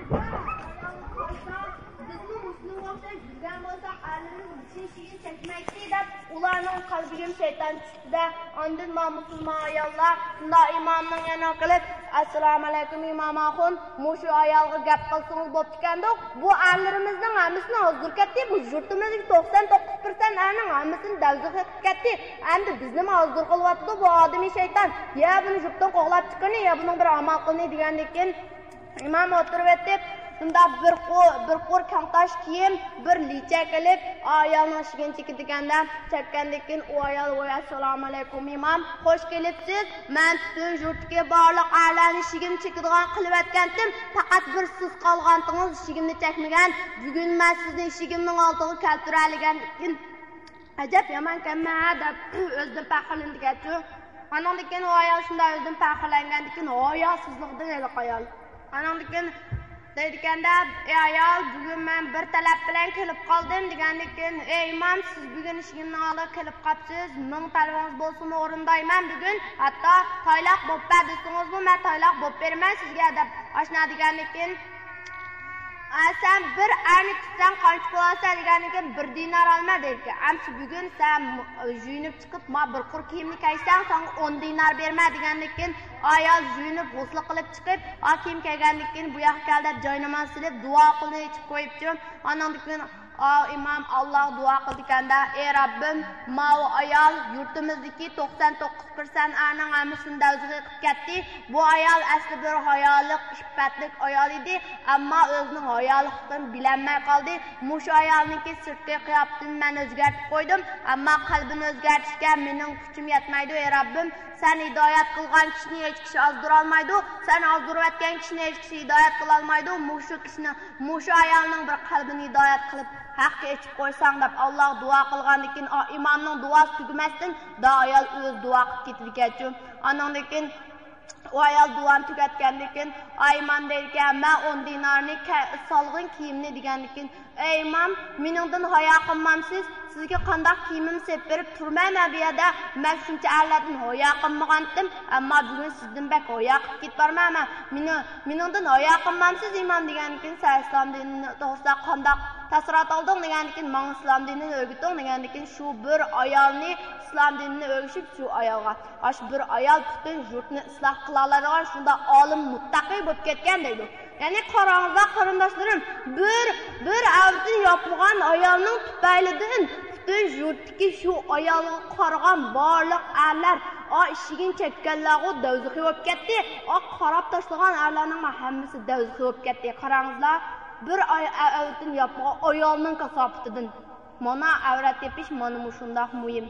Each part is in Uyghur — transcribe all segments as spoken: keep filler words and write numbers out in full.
بىزمۇ مۇسۇلمانغا ئوخشاش يۈرگەن بولساق، ئەرلىرىمىز بىزنى شېگىل چەكمەيتتى دەپ، ئۇلارنىڭ قەلبىگە شەيتان چۈشتى-دە، ئاندىن ما مۇسۇلمان ئاياللار شۇنداق ئىمامنىڭ يېنىغا كېلىپ، ئەسسالامۇئەلەيكۇم ئىمام ئاخۇن، مۇشۇ ئايالغا گەپ قىلسىڭىز بوپتىكەندۇق، بۇ ئەرلىرىمىزنىڭ ھەممىسىنى ئازدۇرۇپ كەتتى، بۇ يۇرتىمىزدىكى توقسان توققۇز پىرسەنت ئەرنىڭ ھەممىسىنى دەۋزىخى قىلىپ كەتتى، ئەمدى بىزنىمۇ ئازدۇر قىلىۋاتىدۇ بۇ ئادىمىي شەيتان، يا بۇنى يۇرتتىن قوغلاپ چىقىرىڭ، يا بۇنىڭ بىر ئامال قىلىڭ دېگەندىكىن، ئىمام ئولتۇرۇۋېتىپ، شۇنداق بىر قۇر، بىر قۇر كەڭتاش كىيىم، بىر لىچەك ئېلىپ، ئايالنىڭ ئىشىكىنى چېكىدىكەندە، چەككەندىكىن ئۇ ئايال، ۋاي ئەسسالامۇئەلەيكۇم ئىمام، خوش كېلىپسىز. مەن پۈتۈن يۇرتتىكى بارلىق ئەرلەرنى ئىشىكىمنى چېكىدىغان قىلىۋەتكەنتىم، پەقەت بىر سىز قالغانتىڭىز ئىشىكىمنى چەكمىگەن. بۈگۈن مەن سىزنى ئىشىكىمنىڭ ئالدىغا كەلتۈرەلىگەنتىم. ئەجەب يامانكەنمەن ھە دەپ ئۆزىدىن پەخىرلىنىدىكەنچۇ. ئانىڭدىن كېيىن ئۇ ئايال شۇنداق ئۆزىدىن پەخىرلەنگەندىن كېيىن ھاياسىزلىقىدىن ھېلىقى ئايال. ئانىڭدىن كېيىن دەيدىكەندە، ئەي ئايال، بۈگۈن مەن بىر تەلەپ بىلەن كېلىپ قالدىم دېگەندىن كېيىن، ئەي ئىمام، سىز بۈگۈن ئىشىكىمنىڭ ئالدىغا كېلىپ قاپسىز، مىڭ تەلىپىڭىز بولسىمۇ ئورۇندايمەن بۈگۈن، ھەتتا تايلاق بوپبەر دېسىڭىزمۇ مەن تايلاق بوپ بېرىمەن سىزگە دەپ ئاشۇنداق دېگەندىن كېيىن، ئە، سەن بىر ئەرنى كۈتسەڭ قانچە پۇل ئالىسەن دېگەندىن كېيىن، بىر دىنار ئالىمەن دەيدىكەن. ئەمسە بۈگۈن سەن يۇيۇنۇپ چىقىپ، ما بىر قۇر كىيىمنى كىيسەڭ، ساڭا ئون دىنار بېرىمەن دېگەندىن كېيىن، ئايال يۇيۇنۇپ، غۇسلى قىلىپ چىقىپ، ئا كىيىم كىيگەندىن كېيىن، بۇ ياققا كەل دەپ جايناماز سېلىپ، دۇئا قولىنى ئېچىپ قويۇپچۇ. ئانىڭدىن كېيىن، ئا ئىمام ئاللاغا دۇئا قىلىدىكەندە، ئەي رەببىم، ماۋۇ ئايال يۇرتىمىزدىكى توقسان توققۇز پىرسەنت ئەرنىڭ ھەممىسىنى دەۋزىخى قىلىپ كەتتى. بۇ ئايال ئەسلى بىر ھايالىق، ئىپپەتلىك ئايال ئىدى، ئەمما ئۆزىنىڭ ھايالىقلىقىنى بىلەلمەي قالدى. مۇشۇ ئايالنىڭكى سىرتقى قىياپىتىنى مەن ئۆزگەرتىپ قويدۇم، ئەمما قەلبىنى ئۆزگەرتىشكە مېنىڭ كۈچۈم يەتمەيدۇ، ئەي رەببىم. سەن ھىدايەت قىلغان كىشىنى ھېچ كىشى ئازدۇرالمايدۇ، سەن ئازدۇرۇۋەتكەن كىشىنى ھېچ كىشى ھىدايەت قىلالمايدۇ. مۇشۇ كىشىنىڭ، مۇشۇ ئايالنىڭ بىر قەلبىنى ھىدايەت قىلىپ، ھەققە ئېچىپ قويساڭ دەپ ئاللاغا دۇئا قىلغاندىن كېيىن، ئا ئىمامنىڭ دۇئاسى تۈگىمەستىن، دا ئايال ئۆزى دۇئا قىلىپ كېتىدىكەنچۇ. ئانىڭدىن كېيىن ئۇ ئايال دۇئانى تۈگەتكەندىن كېيىن، ئا ئىمام دەيدىكەن، مەن ئون دىنارنى، كە-، سالغىن كىيىمنى دېگەندىن كېيىن، ئەي ئىمام، مېنىڭدىن ھايا قىلمامسىز؟ سىزگە قانداق كىيىمىمنى سېلىپ بېرىپ تۇرىمەن مەن بۇ يەردە؟ مەن شۇنچە ئەرلەردىن ھايا قىلمىغانتىم، ئەمما بۈگۈن سىزدىن بەك ھايا قىلىپ كېتىپ بارىمەن مەن. مېنى، مېنىڭدىن ھايا قىلمامسىز ئىمام دېگەندىن كېيىن، سەن ئىسلام دىنى توغرىسىدا قانداق تەسىرات ئالدىڭ دېگەندىن كېيىن، ماڭا ئىسلام دىنىنى ئۆگىتىڭ دېگەندىن كېيىن، شۇ بىر ئايالنى ئىسلام دىنىنى ئۆگىشىپ، شۇ ئايالغا، ئاشۇ بىر ئايال پۈتۈن يۇرتنى ئىسلاھ قىلالايدىغان شۇنداق ئالىم مۇتتەقى بولۇپ كەتكەن دەيدۇ. يەنى قاراڭلار قېرىنداشلىرىم، بىر، بىر ئەۋرىتىنى ياپمىغان ئايالنىڭ تۈپەيلىدىن پۈتۈن يۇرتتىكى شۇ ئايالغا قارىغان بارلىق ئەرلەر، ئا ئىشىكىنى چەككەنلەرغۇ دەۋزىخى بولۇپ كەتتى. ئا قاراپ تاشلىغان ئەرلەرنىڭ ھەممىسى دەۋزىخى بولۇپ كەتتى. قاراڭلار، بىر ئاي ئەۋرىتىنى ياپمىغان ئايالنىڭ كاساپىتىدىن. مانا ئەۋرەت يېپىش مانا مۇشۇنداق مۇھىم.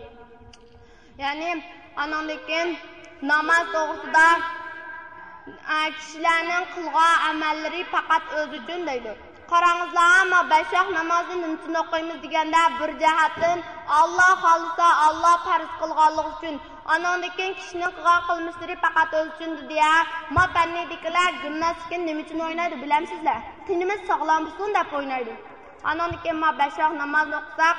يەنى ئانىڭدىن كېيىن ناماز توغرىسىدا، ئە، كىشىلەرنىڭ قىلغان ئەمەللىرى پەقەت ئۆزى ئۈچۈن دەيدۇ. قاراڭلار، ما بەش ۋاق نامازنى نېمە ئۈچۈن ئوقۇيمىز دېگەندە، بىر جەھەتتىن ئاللا خالىسا، ئاللا پەرز قىلغانلىقى ئۈچۈن. ئانىڭدىن كېيىن كىشىنىڭ قىلغان قىلمىشلىرى پەقەت ئۆزى ئۈچۈن دېدى. ما پەننىيدىكىلەر گىمناستىكىنى نېمە ئۈچۈن ئوينايدۇ بىلەمسىزلەر؟ تېنىمىز ساغلام بولسۇن دەپ ئوينايدۇ. ئانىڭدىن كېيىن ما بەش ۋاق نامازنى ئوقۇساق،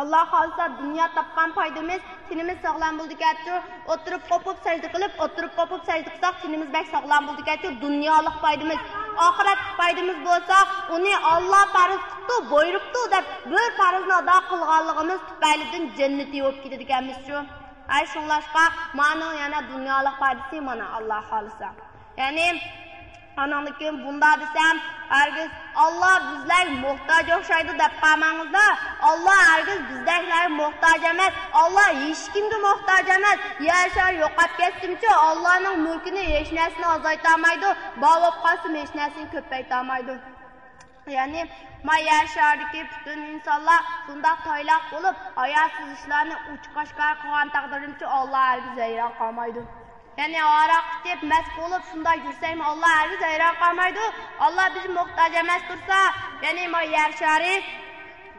ئاللا خالىسا دۇنيا تاپقان پايدىمىز تېنىمىز ساغلام بولىدىكەنچۇ، ئولتۇرۇپ قوپۇپ سەجدە قىلىپ، ئولتۇرۇپ قوپۇپ سەجدە قىلساق تېنىمىز بەك ساغلام بولىدىكەنچۇ، دۇنيالىق پايدىمىز. ئاخىرەتلىك پايدىمىز بولسا، ئۇنى ئاللا پەرز قىپتۇ، بۇيرۇپتۇ دەپ بىر پەرزنى ئادا قىلغانلىقىمىز تۈپەيلىدىن جەننىتى بولۇپ كېتىدىكەنمىزچۇ. ئەي شۇڭلاشقا مانىڭ يەنە دۇنيالىق پايدىسى مانا ئاللا خالىسا. يەنى ئانىڭدىن كېيىن بۇنداق دېسەم، ھەرگىز ئاللا بىزلەرگە موھتاج ئوخشايدۇ دەپ قالماڭلار. ئاللا ھەرگىز بىزدەكلەرگە موھتاج ئەمەس. ئاللا ھېچكىمگە موھتاج ئەمەس. يەر شارى يوقاپ كەتسىمۇچۇ، ئاللانىڭ مۈلكىنى ھېچ نەرسىنى ئازايتالمايدۇ. بار بولۇپ قالسىمۇ ھېچ نەرسىنى كۆپەيتالمايدۇ. يەنى ما يەر شارىدىكى پۈتۈن ئىنسانلار شۇنداق تايلاق بولۇپ، ھاياسىز ئىشلارنى ئوچۇق ئاشكارا قىلغان تەقدىردىمۇچۇ، ئاللا ھەرگىز ھەيران قالمايدۇ. يەنى ھاراق ئىچىپ، مەست بولۇپ، شۇنداق يۈرسەكمۇ، ئاللا ھەرگىز ھەيران قالمايدۇ. ئاللا بىزگە موھتاج ئەمەس تۇرسا، يەنى ما يەر شارى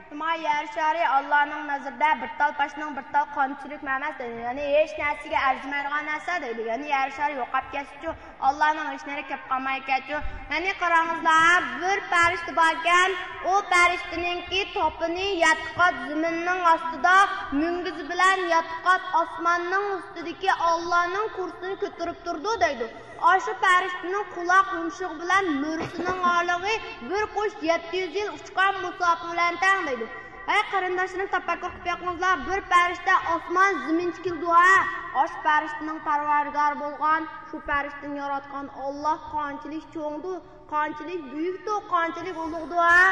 شۇڭا يەر شارى ئاللانىڭ نەزىرىدە بىر تال پاشنىڭ بىر تال قانچىلىك ئەمەس دەيدۇ. يەنى ھېچ نەرسىگە ئەرزىمەيدىغان نەرسە دەيدۇ. يەنى يەر شارى يوقاپ كەتسىچۇ، ئاللانىڭ ھېچ نېرى كېلىپ قالمايدىكەنچۇ. يەنى قاراڭلار، بىر پەرىشتە باركەن، ئۇ پەرىشتىنىڭكى توپىنى يەتتە قات زېمىننىڭ ئاستىدا، مۈڭگۈزى بىلەن يەتتە قات ئاسماننىڭ ئۈستىدىكى ئاللانىڭ كۇرسىسىنى كۆتۈرۈپ تۇرىدۇ دەيدۇ. ئاشۇ پەرىشتىنىڭ قۇلاق يۇمشىقى بىلەن مۈرىسىنىڭ ئارىلىقى بىر قۇش يەتتە يۈز يىل ئۇچقان مۇساپە بىلەن تەڭ دەيدۇ. ھەي قېرىنداشلىرىم، تەپەككۇر قىلىپ بېقىڭلار، بىر پەرىشتە ئاسمان زېمىنچە كېلىدۇ ھە. ئاشۇ پەرىشتىنىڭ پەرۋەردىگارى بولغان، شۇ پەرىشتىنى ياراتقان ئاللا قانچىلىك چوڭدۇ، قانچىلىك بۈيۈكتۇ، قانچىلىك ئۇلۇغدۇ ھە.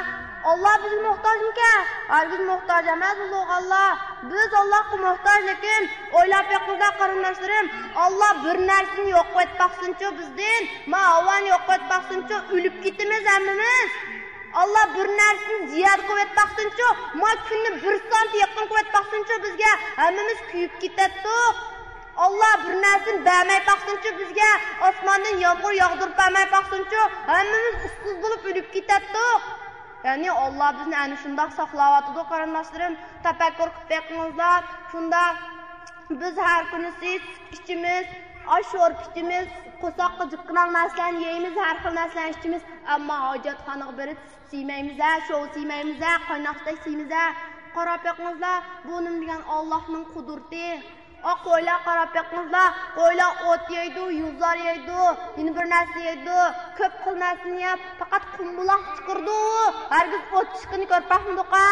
ئاللا بىزگە موھتاجمىكەن؟ ھەرگىز موھتاج ئەمەس ئۇلۇغ ئاللا. بىز ئاللاغا موھتاج، لېكىن ئويلاپ بېقىڭلار قېرىنداشلىرىم، ئاللا بىر نەرسىنى يوق قىلىۋېتىپ باقسۇنچۇ بىزدىن، ما ھاۋانى يوق قىلىۋېتىپ باقسۇنچۇ، ئۆلۈپ كېتىمىز ھەممىمىز. ئاللا بىر نەرسىنى زىيادە قىلىۋېتىپ باقسۇنچۇ، ما كۈننى بىر سانتى يېقىن قىلىۋېتىپ باقسۇنچۇ بىزگە، ھەممىمىز كۆيۈپ كېتەتتۇق. ئاللا بىر نەرسىنى بەرمەي باقسۇنچۇ بىزگە، ئاسماندىن يامغۇر ياغدۇرۇپ بەرمەي باقسۇنچۇ، ھەممىمىز ئۇسسۇز بولۇپ ئۆلۈپ كېتەتتۇق. يەنى ئاللا بىزنى ئەنە شۇنداق ساقلاۋاتىدۇ قېرىنداشلىرىم، تەپەككۇر قىلىپ بېقىڭلار. شۇنداق بىز ھەر كۈنىسى سۈت ئىچىمىز، ئاش شورپا ئىچىمىز، قورساققا جىققىناق نەرسىلەرنى يەيمىز، ھەر خىل نەرسىلەرنى ئىچىمىز، ئەمما ھاجەتخانىغا بېرىپ سۈت سىيمەيمىز ھە، شورپا سىيمەيمىز ھە، قايناق سۈتەك سىيمەيمىز ھە. قاراپ بېقىڭلار، بۇ نېمە دېگەن ئاللاھنىڭ قۇدرىتى. ئا، قويلار قاراپ بېقىڭلار، قويلار ئوت يەيدۇ، يۇلزار يەيدۇ، يەنە بىر نەرسە يەيدۇ، كۆپ خىل نەرسىنى يەپ، پەقەت قۇمبىلاق چىقىرىدۇ ئۇ. ھەرگىز ئوت چىقىشىنى كۆرۈپ باقمىدۇققا.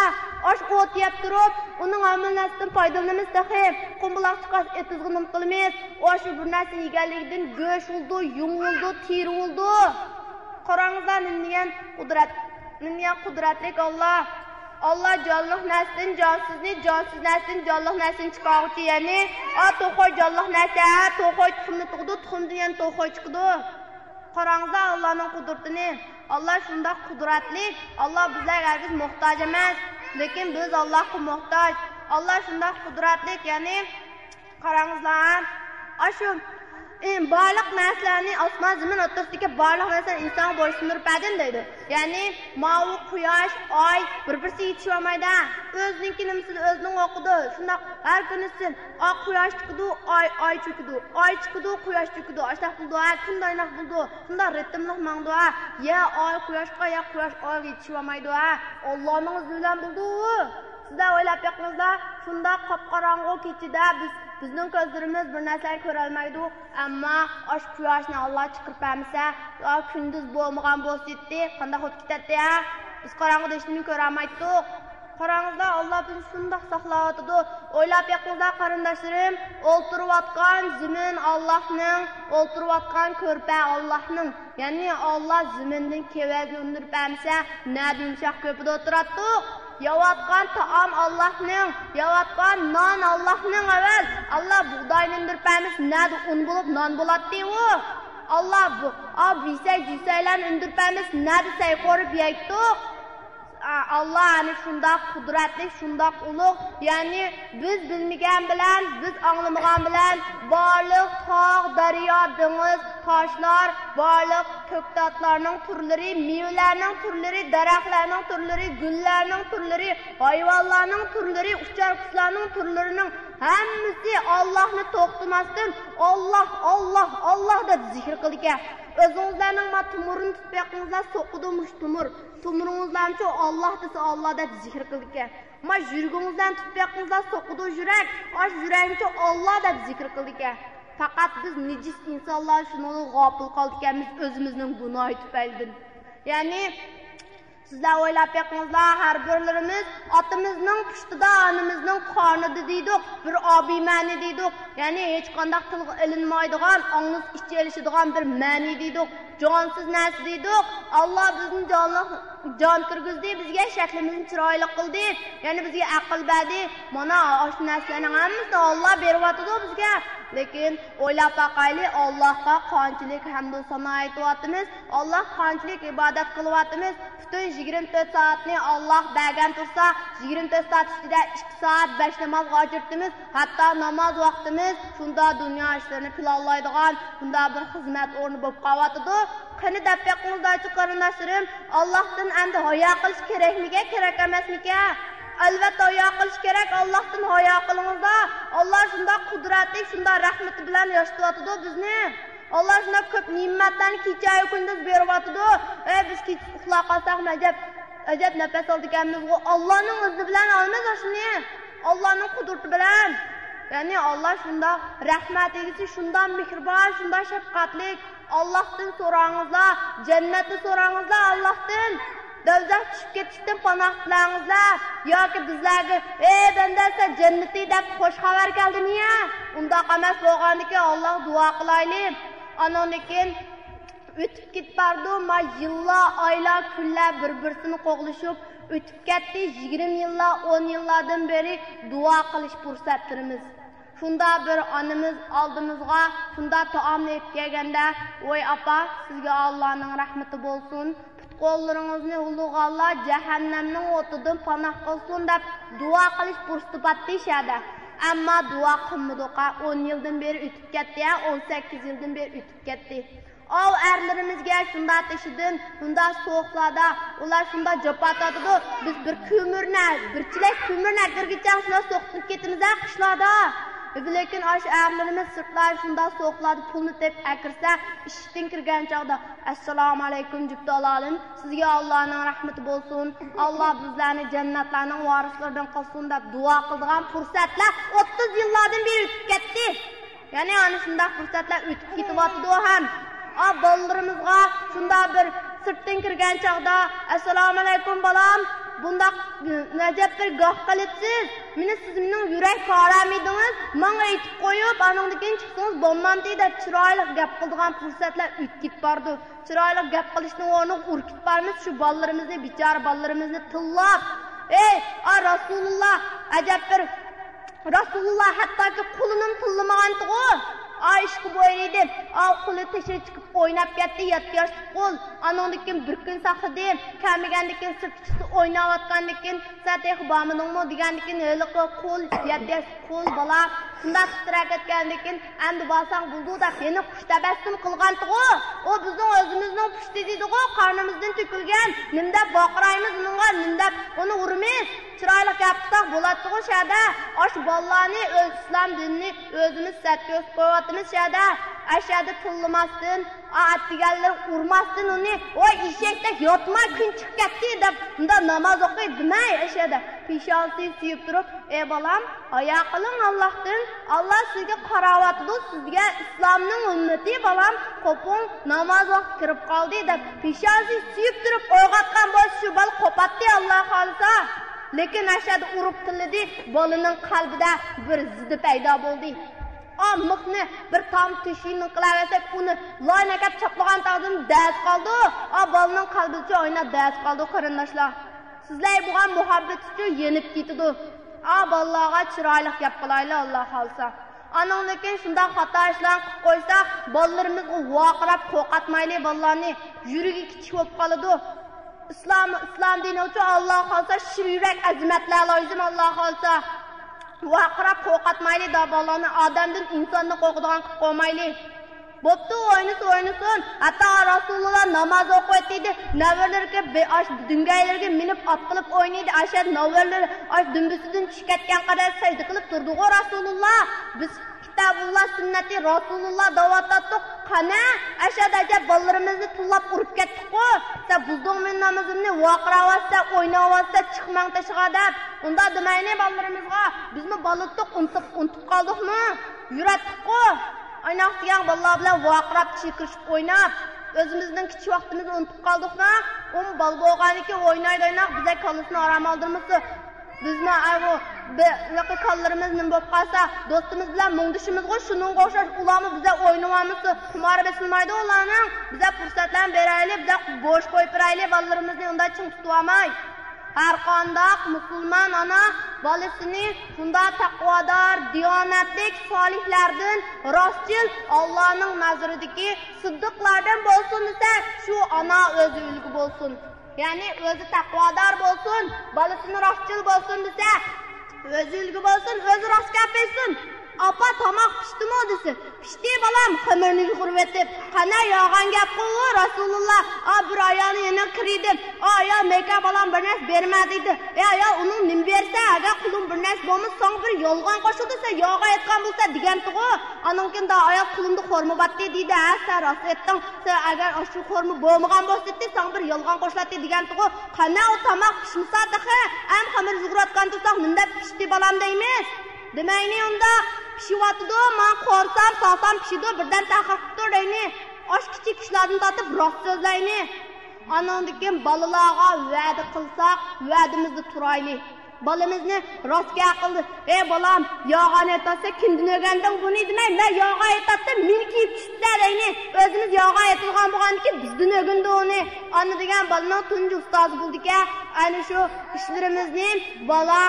ئاشۇ ئوت يەپ تۇرۇپ، ئۇنىڭ ھەممە نەرسىدىن پايدىلىنىمىز تېخى. قۇمبىلاق چىققاچ ئېتىزغا نېمە قىلىمىز؟ ئاشۇ بىر نەرسىنى يېگەنلىكىدىن گۆش بولىدۇ، يۇڭ بولىدۇ، تېرە بولىدۇ. قاراڭلار، نېمە دېگەن قۇدرەت، نېمە دېگەن قۇدرەتلىك ئاللا. ئاللا جانلىق نەرسىدىن جانسىزنى، جانسىز نەرسىدىن جانلىق نەرسىنى چىقارغۇچى، يەنى، ئا، توخۇ جانلىق نەرسە، توخۇ تۇخۇمنى تۇغىدۇ، تۇخۇمدىن يەنە توخۇ چىقىدۇ. قاراڭلار ئاللانىڭ قۇدرىتىنى. ئاللا شۇنداق قۇدرەتلىك، ئاللا بىزلەرگە ھەرگىز موھتاج ئەمەس، لېكىن بىز ئاللاغا موھتاج. ئاللا شۇنداق قۇدرەتلىك، يەنى، قاراڭلار، ئاشۇ، ئى، بارلىق نەرسىلەرنى، ئاسمان زېمىن ئوتتۇرىسىدىكى بارلىق نەرسىلەرنى ئىنسانغا بويسۇندۇرۇپ بەردىم دەيدۇ. يەنى ماۋۇ قۇياش، ئاي بىر-بىرسىگە يېتىشىۋالمايدۇ. ئۆزىنىڭكى نېمىسىدە ئۆزىنىڭ ئوقىدۇ. شۇنداق ھەر كۈنىسى، ئا، قۇياش چىقىدۇ، ئاي، ئاي چۆكىدۇ، ئاي چىقىدۇ، قۇياش چۆكىدۇ. ئاشۇنداق بولىدۇ، ھە، كۈن دايناق بولىدۇ. شۇنداق رىتىملىق ماڭىدۇ، ھە. يا ئاي قۇياشقا، يا قۇياش ئايغا يېتىشىۋالمايدۇ، ھە. ئاللانىڭ ئىزنى بىلەن بولىدۇ ئۇ. سىلەر ئويلاپ بېقىڭلار، شۇنداق قاپقاراڭغۇ كېچىدە بىز، بىزنىڭ كۆزلىرىمىز بىر نەرسىنى كۆرەلمەيدۇ، ئەمما ئاشۇ قۇياشنى ئاللا چىقىرىپ بەرمىسە، يا كۈندۈز بولمىغان بولسىدى، قانداق بولۇپ كېتەتتى، ھە؟ بىز قاراڭغۇدا ھېچنېمىنى كۆرەلمەيتتۇق. قاراڭلار، ئاللا بىزنى شۇنداق ساقلاۋاتىدۇ. ئويلاپ بېقىڭلار قېرىنداشلىرىم، ئولتۇرۇۋاتقان زېمىن ئاللانىڭ، ئولتۇرۇۋاتقان كۆرپە ئاللانىڭ. يەنى ئاللا زېمىندىن كېۋەزنى ئۈندۈرۈپ بەرمىسە، نەدە يۇمشاق كۆرپىدە ئولتۇراتتۇق؟ يەۋاتقان تائام ئاللانىڭ، يەۋاتقان نان ئاللانىڭ ئەۋەل. ئاللا بۇغداينى ئۈندۈرۈپ بەرمىسە، نەدە ئۇن بولۇپ نان بولاتتى ئۇ؟ ئاللا بۇ، ئا، بىسەي جۈسەيلەرنى ئۈندۈرۈپ بەرمىسە، نەدە سەي قورۇپ يەيتتۇق؟ ئا، ئاللا ئەنە شۇنداق قۇدرەتلىك، شۇنداق ئۇلۇغ. يەنى بىز بىلمىگەن بىلەن، بىز ئاڭلىمىغان بىلەن بارلىق تاغ، دەريا، دېڭىز، تاشلار، بارلىق كۆكتاتلارنىڭ تۈرلىرى، مېۋىلەرنىڭ تۈرلىرى، دەرەخلەرنىڭ تۈرلىرى، گۈللەرنىڭ تۈرلىرى، ھايۋانلارنىڭ تۈرلىرى، ئۇچار قۇشلارنىڭ تۈرلىرىنىڭ ھەممىسى ئاللانى توختىماستىن، «ئاللا، ئاللا، ئاللا» دەپ زىكىر قىلىدىكەن. ئۆزىڭىزلەرنىڭ ما تومۇرىنى تۇتۇپ بېقىڭىزلار، سوقىدۇ مۇشۇ تومۇر. تومۇرىڭىزلارنىچۇ «ئاللا» دېسە، «ئاللا» دەپ زىكىر قىلىدىكەن. ما يۈرىكىڭىزلەرنى تۇتۇپ بېقىڭلار، سوقىدۇ يۈرەك، ئاشۇ يۈرەكنىچۇ «ئاللا» دەپ زىكىر قىلىدىكەن. پەقەت بىز نىجىس ئىنسانلار شۇنىڭدىن غاپىل قالىدىكەنمىز، ئۆزىمىزنىڭ گۇناھى تۈپەيلىدىن. يەنى، سىزلەر ئويلاپ بېقىڭلار، ھەر بىرلىرىمىز ئاتىمىزنىڭ پۇشتىدا، ئانىمىزنىڭ قارنىدا دېدۇق، بىر ئابىي مەنى دېدۇق. يەنى ھېچقانداق تىلغا ئېلىنمايدىغان، ئاڭلىسا ئىچى ئېلىشىدىغان بىر مەنى دېدۇق. جانسىز نەرسە دېدۇق. ئاللا بىزنى جانلىق، جان كىرگۈزدى، بىزگە شەكلىمىزنى چىرايلىق قىلدى. يەنى بىزگە ئەقىل بەردى. مانا ئاشۇ نەرسىلەرنىڭ ھەممىسىنى ئاللا بېرىۋاتىدۇ بىزگە. لېكىن ئويلاپ باقايلى، ئاللاغا قانچىلىك ھەمدۇ سانا ئېيتىۋاتىمىز، ئاللاغا قانچىلىك ئىبادەت قىلىۋاتىمىز. پۈتۈن يىگىرمە تۆت سائەتنى ئاللا بەرگەن تۇرسا، يىگىرمە تۆت سائەت ئىچىدە ئىككى سائەت بەش نامازغا ئاجرىتىمىز. ھەتتا ناماز ۋاقتىمىز شۇنداق دۇنيا ئىشلىرىنى پىلانلايدىغان، شۇنداق بىر خىزمەت ئورنى بولۇپ قالىۋاتىدۇ. قېنى دەپ بېقىڭلارچۇ قېرىنداشلىرىم، ئاللاھتىن ئەمدى ھايا قىلىش كېرەكمىكەن، كېرەك ئەمەسمىكەن؟ ئەلۋەتتە، ھايا قىلىش كېرەك. ئاللاھتىن ھايا قىلىڭىزلار. ئاللاھ شۇنداق قۇدرەتلىك، شۇنداق رەھمىتى بىلەن ياشىتىۋاتىدۇ بىزنى. ئاللاھ شۇنداق كۆپ نېمەتلەرنى كېچەيۇ كۈندۈز بېرىۋاتىدۇ. ئەي، بىز كېچىسى ئۇخلاپ قالساقمۇ ئەجەب، ئەجەب نەپەس ئالىدىكەنمىزغۇ. ئاللاھنىڭ ئىزنى بىلەن ئالىمىز ئاشۇنى. ئاللاھنىڭ قۇدرىتى بىلەن. يەنى ئاللاھ شۇنداق رەھمەت ئىگىسى، شۇنداق مېھرىبان، شۇنداق شەپقەتلىك. ئاللاھتىن سوراڭىزلار، جەننەتنى سوراڭىزلار ئاللاھتىن. دوزاخ چۈشۈپ كېتىشتىن پاناھ تىلەڭىزلەر. ياكى بىزلەرگە، ئەي بەندە، سەن جەننىتى دەپ خوش خەۋەر كەلدىمۇ يا؟ ئۇنداق ئەمەس بولغاندىكىن ئاللاھقا دۇئا قىلايلى. ئانىڭدىن كېيىن ئۆتۈپ كېتىپ بارىدۇ، ما يىللار، ئايلار، كۈنلەر بىر-بىرسىنى قوغلىشىپ ئۆتۈپ كەتتى. يىگىرمە يىللار، ئون يىللاردىن بېرى دۇئا قىلىش پۇرسەتلىرىمىز. شۇندا بىر ئانىمىز ئالدىمىزغا شۇندا تائامنى ئېلىپ كەلگەندە، ۋاي ئاپا، سىزگە ئاللانىڭ رەھمىتى بولسۇن، پۇت-قوللىرىڭىزنى ئۇلىغانلار جەھەننەمنىڭ ئوتىدىن پاناھ قىلسۇن دەپ دۇئا قىلىش پۇرسىتى باتتى شەدە. ئەمما دۇئا قىلمىدۇقا، ئون يىلدىن بېرى ئۆتۈپ كەتتى، ھە، ئون سەككىز يىلدىن بېرى ئۆتۈپ كەتتى. ئاۋۇ ئەرلىرىمىزگە شۇنداق تېشىدىن، شۇنداق سوغۇقلاردا ئۇلار شۇنداق جاپا تارتىدۇ. بىز بىر كۆمۈرنى، بىر چېلەك كۆمۈرنى ئەكىرگىچە شۇنداق سوغۇقتىن كېتىمىز ھە قىشلاردا. لېكىن ئاشۇ ئەرلىرىمىز سىرتلار شۇنداق سوغۇقلاردا پۇلنى تېپىپ ئەكىرسە، ئىشىكتىن كىرگەن چاغدا، ئەسسالامۇ ئەلەيكۇم جۈپتى ھالالىم، سىزگە ئاللانىڭ رەھمىتى بولسۇن. ئاللا بىزلەرنى جەننەتلەرنىڭ ۋارىسلىرىدىن قىلسۇن دەپ دۇئا قىلىدىغان پۇرسەتلەر ئوتتۇز يىللاردىن بېرى ئۆتۈپ كەتتى. يەنى ئانا شۇنداق پۇرسەتلەر ئۆتۈپ كېتىۋاتىدۇ ھەم. ئا، بالىلىرىمىزغا شۇنداق بىر سىرتتىن كىرگەن چاغدا، ئەسسالامۇ ئەلەيكۇم بالام، بۇنداق، ئە، نەجەپ بىر گاھ قىلىپسىز، مېنى سىز مېنىڭ يۈرەك پارەم ئىدىڭىز، ماڭا ئېيتىپ قويۇپ، ئانىڭدىن كېيىن چىقسىڭىز بولمامتى دەپ چىرايلىق گەپ قىلىدىغان پۇرسەتلەر ئۆتۈپ كېتىپ بارىدۇ. چىرايلىق گەپ قىلىشنىڭ ئورنىغا ئۇرۇپ كېتىپ بارىمىز، شۇ بالىلىرىمىزنى، بىچارە بالىلىرىمىزنى تىللاپ. ئەي، ئا، رەسۇلۇللا، ئەجەب بىر رەسۇلۇللا ھەتتاكى قۇلىنىمۇ تىللىمىغانتىغۇ. ئا، ئىشىكى بويىدا ئىدى. ئا، قۇلى تېشىغا چىقىپ ئويناپ كەتتى، يەتتە ياشلىق قۇل. ئانىڭدىن كېيىن بىر كۈن ساقلىدى. كەلمىگەندىن كېيىن سىرتقا چىقسا ئويناۋاتقاندىن كېيىن، سەن تېخى بارمىدىڭمۇ دېگەندىن كېيىن، ھېلىقى قۇل، يەتتە ياشلىق قۇل بالا شۇنداق تىترەپ كەتكەندىن كېيىن، ئەمدى بارساڭ بولىدۇ دەپ يەنە خۇش تەبەسسۇم قىلغانتىغۇ. ئۇ بىزنىڭ ئۆزىمىزنىڭ پۇشتى دەيدىغۇ، قارنىمىزدىن تۆكۈلگەن. نېمە دەپ ۋارقىرايمىز ئۇنىڭغا، نېمە دەپ ئۇنى ئۇرىمىز؟ چىرايلىق گەپ قىلساق بولاتتىغۇ شەدە. ئاشۇ بالىلارنى ئۆز ئىسلام دىنىنى ئۆزىمىز سەت كۆرسىتىپ قويۇۋاتىمىز شەدە. ئەشەدە تىللىماستىن، ئا، ئەتىگەنلىرى ئۇرماستىن ئۇنى، ۋاي ئېشەكتەك ياتما، كۈن چىقىپ كەتتى دەپ، مۇنداق ناماز ئوقۇي دېمەي ئەشەدە. پېشانىسىنى سۆيۈپ تۇرۇپ، ئەي بالام، ھايا قىلىڭ ئاللاھتىن، ئاللا سىزگە قاراۋاتىدۇ، سىزگە ئىسلامنىڭ ئۈممىتى بالام، قوپۇڭ، ناماز ۋاقتى كىرىپ قالدى دەپ پېشانىسىنى سۆيۈپ تۇرۇپ ئويغاتقان بولسا شۇ بالا قوپاتتى ئاللا خالىسا. لېكىن ئەشەدە ئۇرۇپ تىللىدى، بالىنىڭ قەلبىدە بىر زىدى پەيدا بولدى. ئا، مىخنى بىر تام تۆشۈكنى قىلىۋەرسەك، ئۇنى لاينى ئەكەپ چاپلىغان تاغدىن دەز قالدى. ئا، بالىنىڭ قەلبىدىچۇ ئاينا دەز قالدى، قېرىنداشلار. سىزلەر بولغان مۇھەببىتىچۇ يېنىپ كېتىدۇ. ئا، بالىلارغا چىرايلىق گەپ قىلايلى، ئاللا خالىسا. ئانىڭدىن كېيىن شۇنداق خاتا ئىشلارنى قىلىپ قويسا، بالىلىرىمىزغا ۋارقىراپ قورقاتمايلى، بالىلارنى يۈرىكى كىچىك بولۇپ قالىدۇ. ئىسلام، ئىسلام دىنىچۇ ئاللا خالىسا شىر يۈرەك ئەزىمەتلەر لازىم، ئاللا خالىسا. ۋارقىراپ قورقاتمايلى، دا بالىلارنى ئادەمدىن، ئىنساندىن قورقىدىغان قىلىپ قويمايلى. بوپتۇ، ئوينىسۇن، ئوينىسۇن. ھەتتا رەسۇلۇللا ناماز ئوقۇۋاتىدى. نەۋرىلىرىگە بى-، ئاش دۈڭگەيلىرىگە مىنىپ ئات قىلىپ ئوينىدى. ئاشۇ نەۋرىلىرى ئاش دۈمبىسىدىن چۈشۈپ كەتكەن قەدەر سەجدە قىلىپ تۇردىغۇ رەسۇلۇللا. بىز كىتابۇللا سۈننەتى رەسۇلۇللا دەۋاتاتتۇق. قانە، ئەشەدە ئەجەب بالىلىرىمىزنى تىللاپ ئۇرۇپ كەتتۇققۇ. سەن بۇزدۇڭ مېنىڭ نامىزىمنى، ۋارقىراۋاتسا، ئويناۋاتسا، چىقماڭ تېشىغا دەپ. ئۇنداق دېمەيلى بالىلىرىمىزغا. بىزمۇ بالىتتۇق، ئۇنتۇپ، ئۇنتۇپ قالدۇقمۇ؟ يۈرەتتۇققۇ. ئايناق دېگەن بالىلار بىلەن ۋارقىراپ، چىركىرىشىپ ئويناپ، ئۆزىمىزنىڭ كىچىك ۋاقتىمىزنى ئۇنتۇپ قالدۇقما؟ ئۇمۇ بالا بولغاندىكىن ئوينايدۇ، ئويناپ، بىزگە كاللىسىنى ئارام ئالدۇرمىسۇن. بىزمۇ ئەۋۇ بىر ھېلىقى كاللىلىرىمىز نېمە بولۇپ قالسا، دوستىمىز بىلەن مۇڭدىشىمىزغۇ، شۇنىڭغا ئوخشاش ئۇلارمۇ بىزدەك ئوينىۋالمىسۇن. خۇمارى بېسىلمايدۇ ئۇلارنىڭ. بىزدەك پۇرسەتلەرنى بېرەيلى، بىزدەك بوش قويۇپ بېرەيلى، بالىلىرىمىزنى ئۇنداق چىڭ تۇتۇۋالماي. ھەرقانداق مۇسۇلمان ئانا بالىسىنى شۇنداق تەقۋادار، دىيانەتلىك، سالىھلاردىن، راستچىل، ئاللانىڭ نەزىرىدىكى سىددىقلاردىن بولسۇن دېسە، شۇ ئانا ئۆزى ئۈلگە بولسۇن. يەنى ئۆزى تەقۋادار بولسۇن، بالىسىمۇ راستچىل بولسۇن دېسە، ئۆزى ئۈلگە بولسۇن، ئۆزى راست گەپلەشسۇن. ئاپا، تاماق پىشتىمۇ؟ دېسە، پىشتى بالام، خېمىرنى يۇغۇرۇۋېتىپ. قەنە، يالغان گەپقۇ ئۇ، رەسۇلۇللا، ئا، بىر ئايالنىڭ يېنىغا كىردىم. ئا ئايال، مېكە بالام، بىر نەرسە بەرمە دېدى. ئەي ئايال، ئۇنىڭ نېمە بەرسە، ئەگەر قولۇڭ بىر نەرسە بولمىسا، ساڭا بىر يالغان قوشىدۇ، سەن يالغان ئېيتقان بولسا دېگەنتىغۇ. ئانىڭكىن دا ئايال، قولۇمدا خورما باتتى دېدى. ھە، سەن راست ئېيتتىڭ. سەن ئەگەر ئاشۇ خورما بولمىغان بولسىتى، ساڭا بىر يالغان قوشۇلاتتى دېگەنتىغۇ. قەنە، ئۇ تاماق پىشمىسا تېخى، ئەم خېمىر يۇغۇرۇۋاتقان تۇرساق، نېمە دەپ پىشتى بالام دەيمىز؟ دېمەيلى ئۇنداق، پىشىۋاتىدۇ، ماڭا قورسام، سالسام پىشىدۇ، بىردەم تەخىر قىپتۇ دەيلى. ئاش كىچىك ئىشلاردىن تارتىپ راست سۆزلەيلى. ئانىڭدىن كېيىن بالىلارغا ۋەدە قىلساق، ۋەدىمىزدە تۇرايلى. بالىمىزنى راست گەپ قىلدى. ئەي بالام، يالغان ئېيتاتسەن، كىمدىن ئۆگەندىڭ بۇنى دېمەي، مەن يالغان ئېيتاتتىم، مېنى كىيىپ چىقىپتىلە دەيلى. ئۆزىمىز يالغان ئېيتىدىغان بولغاندىكىن بىزدىن ئۆگىنىدۇ ئۇنى. ئانا دېگەن بالىنىڭ تۇنجى ئۇستازى بولىدىكەن. ئەنە شۇ ئىشلىرىمىزنى بالا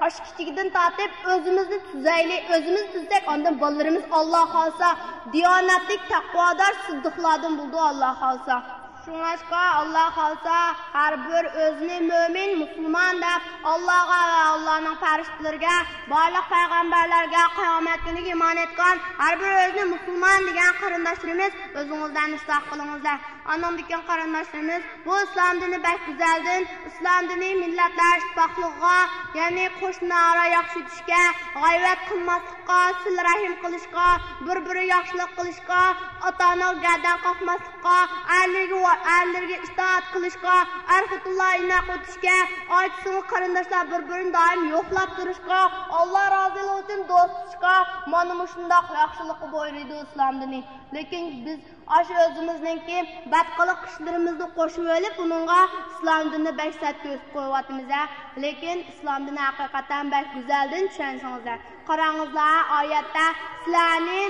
ئاش كىچىكىدىن تارتىپ ئۆزىمىزنى تۈزەيلى. ئۆزىمىز تۈزسەك، ئاندىن بالىلىرىمىز، ئاللا خالىسا، دىيانەتلىك، تەقۋادار، سىددىقلاردىن بولىدۇ، ئاللا خالىسا. شۇڭلاشقا، ئاللا خالىسا، ھەر بىر ئۆزىنى مۆمىن، مۇسۇلمان دەپ، ئاللاغا ۋە ئاللانىڭ پەرىشتىلىرىگە، بارلىق پەيغەمبەرلەرگە، قىيامەت كۈنىگە ئىمان ئېيتقان ھەر بىر ئۆزىنى مۇسۇلمان دېگەن قېرىنداشلىرىمىز ئۆزىڭىزلەرنى ئىسلاھ قىلىڭىزلەر. ئانىڭدىن كېيىن قېرىنداشلىرىمىز، بۇ ئىسلام دىنى بەك گۈزەل دىن. ئىسلام دىنى مىللەتلەر ئىتتىپاقلىقىغا، يەنى قوشنىلار ئارا ياخشى ئۆتۈشكە، غەيۋەت قىلماسلىققا، سىلە رەھىم قىلىشقا، بىر-بىرىگە ياخشىلىق قىلىشقا، ئاتا-ئانىغا گەردەن قاقماسلىققا، ئەرلىرىگە ۋە ئەرلىرىگە ئىتائەت قىلىشقا، ئەر-خوتۇنلار ئىناق ئۆتۈشكە، ئاچا-سىڭىل قېرىنداشلار بىر-بىرىنى دائىم يوقلاپ تۇرۇشقا، ئاللا رازىلىقى ئۈچۈن دوست تۇتۇشقا، مانا مۇشۇنداق ياخشىلىققا بۇيرۇيدۇ ئىسلام دىنى. لېكىن بىز ئاشۇ ئۆزىمىزنىڭكى بەتقىلىق ئىشلىرىمىزنى قوشۇۋېلىپ، ئۇنىڭغا ئىسلام دىنىنى بەك سەت كۆرسىتىپ قويۇۋاتىمىز ھە. لېكىن ئىسلام دىنى ھەقىقەتەن بەك گۈزەل دىن، چۈشەنسىڭىزلەر. قاراڭىزلار، ئايەتتە سىلەرنى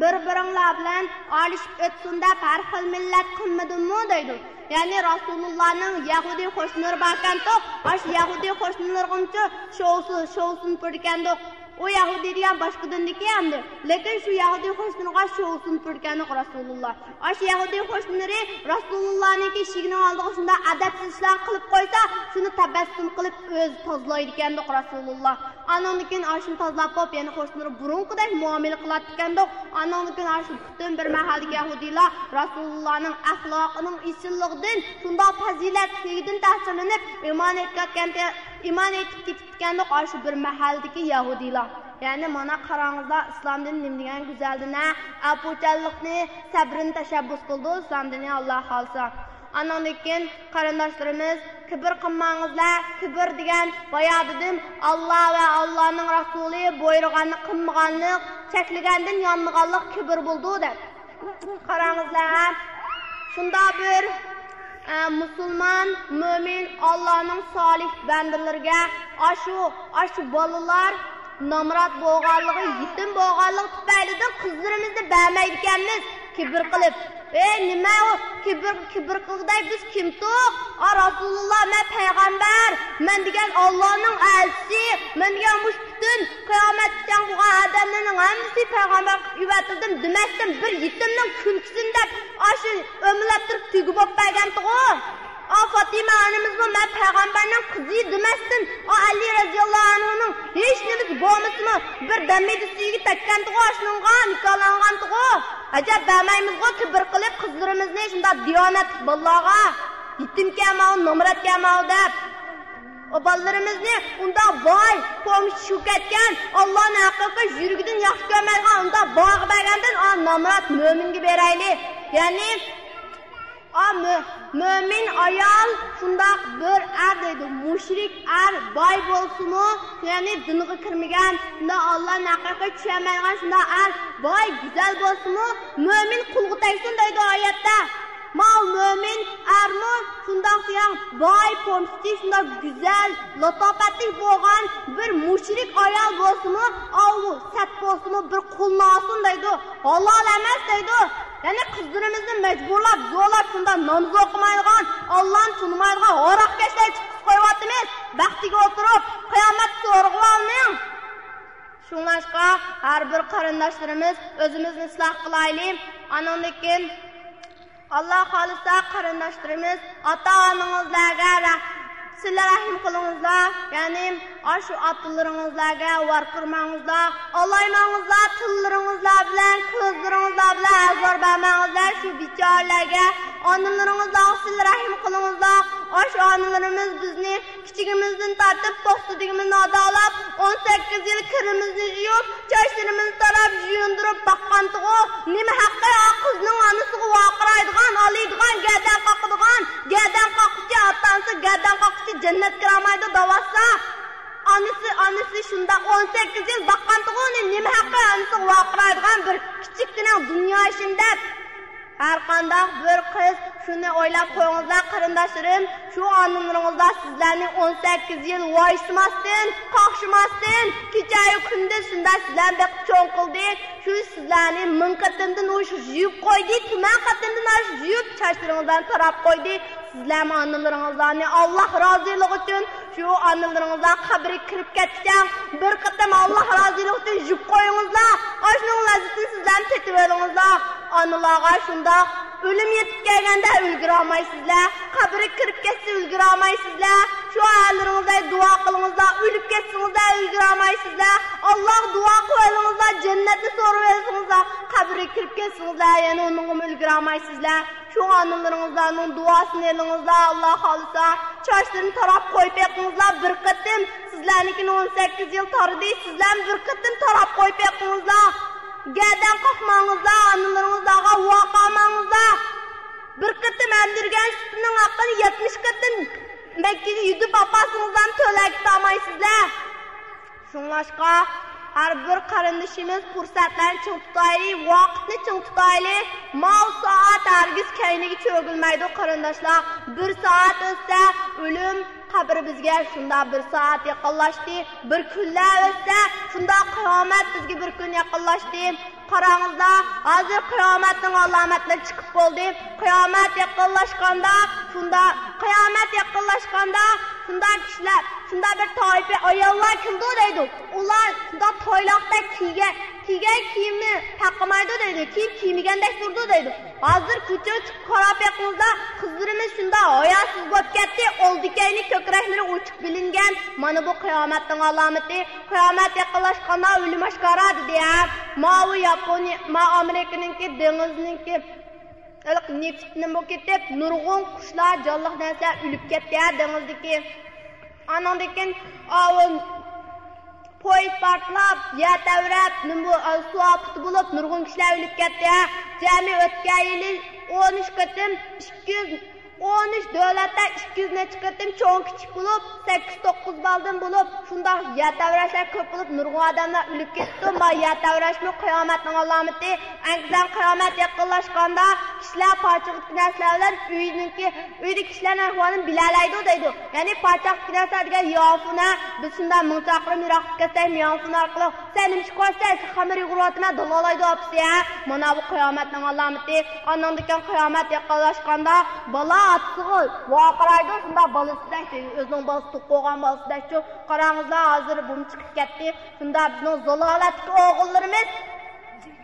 بىر-بىرىڭلار بىلەن ئالىشىپ ئۆتسۇن دەپ ھەر خىل مىللەت قىلمىدىممۇ دەيدۇ. يەنى رەسۇلۇللانىڭ يەھۇدىي قوشنىلىرى باركەنتۇق، ئاشۇ يەھۇدىي قوشنىلىرىغىمۇ شوۋسۇن، شوۋسۇن پۈرىدىكەندۇق. ئۇ يەھۇدىي دېگەن باشقا دىندىكى ئەمدى. لېكىن شۇ يەھۇدىي قوشنىلىرىغا شوۋسۇن پۈرىدىكەندۇق رەسۇلۇللا. ئاشۇ يەھۇدىي قوشنىلىرى رەسۇلۇللانىڭكى ئىشىكىنىڭ ئالدىغا شۇنداق ئەدەپسىز ئىشلارنى قىلىپ قويسا، شۇنى تەبەسسۇم قىلىپ ئۆزى تازىلايدىكەندۇق رەسۇلۇللا. ئانىڭدىن كېيىن ئاشۇنى تازىلاپ بولۇپ، يەنە قوشنىلىرى بۇرۇنقىدەك مۇئامىلە قىلاتتىكەندۇق. ئانىڭدىن كېيىن ئاشۇ پۈتۈن بىر مەھەللىدىكى يەھۇدىيلار رەسۇلۇللانىڭ ئەخلاقىنىڭ ئېسىللىقىدىن، شۇنداق پەزىلەتلىكىدىن تەسىرلىنىپ، ئىمان ئېيتىپ كەتكەن، ئىمان ئېيتىپ كېتىپتىكەندۇق ئاشۇ بىر مەھەللىدىكى يەھۇدىيلار. يەنى مانا قاراڭلار، ئىسلام دىنى نېمە دېگەن گۈزەل دىن ھە؟ ئەپۇچانلىقنى، سەبرىنى تەشەببۇس قىلىدۇ ئىسلام دىنى، ئاللا خالىسا. ئانىڭدىن كېيىن قېرىنداشلىرىمىز، كىبىر قىلماڭلار، كىبىر دېگەن بايا دېدىم، ئاللا ۋە ئاللانىڭ رەسۇلى بۇيرۇغاننى قىلمىغانلىق، چەكلىگەندىن يانمىغانلىق كىبىر بولىدۇ دەپ. قاراڭلار، شۇنداق بىر ئە، مۇسۇلمان، مۆمىن، ئاللانىڭ سالىھ بەندىلىرىگە ئاشۇ، ئاشۇ بالىلار نامرات بولغانلىقى، يېتىم بولغانلىقى تۈپەيلىدىن قىزلىرىمىزنى بەرمەيدىكەنمىز، كىبىر قىلىپ. ئەي، نېمە ئۇ؟ كىبىر، كىبىر قىلغۇدەك بىز كىمتۇق؟ ئا، رەسۇلۇللا، مەن پەيغەمبەر، مەن دېگەن ئاللانىڭ ئەلچىسى، مەن دېگەن مۇشۇ پۈتۈن قىيامەتكىچە بولغان ئادەملەرنىڭ ھەممىسى پەيغەمبەر قىلىپ ئېۋەتىلدىم دېمەستىن، بىر يېتىمنىڭ كۈلكىسىنى دەپ، ئاشۇ ئۆمىلەپ تۇرۇپ تۈگە بولۇپ بەرگەنتىغۇ. ئا، فاتىمە ئانىمىزمۇ، مەن پەيغەمبەرنىڭ قىزى دېمەستىن، ئا، ئەلى رەزىياللاھۇ ئەنھۇنىڭ ھېچ نېمىسى بولمىسىمۇ، بىر دەممىدە سۈيىگە تەگكەنتىغۇ، ئاشۇنىڭغا نىكاھلانغانتىغۇ. ئەجەب بەرمەيمىزغۇ، كىبىر قىلىپ قىزلىرىمىزنى شۇنداق دىيانەتلىك بالىلارغا، يېتىمكەنماۋۇ، نامراتكەنماۋۇ دەپ. ئۇ بالىلىرىمىزنى ئۇنداق باي، پومېشچىك بولۇپ كەتكەن، ئاللانىڭ ھەققىگە يۈرىكىدىن ياخشى كۆرمەيدىغان ئۇنداق بايغا بەرگەندىن، ئا، نامرات مۆمىنگە بېرەيلى. يەنى، ئا، مۆ-، مۆمىن ئايال شۇنداق بىر ئەر دەيدۇ، مۇشرىك ئەر باي بولسىمۇ، يەنى دىنغا كىرمىگەن، شۇنداق ئاللانىڭ ھەققىگە چۈشەنمەيدىغان شۇنداق ئەر باي، گۈزەل بولسىمۇ، مۆمىن قۇلغا تەگسۇن دەيدۇ ئايەتتە. ماۋۇ مۆمىن ئەرمۇ شۇنداق دېگەن باي، پومېشچىك، شۇنداق گۈزەل، لاتاپەتلىك بولغان بىر مۇشرىك ئايال بولسىمۇ، ئاۋۇ سەت بولسىمۇ بىر قۇلنى ئالسۇن دەيدۇ. ھالال ئەمەس دەيدۇ. يەنى قىزلىرىمىزنى مەجبۇرلاپ، زورلاپ شۇنداق ناماز ئوقۇمايدىغان، ئاللانى تونۇمايدىغان ھاراقكەشلەرگە چىققۇزۇپ قويۇۋاتىمىز. بەختىگە ئولتۇرۇپ، قىيامەتتە سورىغىۋالمىڭ. شۇڭلاشقا، ھەر بىر قېرىنداشلىرىمىز ئۆزىمىزنى ئىسلاھ قىلايلى. ئانىڭدىن كېيىن ئاللا خالىسا، قېرىنداشلىرىمىز، ئاتا-ئانىڭىزلارغا رەھ-، سىلە رەھىم قىلىڭىزلار. يەنى ئاشۇ ئاتىلىرىڭىزلارغا ۋارقىرىماڭىزلار، ئالايماڭىزلار، تىللىرىڭىزلار بىلەن، كۆزلىرىڭىزلار بىلەن ئازار بەرمەڭىزلار شۇ بىچارىلەرگە. ئانىلىرىڭىزلارغا سىلە رەھىم قىلىڭىزلار. ئاشۇ ئانىلىرىمىز بىزنى كىچىكىمىزدىن تارتىپ پوختىدىكىمىزنى ئادالاپ، ئون سەككىز يىل كىرىمىزنى يۇيۇپ، چاچلىرىمىزنى تاراپ، يۇيۇندۇرۇپ باققانتىغۇ. نېمە ھەققى ئا قىزنىڭ ئانىسىغا ۋارقىرايدىغان، ئالىيدىغان، گەدەن قاقىدىغان؟ گەدەن قاققۇچى ئاتا-ئانىسى، گەدەن قاققۇچى جەننەتكە كىرەلمەيدۇ دەۋاتسا. ئانىسى، ئانىسى شۇنداق ئون سەككىز يىل باققانتىغۇ، ئۇنى نېمە ھەققى ئانىسىغا ۋارقىرايدىغان بىر كىچىككىنە دۇنيا ئىشىنى دەپ. ھەرقانداق بىر قىز شۇنى ئويلاپ قويۇڭلار، قېرىنداشلىرىم، شۇ ئانىلىرىڭلار سىزلەرنى ئون سەككىز يىل ۋايسىماستىن، قاقشىماستىن، كېچەيۇ كۈندۈز شۇنداق سىزلەرنى بېقىپ چوڭ قىلدى. شۇ سىزلەرنى مىڭ قېتىمدىن ئاشۇق يۇيۇپ قويدى، مىڭ قېتىمدىن ئاشۇق يۇيۇپ، چاچلىرىڭلارنى تاراپ قويدى. سىزلەرمۇ ئانىلىرىڭلارنى ئاللاھ رازىلىقى ئۈچۈن شۇ ئانىلىرىڭلار قەبرىگە كىرىپ كەتكۈچە بىر قېتىم ئاللاھ رازىلىقى ئۈچۈن يۇيۇپ قويۇڭلار. ئاشۇنىڭ لەززىتىنى سىزلەرمۇ تېتىۋېلىڭلار. ئانىلارغا شۇنداق ئۆلۈم يېتىپ كەلگەندە ئۈلگۈرەلمەيسىزلەر. قەبرىگە كىرىپ كەتسە ئۈلگۈرەلمەيسىزلەر. شۇ ئەرلىرىڭىزگە دۇئا قىلىڭىزلار. ئۆلۈپ كەتسىڭىزلەر ئۈلگۈرەلمەيسىزلەر. ئاللاھقا دۇئا قىلىۋېلىڭىزلار. جەننەتنى سورىۋېلىڭىزلار. قەبرىگە كىرىپ كەتسىڭىزلەر يەنە ئۇنىڭغىمۇ ئۈلگۈرەلمەيسىزلەر. شۇ ئانىلىرىڭىزلارنىڭ دۇئاسىنى ئېلىڭىزلار، ئاللاھ خالىسا. چاچلىرىنى تاراپ قويۇپ بېقىڭىزلار بىر قېتىم. سىزلەرنىڭكىنى ئون سەككىز يىل تارىدى، سىزلەرمۇ بىر قېتىم تاراپ قويۇپ بېقىڭىزلار. گەدەن قاقماڭىزلار، ئانىلىرىڭىزلارغا ۋارقىرىماڭلار. بىر قېتىم ئەمدۈرگەن سۈتىنىڭ ھەققىنى يەتمىش قېتىم مەككىگە يۈدۈپ ئاپارسىڭىزلارمۇ تۆلەۋېتەلمەيسىزلەر. شۇڭلاشقا، ھەر بىر قېرىندىشىمىز پۇرسەتلەرنى چىڭ تۇتايلى، ۋاقىتنى چىڭ تۇتايلى. ماۋۇ سائەت ھەرگىز كەينىگە چۆرۈلمەيدۇ، قېرىنداشلار. بىر سائەت ئۆتسە، ئۆلۈم قەبرىمىزگە شۇنداق بىر سائەت يېقىنلاشتى. بىر كۈنلەر ئۆتسە، شۇنداق قىيامەت بىزگە بىر كۈن يېقىنلاشتى. قاراڭلار، ھازىر قىيامەتنىڭ ئالامەتلىرى چىقىپ بولدى. قىيامەت يېقىنلاشقاندا، شۇنداق، قىيامەت يېقىنلاشقاندا، شۇنداق كىشىلەر، شۇنداق بىر تائىپە ئاياللار كېلىدۇ دەيدۇ. ئۇلار شۇنداق تايلاقتا كىيگەن، كىيگەن كىيىمنى تاقىمايدۇ دەيدۇ. كىيىم كىيمىگەندەك تۇرىدۇ دەيدۇ. ھازىر كوچىغا چىقىپ قاراپ بېقىڭلار، قىزلىرىمىز شۇنداق ھاياسىز بولۇپ كەتتى، ئالدى-كەينى كۆكرەكلىرى ئوچۇق بىلىنگەن. مانا بۇ قىيامەتنىڭ ئالامىتى. قىيامەت يېقىنلاشقاندا ئۆلۈم ئاشكارا دېدى ھە. ماۋۇ ياپونىيە، ما ئامېرىكىنىڭكى دېڭىزنىڭكى ھېلىقى نېفىتنىمۇ كېتىپ، نۇرغۇن قۇشلار، جانلىق نەرسىلەر ئۆلۈپ كەتتى ھە دېڭىزدىكى. ئانىڭدىن كېيىن ئاۋۇ پويىز پارتلاپ، يەر تەۋرەپ، نېمە بۇ، سۇ ئاپىتى بولۇپ، نۇرغۇن كىشىلەر ئۆلۈپ كەتتى ھە. جەمئىي ئۆتكەن يىلى ئون ئۈچ قېتىم ئىككى يۈز، ئون ئۈچ دۆلەتتە ئىككى يۈز نەچچە قېتىم چوڭ كىچىك بولۇپ، سەككىز توققۇز بالىدىن بولۇپ، شۇنداق يەر تەۋرەشلەر كۆپ بولۇپ، نۇرغۇن ئادەملەر ئۆلۈپ كېتىپتۇ. ما يەر تەۋرەشمۇ قىيامەتنىڭ ئالامىتى. ئەڭگىزەن قىيامەت يېقىنلاشقاندا، كىشىلەر پاچاقتىكى نەرسىلەر بىلەن ئۆينىڭكى، ئۆيدىكى كىشىلەرنىڭ ئەھۋالىنى بىلەلەيدۇ دەيدۇ. يەنى پاچاقتىكى نەرسە دېگەن يانفون ھە، بىز شۇنداق مىڭ چاقىرىم يىراقلىققا كەتسەك يانفون ئارقىلىق، سەن نېمە ئىش قىلىۋاتىسەن، خەمىرى يۇغۇرۇۋاتىمەن، داللالايدۇ ئاپىسى ھە. مانا بۇ قىيامەتنىڭ ئالامىتى. ئانىڭدىن كېيىن قىيامەت يېقىنلاشقاندا، بالا ئاتىسىغا ۋارقىرايدۇ، شۇنداق بالىسىدەك، ئۆزىنىڭ بالىسى تۇغۇپ قويغان بالىسىدەكچۇ. قاراڭلار، ھازىر بۇم چىقىپ كەتتى. شۇنداق بىزنىڭ زالالەتتىكى ئوغۇللىرىمىز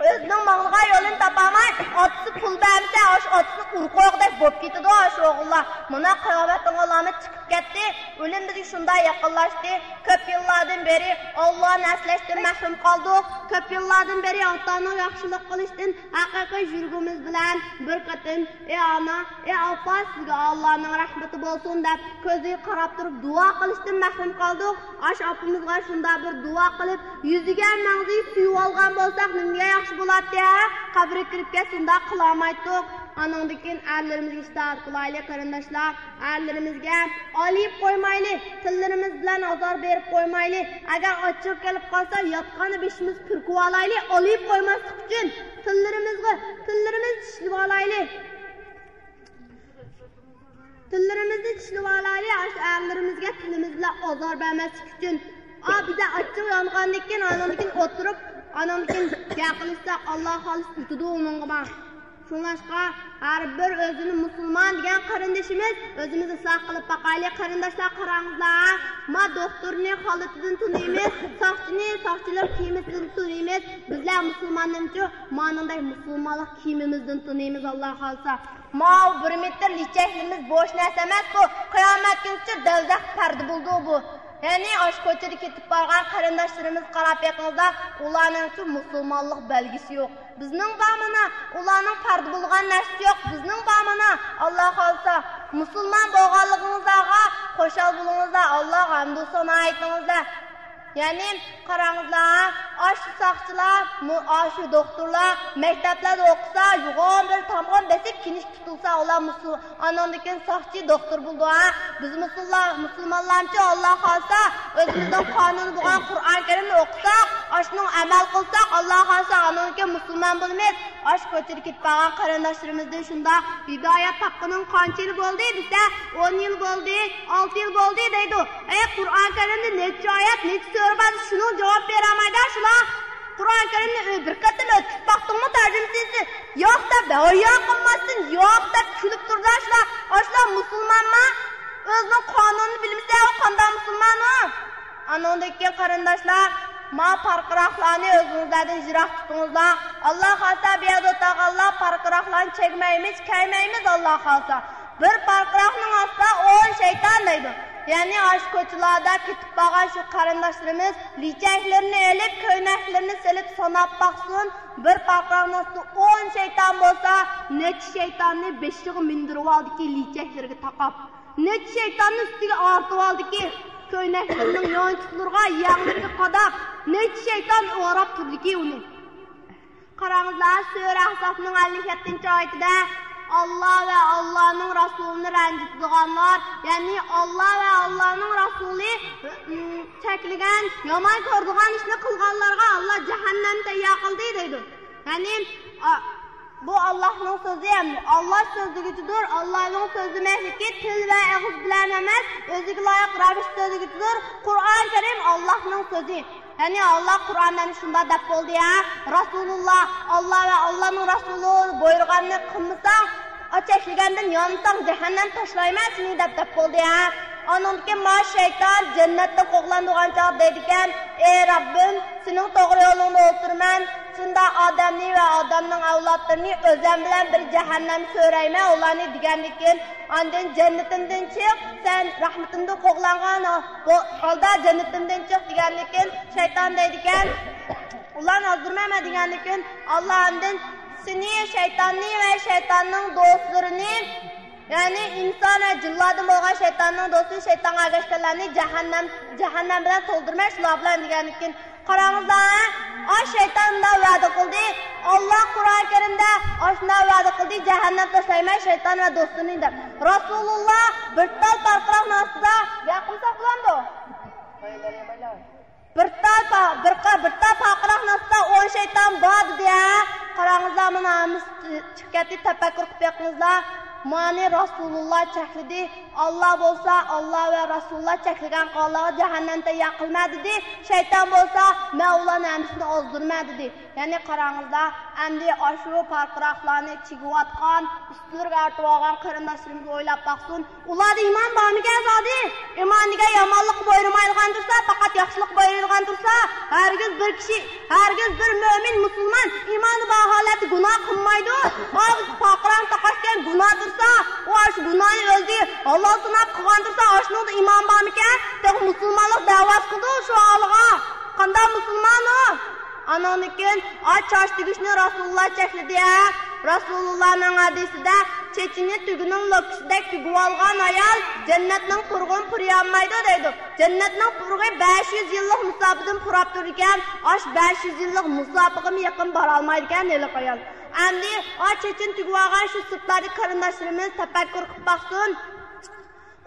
ئۆزىنىڭ ماڭىدىغان يولىنى تاپالماي، ئاتىسى پۇل بەرمىسە، ئاشۇ ئاتىسىنى ئۇرۇپ قويغۇدەك بولۇپ كېتىدۇ ئاشۇ ئوغۇللار. مانا قىيامەتنىڭ ئالامىتى چىقىپ كەتتى. ئۆلۈم بىزگە شۇنداق يېقىنلاشتى. كۆپ يىللاردىن بېرى ئاللانى ئەسلەشتىن مەھرۇم قالدۇق. كۆپ يىللاردىن بېرى ئاتانىڭ ياخشىلىق قىلىشتىن ھەقىقىي يۈرىكىمىز بىلەن بىر قېتىم، ئى ئانا، ئى ئاپا، سىزگە ئاللانىڭ رەھمىتى بولسۇن دەپ كۆزىگە قاراپ تۇرۇپ دۇئا قىلىشتىن مەھرۇم قالدۇق. ئاشۇ ئاپىمىزغا شۇنداق بىر دۇئا قىلىپ، يۈزىگە مەڭزى سۆيۈۋالغان بولساق نېمىگە ياخشى بولاتتى ھە؟ قەبرىگە كىرىپ كەتسە ئۇنداق قىلالمايتتۇق. ئانىڭدىن كېيىن ئەرلىرىمىزگە ئىتائەت قىلايلى قېرىنداشلار. ئەرلىرىمىزگە ئالىيىپ قويمايلى، تىللىرىمىز بىلەن ئازار بېرىپ قويمايلى. ئەگەر ئاچچىقى كېلىپ قالسا ياتقاندا بېشىمىز پۈركۈۋالايلى، ئالىيىپ قويماسلىق ئۈچۈن تىللىرىمىزغا، تىللىرىمىزنى چىشلىۋالايلى. تىللىرىمىزنى چىشلىۋالايلى، ئاشۇ ئەرلىرىمىزگە تىلىمىز بىلەن ئازار بەرمەسلىك ئۈچۈن. ئا، بىزدە ئاچچىق يانغاندىن كېيىن، ئانىڭدىن كېيىن ئولتۇرۇپ، ئانىڭدىن كېيىن گەپ قىلىشساق، ئاللا خالىسا ئۆتىدۇ ئۇنىڭغىمۇ. شۇڭلاشقا، ھەر بىر ئۆزىنى مۇسۇلمان دېگەن قېرىندىشىمىز ئۆزىمىز ئىسلاھ قىلىپ باقايلى. قېرىنداشلار، قاراڭلار، ما دوختۇرنى خالىتىدىن تونۇيمىز، ساقچىنى ساقچىلىق كىيىمىدىن تونۇيمىز. بىزلەر مۇسۇلماننىمۇ مانىڭدەك مۇسۇلمانلىق كىيىمىمىزدىن تونۇيمىز، ئاللا خالىسا. ماۋۇ بىر مېتىر لېچەكلىرىمىز بوش نەرسە ئەمەسقۇ، قىيامەت كۈنىچە دەۋزەخ پەردە بولىدۇ بۇ. يەنى ئاشۇ كوچىدا كېتىپ بارغان قېرىنداشلىرىمىزغا قاراپ بېقىڭلار، ئۇلارنىڭچۇ مۇسۇلمانلىق بەلگىسى يوق. بىزنىڭ بار مانا، ئۇلارنىڭ پەردە بولغان نەرسىسى يوق. بىزنىڭ بار مانا، ئاللا خالىسا، مۇسۇلمان بولغانلىقىڭىزلارغا خۇشال بولۇڭلار، ئاللاغا ھەمدۇ سانا ئېيتىڭلار. يەنى قاراڭلار، ئاشۇ ساقچىلار، مۇ-، ئاشۇ دوختۇرلار مەكتەپلەردە ئوقۇسا، يوغان بىر تامغان بېسىپ كىنىشكا تۇتۇلسا، ئۇلار مۇسۇل-، ئاناندىن كېيىن ساقچى، دوختۇر بولىدۇ، ھە؟ بىز مۇسۇلمان، مۇسۇلمانلارچۇ، ئاللا خالىسا، ئۆزىمىزنىڭ قانۇنى بولغان قۇرئان كەرىمنى ئوقۇساق، ئاشۇنىڭغا ئەمەل قىلساق، ئاللا خالىسا، ئاناندىن كېيىن مۇسۇلمان بولىمىز. ئاشۇ كوچىدا كېتىپ قالغان قېرىنداشلىرىمىزدىن شۇنداق ھىدايەت تاپقىنىڭ قانچە يىل بولدى دېسە، ئون يىل بولدى، ئالتە يىل بولدى دەيدۇ. ئەي، قۇرئان كەرىمدە نەچچە ئايەت، نەچچە سۈرە بار، شۇنىڭ جاۋاب بېرەلمەيدۇ شۇلار. قۇرئان كەرىمنى ئۆ-، بىر قېتىم ئۆتكۈزۈپ باقتىڭمۇ تەرجىمىسىنى؟ ياق دەپ، ھايا قىلماستىن، ياق دەپ كۈلۈپ تۇرىدۇ شۇلار. ئاشۇلار مۇسۇلمانما؟ ئۆزىنىڭ قانۇنىنى بىلمىسە، ئۇ قانداق مۇسۇلمان ئۇ؟ ئانىڭدىن كېيىن قېرىنداشلار، ما پارقىراقلارنى ئۆزىڭىزلەردىن يىراق تۇتۇڭلار. ئاللا خالىسا، بۇ يەردە ئولتۇرغانلار پارقىراقلارنى چەكمەيمىز، كەيمەيمىز، ئاللا خالىسا. بىر پارقىراقنىڭ ئاستىدا ئون شەيتان دەيدۇ. يەنى ئاشۇ كوچىلاردا كېتىپ بارغان شۇ قېرىنداشلىرىمىز لىچەكلىرىنى ئېلىپ، كۆينەكلىرىنى سېلىپ ساناپ باقسۇن. بىر پارقىراقنىڭ ئاستىدا ئون شەيتان بولسا، نەچچە شەيتاننى بېشىغا مىندۈرۈۋالدىكى لىچەكلىرىگە تاقاپ. نەچچە شەيتاننى ئۈستىگە ئارتىۋالدىكى، كۆينەكلىرىنىڭ يانچۇقلىرىغا، يەڭلىرىگە قاداپ، نەچچە شەيتان ئوراپ تۇردىكى ئۇنى. قاراڭلار، سۈرە ئەھزابنىڭ ئەللىك يەتتىنچى ئايىتىدە، ئاللا ۋە ئاللانىڭ رەسۇلىنى رەنجىتىدىغانلار، يەنى ئاللا ۋە ئاللانىڭ رەسۇلى، ئىم، چەكلىگەن، يامان كۆرىدىغان ئىشنى قىلغانلارغا ئاللا جەھەننەم تەييار قىلدى دەيدۇ. يەنى، ئا، بۇ ئاللاھنىڭ سۆزى ئەمدى. ئاللا سۆزلىگۈچىدۇر. ئاللانىڭ سۆزلىمەكلىكى تىل ۋە ئېغىز بىلەن ئەمەس، ئۆزىگە لايىق رەۋىشتە سۆزلىگۈچىدۇر. قۇرئان كەرىم ئاللاھنىڭ سۆزى. يەنى ئاللا قۇرئاندا شۇنداق دەپ بولدى ھە، رەسۇلۇللا، ئاللا ۋە ئاللانىڭ رەسۇلى بۇيرۇغاننى قىلمىساڭ، چەكلىگەندىن يانساڭ، جەھەننەم تاشلايمەن سېنى دەپ، دەپ بولدى ھە. ئانىڭدىن كېيىن ما شەيتان جەننەتتىن قوغلانىدىغان چاغدا دەيدىكەن، ئى رەببىم، سېنىڭ توغرا يولۇڭدا ئولتۇرىمەن، شۇنداق ئادەمنى ۋە ئادەمنىڭ ئەۋلادلىرىنى ئۆزەم بىلەن بىر جەھەننەمگە سۆرەيمەن ئۇلارنى دېگەندىن كېيىن، ئاندىن جەننىتىمدىن چىق، سەن رەھمىتىمدىن قوغلانغان بۇ ھالدا جەننىتىمدىن چىق دېگەندىن كېيىن، شەيتان دەيدىكەن، ئۇلارنى ئازدۇرمايمەن دېگەندىن كېيىن، ئاللا ئاندىن سېنى، شەيتاننى ۋە شەيتاننىڭ دوستلىرىنى، يەنى ئىنسان ۋە جىنلاردىن بولغان شەيتاننىڭ دوستى، شەيتانغا ئەگەشكەنلەرنى جەھەننەم، جەھەننەم بىلەن تولدۇرىمەن شۇلار بىلەن دېگەندىن كېيىن، قاراڭلار، ئا شەيتان مۇنداق ۋەدە قىلدى، ئاللا قۇرئان كەرىمدە ئاشۇنداق ۋەدە قىلدى، جەھەننەم تاشلايمەن شەيتان ۋە دوستىنى دەپ. رەسۇلۇللا بىر تال پارقىراقنىڭ ئاستىدا، گەپ قىلساق بولامدۇ؟ بىر تال پا-، بىر قا-، بىر تال پارقىراقنىڭ ئاستىدا ئون شەيتان بار دېدى ھە. قاراڭلار، مانا ھەممىسى چىقىپ كەتتى، تەپەككۇر قىلىپ بېقىڭلار. مانى رەسۇلۇللا چەكلىدى. ئاللا بولسا، ئاللا ۋە رەسۇلۇللا چەكلىگەن قالغانلارغا جەھەننەم تەييار قىلىمەن دېدى. شەيتان بولسا، مەن ئۇلارنى ھەممىسىنى ئازدۇرىمەن دېدى. يەنى قاراڭلار، ئەمدى ئاشۇ پارقىراقلارنى چىگىۋاتقان، ئۈستىلىرىگە ئارتىۋالغان قېرىنداشلىرىمىز ئويلاپ باقسۇن. ئۇلاردا ئىمان بارمىكەن زادى؟ ئىمان دېگەن يامانلىققا بۇيرۇمايدىغان تۇرسا، پەقەت ياخشىلىققا بۇيرۇيدىغان تۇرسا، ھەرگىز بىر كىشى، ھەرگىز بىر مۆمىن مۇسۇلمان ئىمانى بار ھالەتتە گۇناھ قىلمايدۇ. ئا، بىز پارقىراق تاقاشكەن گۇناھ تۇرسا، ئۇ ئاشۇ گۇناھنى ئۆزى ھالال ساناپ قىلغان تۇرسا، ئاشۇنىڭدا ئىمان بارمىكەن؟ تېخى مۇسۇلمانلىق دەۋاسى قىلىدۇ شۇ ھالىغا. قانداق مۇسۇلمان ئۇ؟ ئانىڭدىن كېيىن، ئا، چاچ تۈگۈشنى رەسۇلۇللا چەكلىدى ھە. رەسۇلۇللانىڭ ھەدىسىدە، چېچىنى تۆگىنىڭ لوككىسىدەك تۈگۈۋالغان ئايال جەننەتنىڭ پۇرىقىنى پۇرىيالمايدۇ دەيدۇ. جەننەتنىڭ پۇرىقى بەش يۈز يىللىق مۇساپىدىن پۇراپ تۇرىدىكەن، ئاشۇ بەش يۈز يىللىق مۇساپىغىمۇ يېقىن بارالمايدىكەن ھېلىقى ئايال. ئەمدى ئا چېچىنى تۈگۈۋالغان شۇ سىرتلاردىكى قېرىنداشلىرىمىز تەپەككۇر قىلىپ باقسۇن.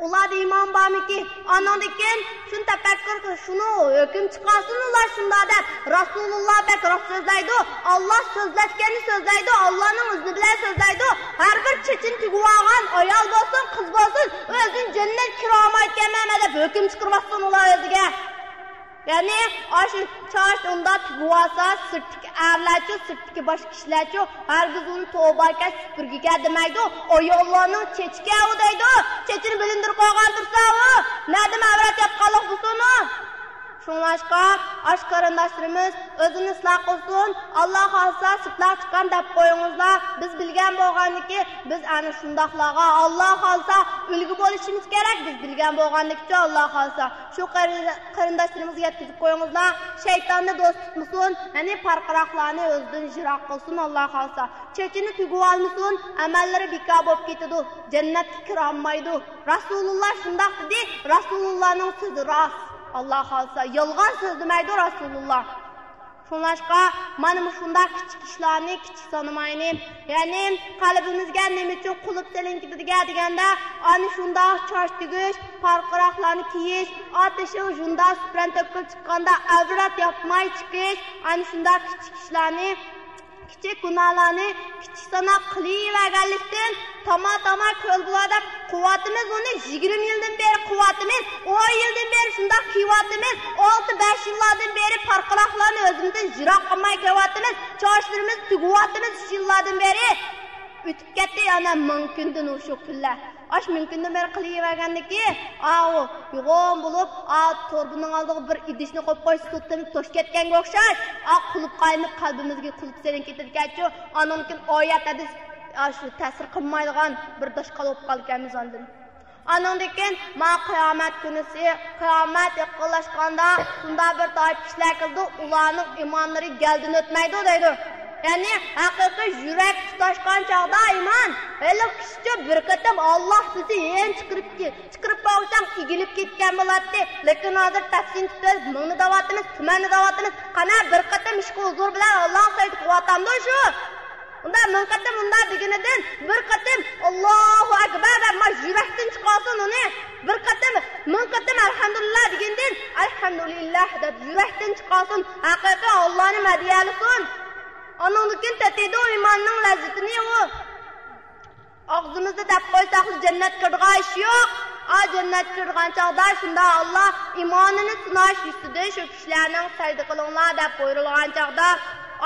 ئۇلاردا ئىمان بارمىكى؟ ئانىڭدىن كېيىن شۇنى تەپەككۇر قىل، شۇنى ھۆكۈم چىقارسۇن ئۇلار شۇنداق دەپ. رەسۇلۇللا بەك راست سۆزلەيدۇ. ئاللا سۆزلەتكەننى سۆزلەيدۇ، ئاللانىڭ ئىزنى بىلەن سۆزلەيدۇ. ھەر بىر چېچىنى تۈگۈۋالغان ئايال بولسۇن، قىز بولسۇن، ئۆزىنى جەننەتكە كىرىۋالمايدىكەنمەن دەپ ھۆكۈم چىقىرىۋاتسۇن ئۇلار ئۆزىگە. يەنى ئاشۇ چاچ ئۇنداق تۈگۈۋالسا، سىرتتىكى ئەرلەرچۇ، سىرتتىكى باشقا كىشىلەرچۇ، ھەرگىز ئۇنى توۋا ئىكەن، سۈپۈرگە ئىكەن دېمەيدۇ. ئاياللارنىڭ چېچىكەن ئۇ دەيدۇ. چېچىنى بىلىندۈرۈپ قويغان تۇرسا ئۇ، نەدىمۇ ئەۋرەت ياتقانلىق بولسۇن ئۇ. شۇڭلاشقا، ئاشۇ قېرىنداشلىرىمىز ئۆزىنى ئىسلاھ قىلسۇن، ئاللا خالىسا سىرتلارغا چىققان دەپ قويۇڭلار. بىز بىلگەن بولغاندىكى، بىز ئەنە شۇنداقلارغا، ئاللا خالىسا، ئۈلگە بولۇشىمىز كېرەك. بىز بىلگەن بولغاندىكىچۇ، ئاللا خالىسا. شۇ قېرى-، قېرىنداشلىرىمىزغا يەتكۈزۈپ قويۇڭلار. شەيتاننى دوست تۇتمىسۇن، يەنى پارقىراقلارنى ئۆزىدىن يىراق قىلسۇن، ئاللا خالىسا. چېچىنى تۈگۈۋالمىسۇن، ئەمەللىرى بىكار بولۇپ كېتىدۇ، جەننەتكە كىرالمايدۇ. رەسۇلۇللا شۇنداق دېدى، رەسۇلۇللانىڭ سۆزى راست. ئاللا خالىسا، يالغان سۆزلىمەيدۇ رەسۇلۇللا. شۇڭلاشقا، مانا مۇشۇنداق كىچىك ئىشلارنى كىچىك سانىمايلى. يەنى، قەلبىمىزگە نېمە ئۈچۈن قۇلۇپ سېلىنىپ كېتىدىكەن دېگەندە، ئەنە شۇنداق چاچ تۈگۈش، پارقىراقلارنى كىيىش، ئاتىشىڭ شۇنداق سۈپرەن تۆكۈلۈپ چىققاندا ئەۋرەت ياپماي چىقىش، ئەنە شۇنداق كىچىك ئىشلارنى كىچىك گۇناھلارنى كىچىك ساناپ قىلىۋەرگەنلىكتىن، تاما-تاما كۆل بۇلار دەپ قىلىۋاتىمىز ئۇنى، يىگىرمە يىلدىن بېرى قىلىۋاتىمىز، ئون يىلدىن بېرى شۇنداق كىيىۋاتىمىز، ئالتە بەش يىللاردىن بېرى پارقىراقلارنى ئۆزىمىزدىن يىراق قىلماي كېلىۋاتىمىز، چاچلىرىمىزنى تۈگۈۋاتىمىز ئۈچ يىللاردىن بېرى. ئۆتۈپ كەتتى ئەنە مىڭ كۈندىن ئۇ شۇ كۈنلەر. ئاشۇ مىڭ كۈندىن بېرى قىلىۋەرگەندىكى، ئاۋۇ يوغان بولۇپ، ئا، تۇرۇبىنىڭ ئالدىغا بىر ئىدىشنى قويۇپ قويسا، سۇ تېمىپ توشۇپ كەتكەنگە ئوخشاش. ئا، قۇلۇپ قاينىپ، قەلبىمىزگە قۇلۇپ سېلىنىپ كېتىدىكەنچۇ، ئانىڭدىن كېيىن ئايەت ھەدىس، ئا، شۇ تەسىر قىلمايدىغان بىر داشقال بولۇپ قالىدىكەنمىز ئاندىن. ئانىڭدىن كېيىن، ما قىيامەت كۈنىسى، قىيامەت يېقىنلاشقاندا، شۇنداق بىر تائىپە كىشىلەر كېلىدۇ، ئۇلارنىڭ ئىمانلىرى گەلدىن ئۆتمەيدۇ دەيدۇ. يەنى، ھەقىقىي يۈرەك تۇتاشقان چاغدا ئىمان، ھېلىقى كىشىچۇ بىر قېتىم ئاللا دېسە، يېنى چىقىرىپ، چىقىرىپ بولساڭ ئېگىلىپ كەتكەن بولاتتى. لېكىن ھازىر تەپسىنى تۇتۇپ، مىڭنى دەۋاتىمىز، تۈمەننى دەۋاتىمىز. قانا، بىر قېتىم ئىشقا ھۇزۇر بىلەن ئاللا سەجدە قىلىۋاتامدۇ شۇ؟ ئۇندا مىڭ قېتىم ئۇنداق دېگىنىدىن، بىر قېتىم ئاللاھۇ ئەكبەر دەپ، ما يۈرەكتىن چىقارسۇن ئۇنى. بىر قېتىم، مىڭ قېتىم ئەلھەمدۇلىللا دېگىنىدىن، ئەلھەمدۇلىللا دەپ يۈرەكتىن چىقارسۇن، ھەقىقىي ئاللانى مەدھىيەلىسۇن. ئانىڭدىن كېيىن تېتىيدۇ ئىماننىڭ لەززىتىنى ئۇ. ئاغزىمىزدا دەپ قويساقلا جەننەتكە كىرىدىغان ئىش يوق. ئا، جەننەتكە كىرىدىغان چاغدا شۇنداق ئاللا ئىمانىنى سىناش يۈزىسىدىن شۇ كىشىلەرنىڭ سەجدە قىلىڭلار دەپ بۇيرۇلغان چاغدا،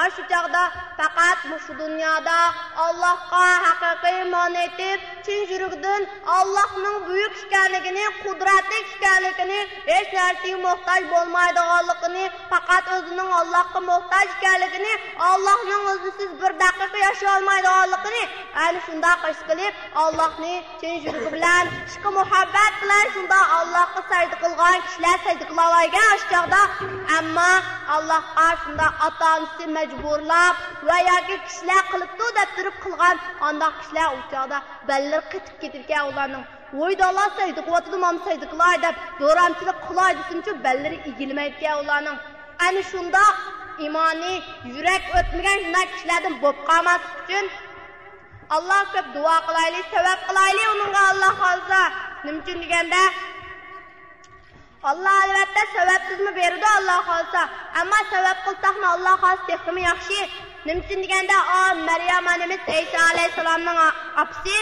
ئاشۇ چاغدا پەقەت مۇشۇ دۇنيادا ئاللاھقا ھەقىقىي ئىمان ئېيتىپ، چىن يۈرىكىدىن ئاللاھنىڭ بۈيۈك ئىكەنلىكىنى، قۇدرەتلىك ئىكەنلىكىنى، ھېچ نەرسىگە موھتاج بولمايدىغانلىقىنى، پەقەت ئۆزىنىڭ ئاللاھقا موھتاج ئىكەنلىكىنى، ئاللاھنىڭ ئىزنىسىز بىر دەقىقە ياشىيالمايدىغانلىقىنى، ئەنە شۇنداق ھېس قىلىپ، ئاللاھنى چىن يۈرىكى بىلەن، ئىشقى مۇھەببەت بىلەن شۇنداق ئاللاھقا سەجدە قىلغان كىشىلەر سەجدە قىلالايدىكەن ئاشۇ چاغدا. ئەمما ئاللاھقا شۇنداق ئاتا-ئانىسى مەجبۇرلاپ ۋە ياكى كىشىلەر قىلىپتۇ دەپ تۇرۇپ قىلغان ئانداق كىشىلەر ئۇ چاغدا بەللىرى قېتىپ كېتىدىكەن ئۇلارنىڭ. ۋوي داللا، سەجدە قىلىۋاتىدۇ، مانا سەجدە قىلاي دەپ دورامچىلىق قىلاي دېسىمچۇ، بەللىرى ئېگىلمەيدىكەن ئۇلارنىڭ. ئەنە شۇنداق ئىمانى يۈرەك ئۆتمىگەن شۇنداق كىشىلەردىن بولۇپ قالماسلىق ئۈچۈن، ئاللاھقا كۆپ دۇئا قىلايلى، سەۋەب قىلايلى ئۇنىڭغا، ئاللا خالىسا. نېمە ئۈچۈن دېگەندە، ئاللا ئەلۋەتتە سەۋەبسىزمۇ بېرىدۇ، ئاللا خالىسا. ئەمما سەۋەب قىلساقمۇ، ئاللا خالىسا، تېخىمۇ ياخشى. نېمە ئۈچۈن دېگەندە، ئا، مەريەم ئانىمىز ئەيسا ئەلەيھىسسالامنىڭ ئا-، ئاپىسى.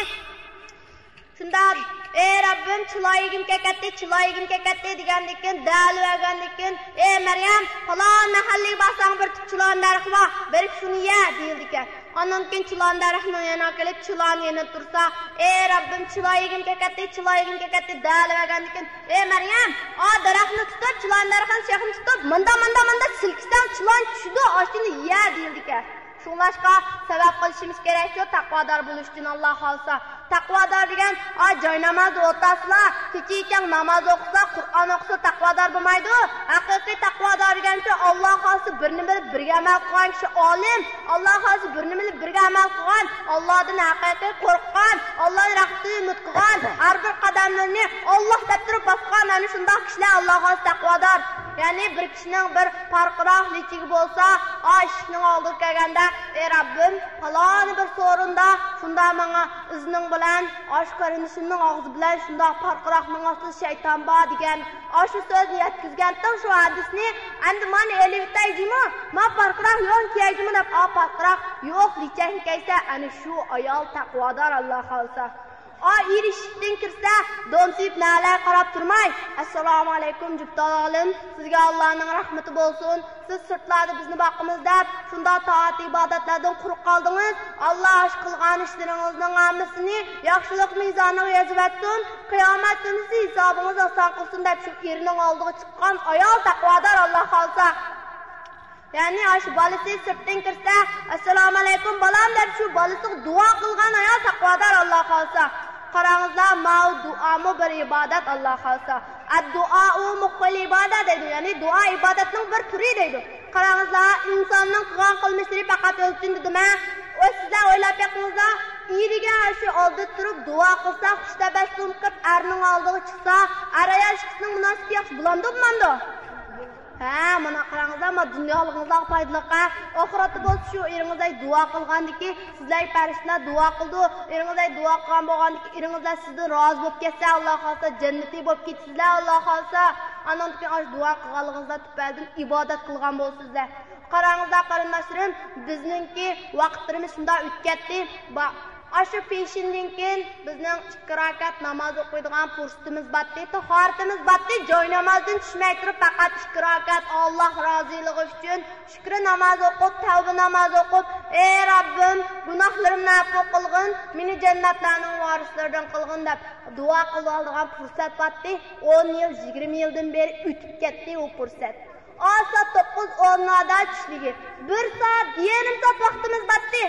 شۇنداق، ئەي رەببىم، چىلا يېگۈم كەلكەتتى، چىلا يېگۈم كەلكەتتى دېگەندىن كېيىن، دەلىۋەرگەندىن كېيىن، ئەي مەريەم، پالان مەھەللىگە بارساڭ، بىر تۈپ چىلان دەرىخى بار، بېرىپ شۇنى يە، دېيىلىدىكەن. ئاندىن كېيىن چىلان دەرىخىنىڭ يېنىغا كېلىپ، چىلان يېنىدا تۇرسا، ئەي رەببىم، چىلا يېگۈم كەلكەتتى، چىلا يېگۈم كەلكەتتى دەلىۋەرگەندىن كېيىن، ئەي مەريەم، ئا دەرەخنى تۇتۇپ، چىلان دەرىخىنىڭ شېخىنى تۇتۇپ، مۇندا، مۇندا، مۇندا سىلكىسەڭ، چىلان چۈشىدۇ، ئاشۇنى يە، دېيىلىدىكەن. شۇڭلاشقا سەۋەب قىلىشىمىز كېرەككۇ، تەقۋادار بولۇش ئۈچۈن، ئاللا خالىسا. تەقۋادار دېگەن، ئا، جاينامازدا ئولتۇرسىلا، كېچە-كېچە ناماز ئوقۇسا، قۇرئان ئوقۇسا، تەقۋادار بولمايدۇ. ھەقىقىي تەقۋادار دېگەنچۇ، ئاللا خالىسا بىر نېمىلەر بىرگە ئەمەل قىلغان كىشى ئالىم، ئاللا خالىسا بىر نېمىلەر بىرگە ئەمەل قىلغان، ئاللادىن ھەقىقىي قورققان، ئاللانىڭ رەھمىتىنى ئۈمىد قىلغان، ھەر بىر قەدەملىرىنى ئاللا دەپ تۇرۇپ باسقان، ئەنە شۇنداق كىشىلەر ئاللا خالىسا تەقۋادار. يەنى بىر كىشىنىڭ بىر پارقىراق لىچىگى بولسا، ئا ئىشىكنىڭ ئالدىغا كەلگەندە، ئەي رەببىم، پالانى بىر سورۇندا شۇنداق ماڭا ئىزنىڭ بىلەن، ئاشۇ قېرىندىشىمنىڭ ئاغزى بىلەن شۇنداق پارقىراقنىڭ ئاستىدا شەيتان بار دېگەن، ئاشۇ سۆزنى يەتكۈزگەنتىڭ شۇ ھەدىسنى، ئەمدى مانا ئېلىۋېتەي جۇمۇ، ما پارقىراق يوق كىيەي جۇمۇ دەپ، ئا پارقىراق يوق لىچەكنى كىيسە، ئەنە شۇ ئايال تەقۋادار، ئاللا خالىسا. ئا ئېرىشىشتىن كىرسە، دومسىيىپ نەلەر قاراپ تۇرماي، «ئەسسالامۇ ئەلەيكۇم، جۈپتالىق ئالىم، سىزگە ئاللانىڭ رەھمىتى بولسۇن، سىز سىرتلاردا بىزنى باقىمىز» دەپ، شۇنداق تائەت-ئىبادەتلەردىن قۇرۇق قالدىڭىز. ئاللا ئاشۇ قىلغان ئىشلىرىڭىزنىڭ ھەممىسىنى ياخشىلىق مىزانىغا يېزىۋەتسۇن، قىيامەت كۈنىسى ھېسابىڭىز ئاسان قىلسۇن دەپ، شۇ ئېرىنىڭ ئالدىغا چىققان ئايال تەقۋادار، ئاللا خالىسا. يەنى ئاشۇ بالىسى سىرتتىن كىرسە، «ئەسسالامۇ ئەلەيكۇم، بالام» دەپ، شۇ بالىسىغا دۇئا قىلغان ئايال تەقۋادار، ئاللا خالىسا. قاراڭىزلار، ماۋۇ دۇئامۇ بىر ئىبادەت، ئاللا خالىسا. «ئەددۇئائۇ مۇخخۇل ئىبادە» دەيدۇ، يەنى دۇئا ئىبادەتنىڭ بىر تۈرى دەيدۇ. قاراڭىزلار، ئىنساننىڭ قىلغان قىلمىشلىرى پەقەت ئۆلچىنىدۇ دېمە. ئۇ سىزلەر ئويلاپ بېقىڭىزلار، ئېرىگە ئاشۇ ئالدىدا تۇرۇپ دۇئا قىلسا، خۇش تەبەسسۇم قىلىپ ئەرنىڭ ئالدىغا چىقسا، ئەر-ئايال ئىككىسىنىڭ مۇناسىۋىتى ياخشى بولامدۇ، بولمامدۇ؟ ھە، مانا قاراڭلار، ما دۇنيالىقىڭلارغا پايدىلىق ھە. ئاخىرەتتە بولسا شۇ ئېرىڭلار دۇئا قىلغاندىكى سىزلەرگە پەرىشتىلەر دۇئا قىلىدۇ. ئېرىڭلار دۇئا قىلغان بولغاندىكى ئېرىڭلار سىزدىن رازى بولۇپ كەتسە، ئاللا خالىسا جەننىتى بولۇپ كېتىسىلەر، ئاللا خالىسا. ئاندىن كېيىن ئاشۇ دۇئا قىلغانلىقىڭلار تۈپەيلىدىن ئىبادەت قىلغان بولىسىلەر. قاراڭلار قېرىنداشلىرىم، بىزنىڭكى ۋاقىتلىرىمىز شۇنداق ئۆتۈپ كەتتى. با-، ئاشۇ پېشىندىن كېيىن بىزنىڭ ئىككى راكەت ناماز ئوقۇيدىغان پۇرسىتىمىز باتتى، تاھارىتىمىز باتتى. جاينامازدىن چۈشمەي تۇرۇپ پەقەت ئىككى راكەت ئاللا رازىلىقى ئۈچۈن شۈكرى ناماز ئوقۇپ، تەۋبە ناماز ئوقۇپ، «ئەي رەببىم، گۇناھلىرىمنى ئەپۇ قىلغىن، مېنى جەننەتلەرنىڭ ۋارىسلىرىدىن قىلغىن» دەپ دۇئا قىلىۋالىدىغان پۇرسەت باتتى. ئون يىل، يىگىرمە يىلدىن بېرى ئۆتۈپ كەتتى ئۇ پۇرسەت. ئاسا توققۇز ئونلاردا چۈشلۈكى بىر سائەت، يېرىم سائەت ۋاقتىمىز باتتى.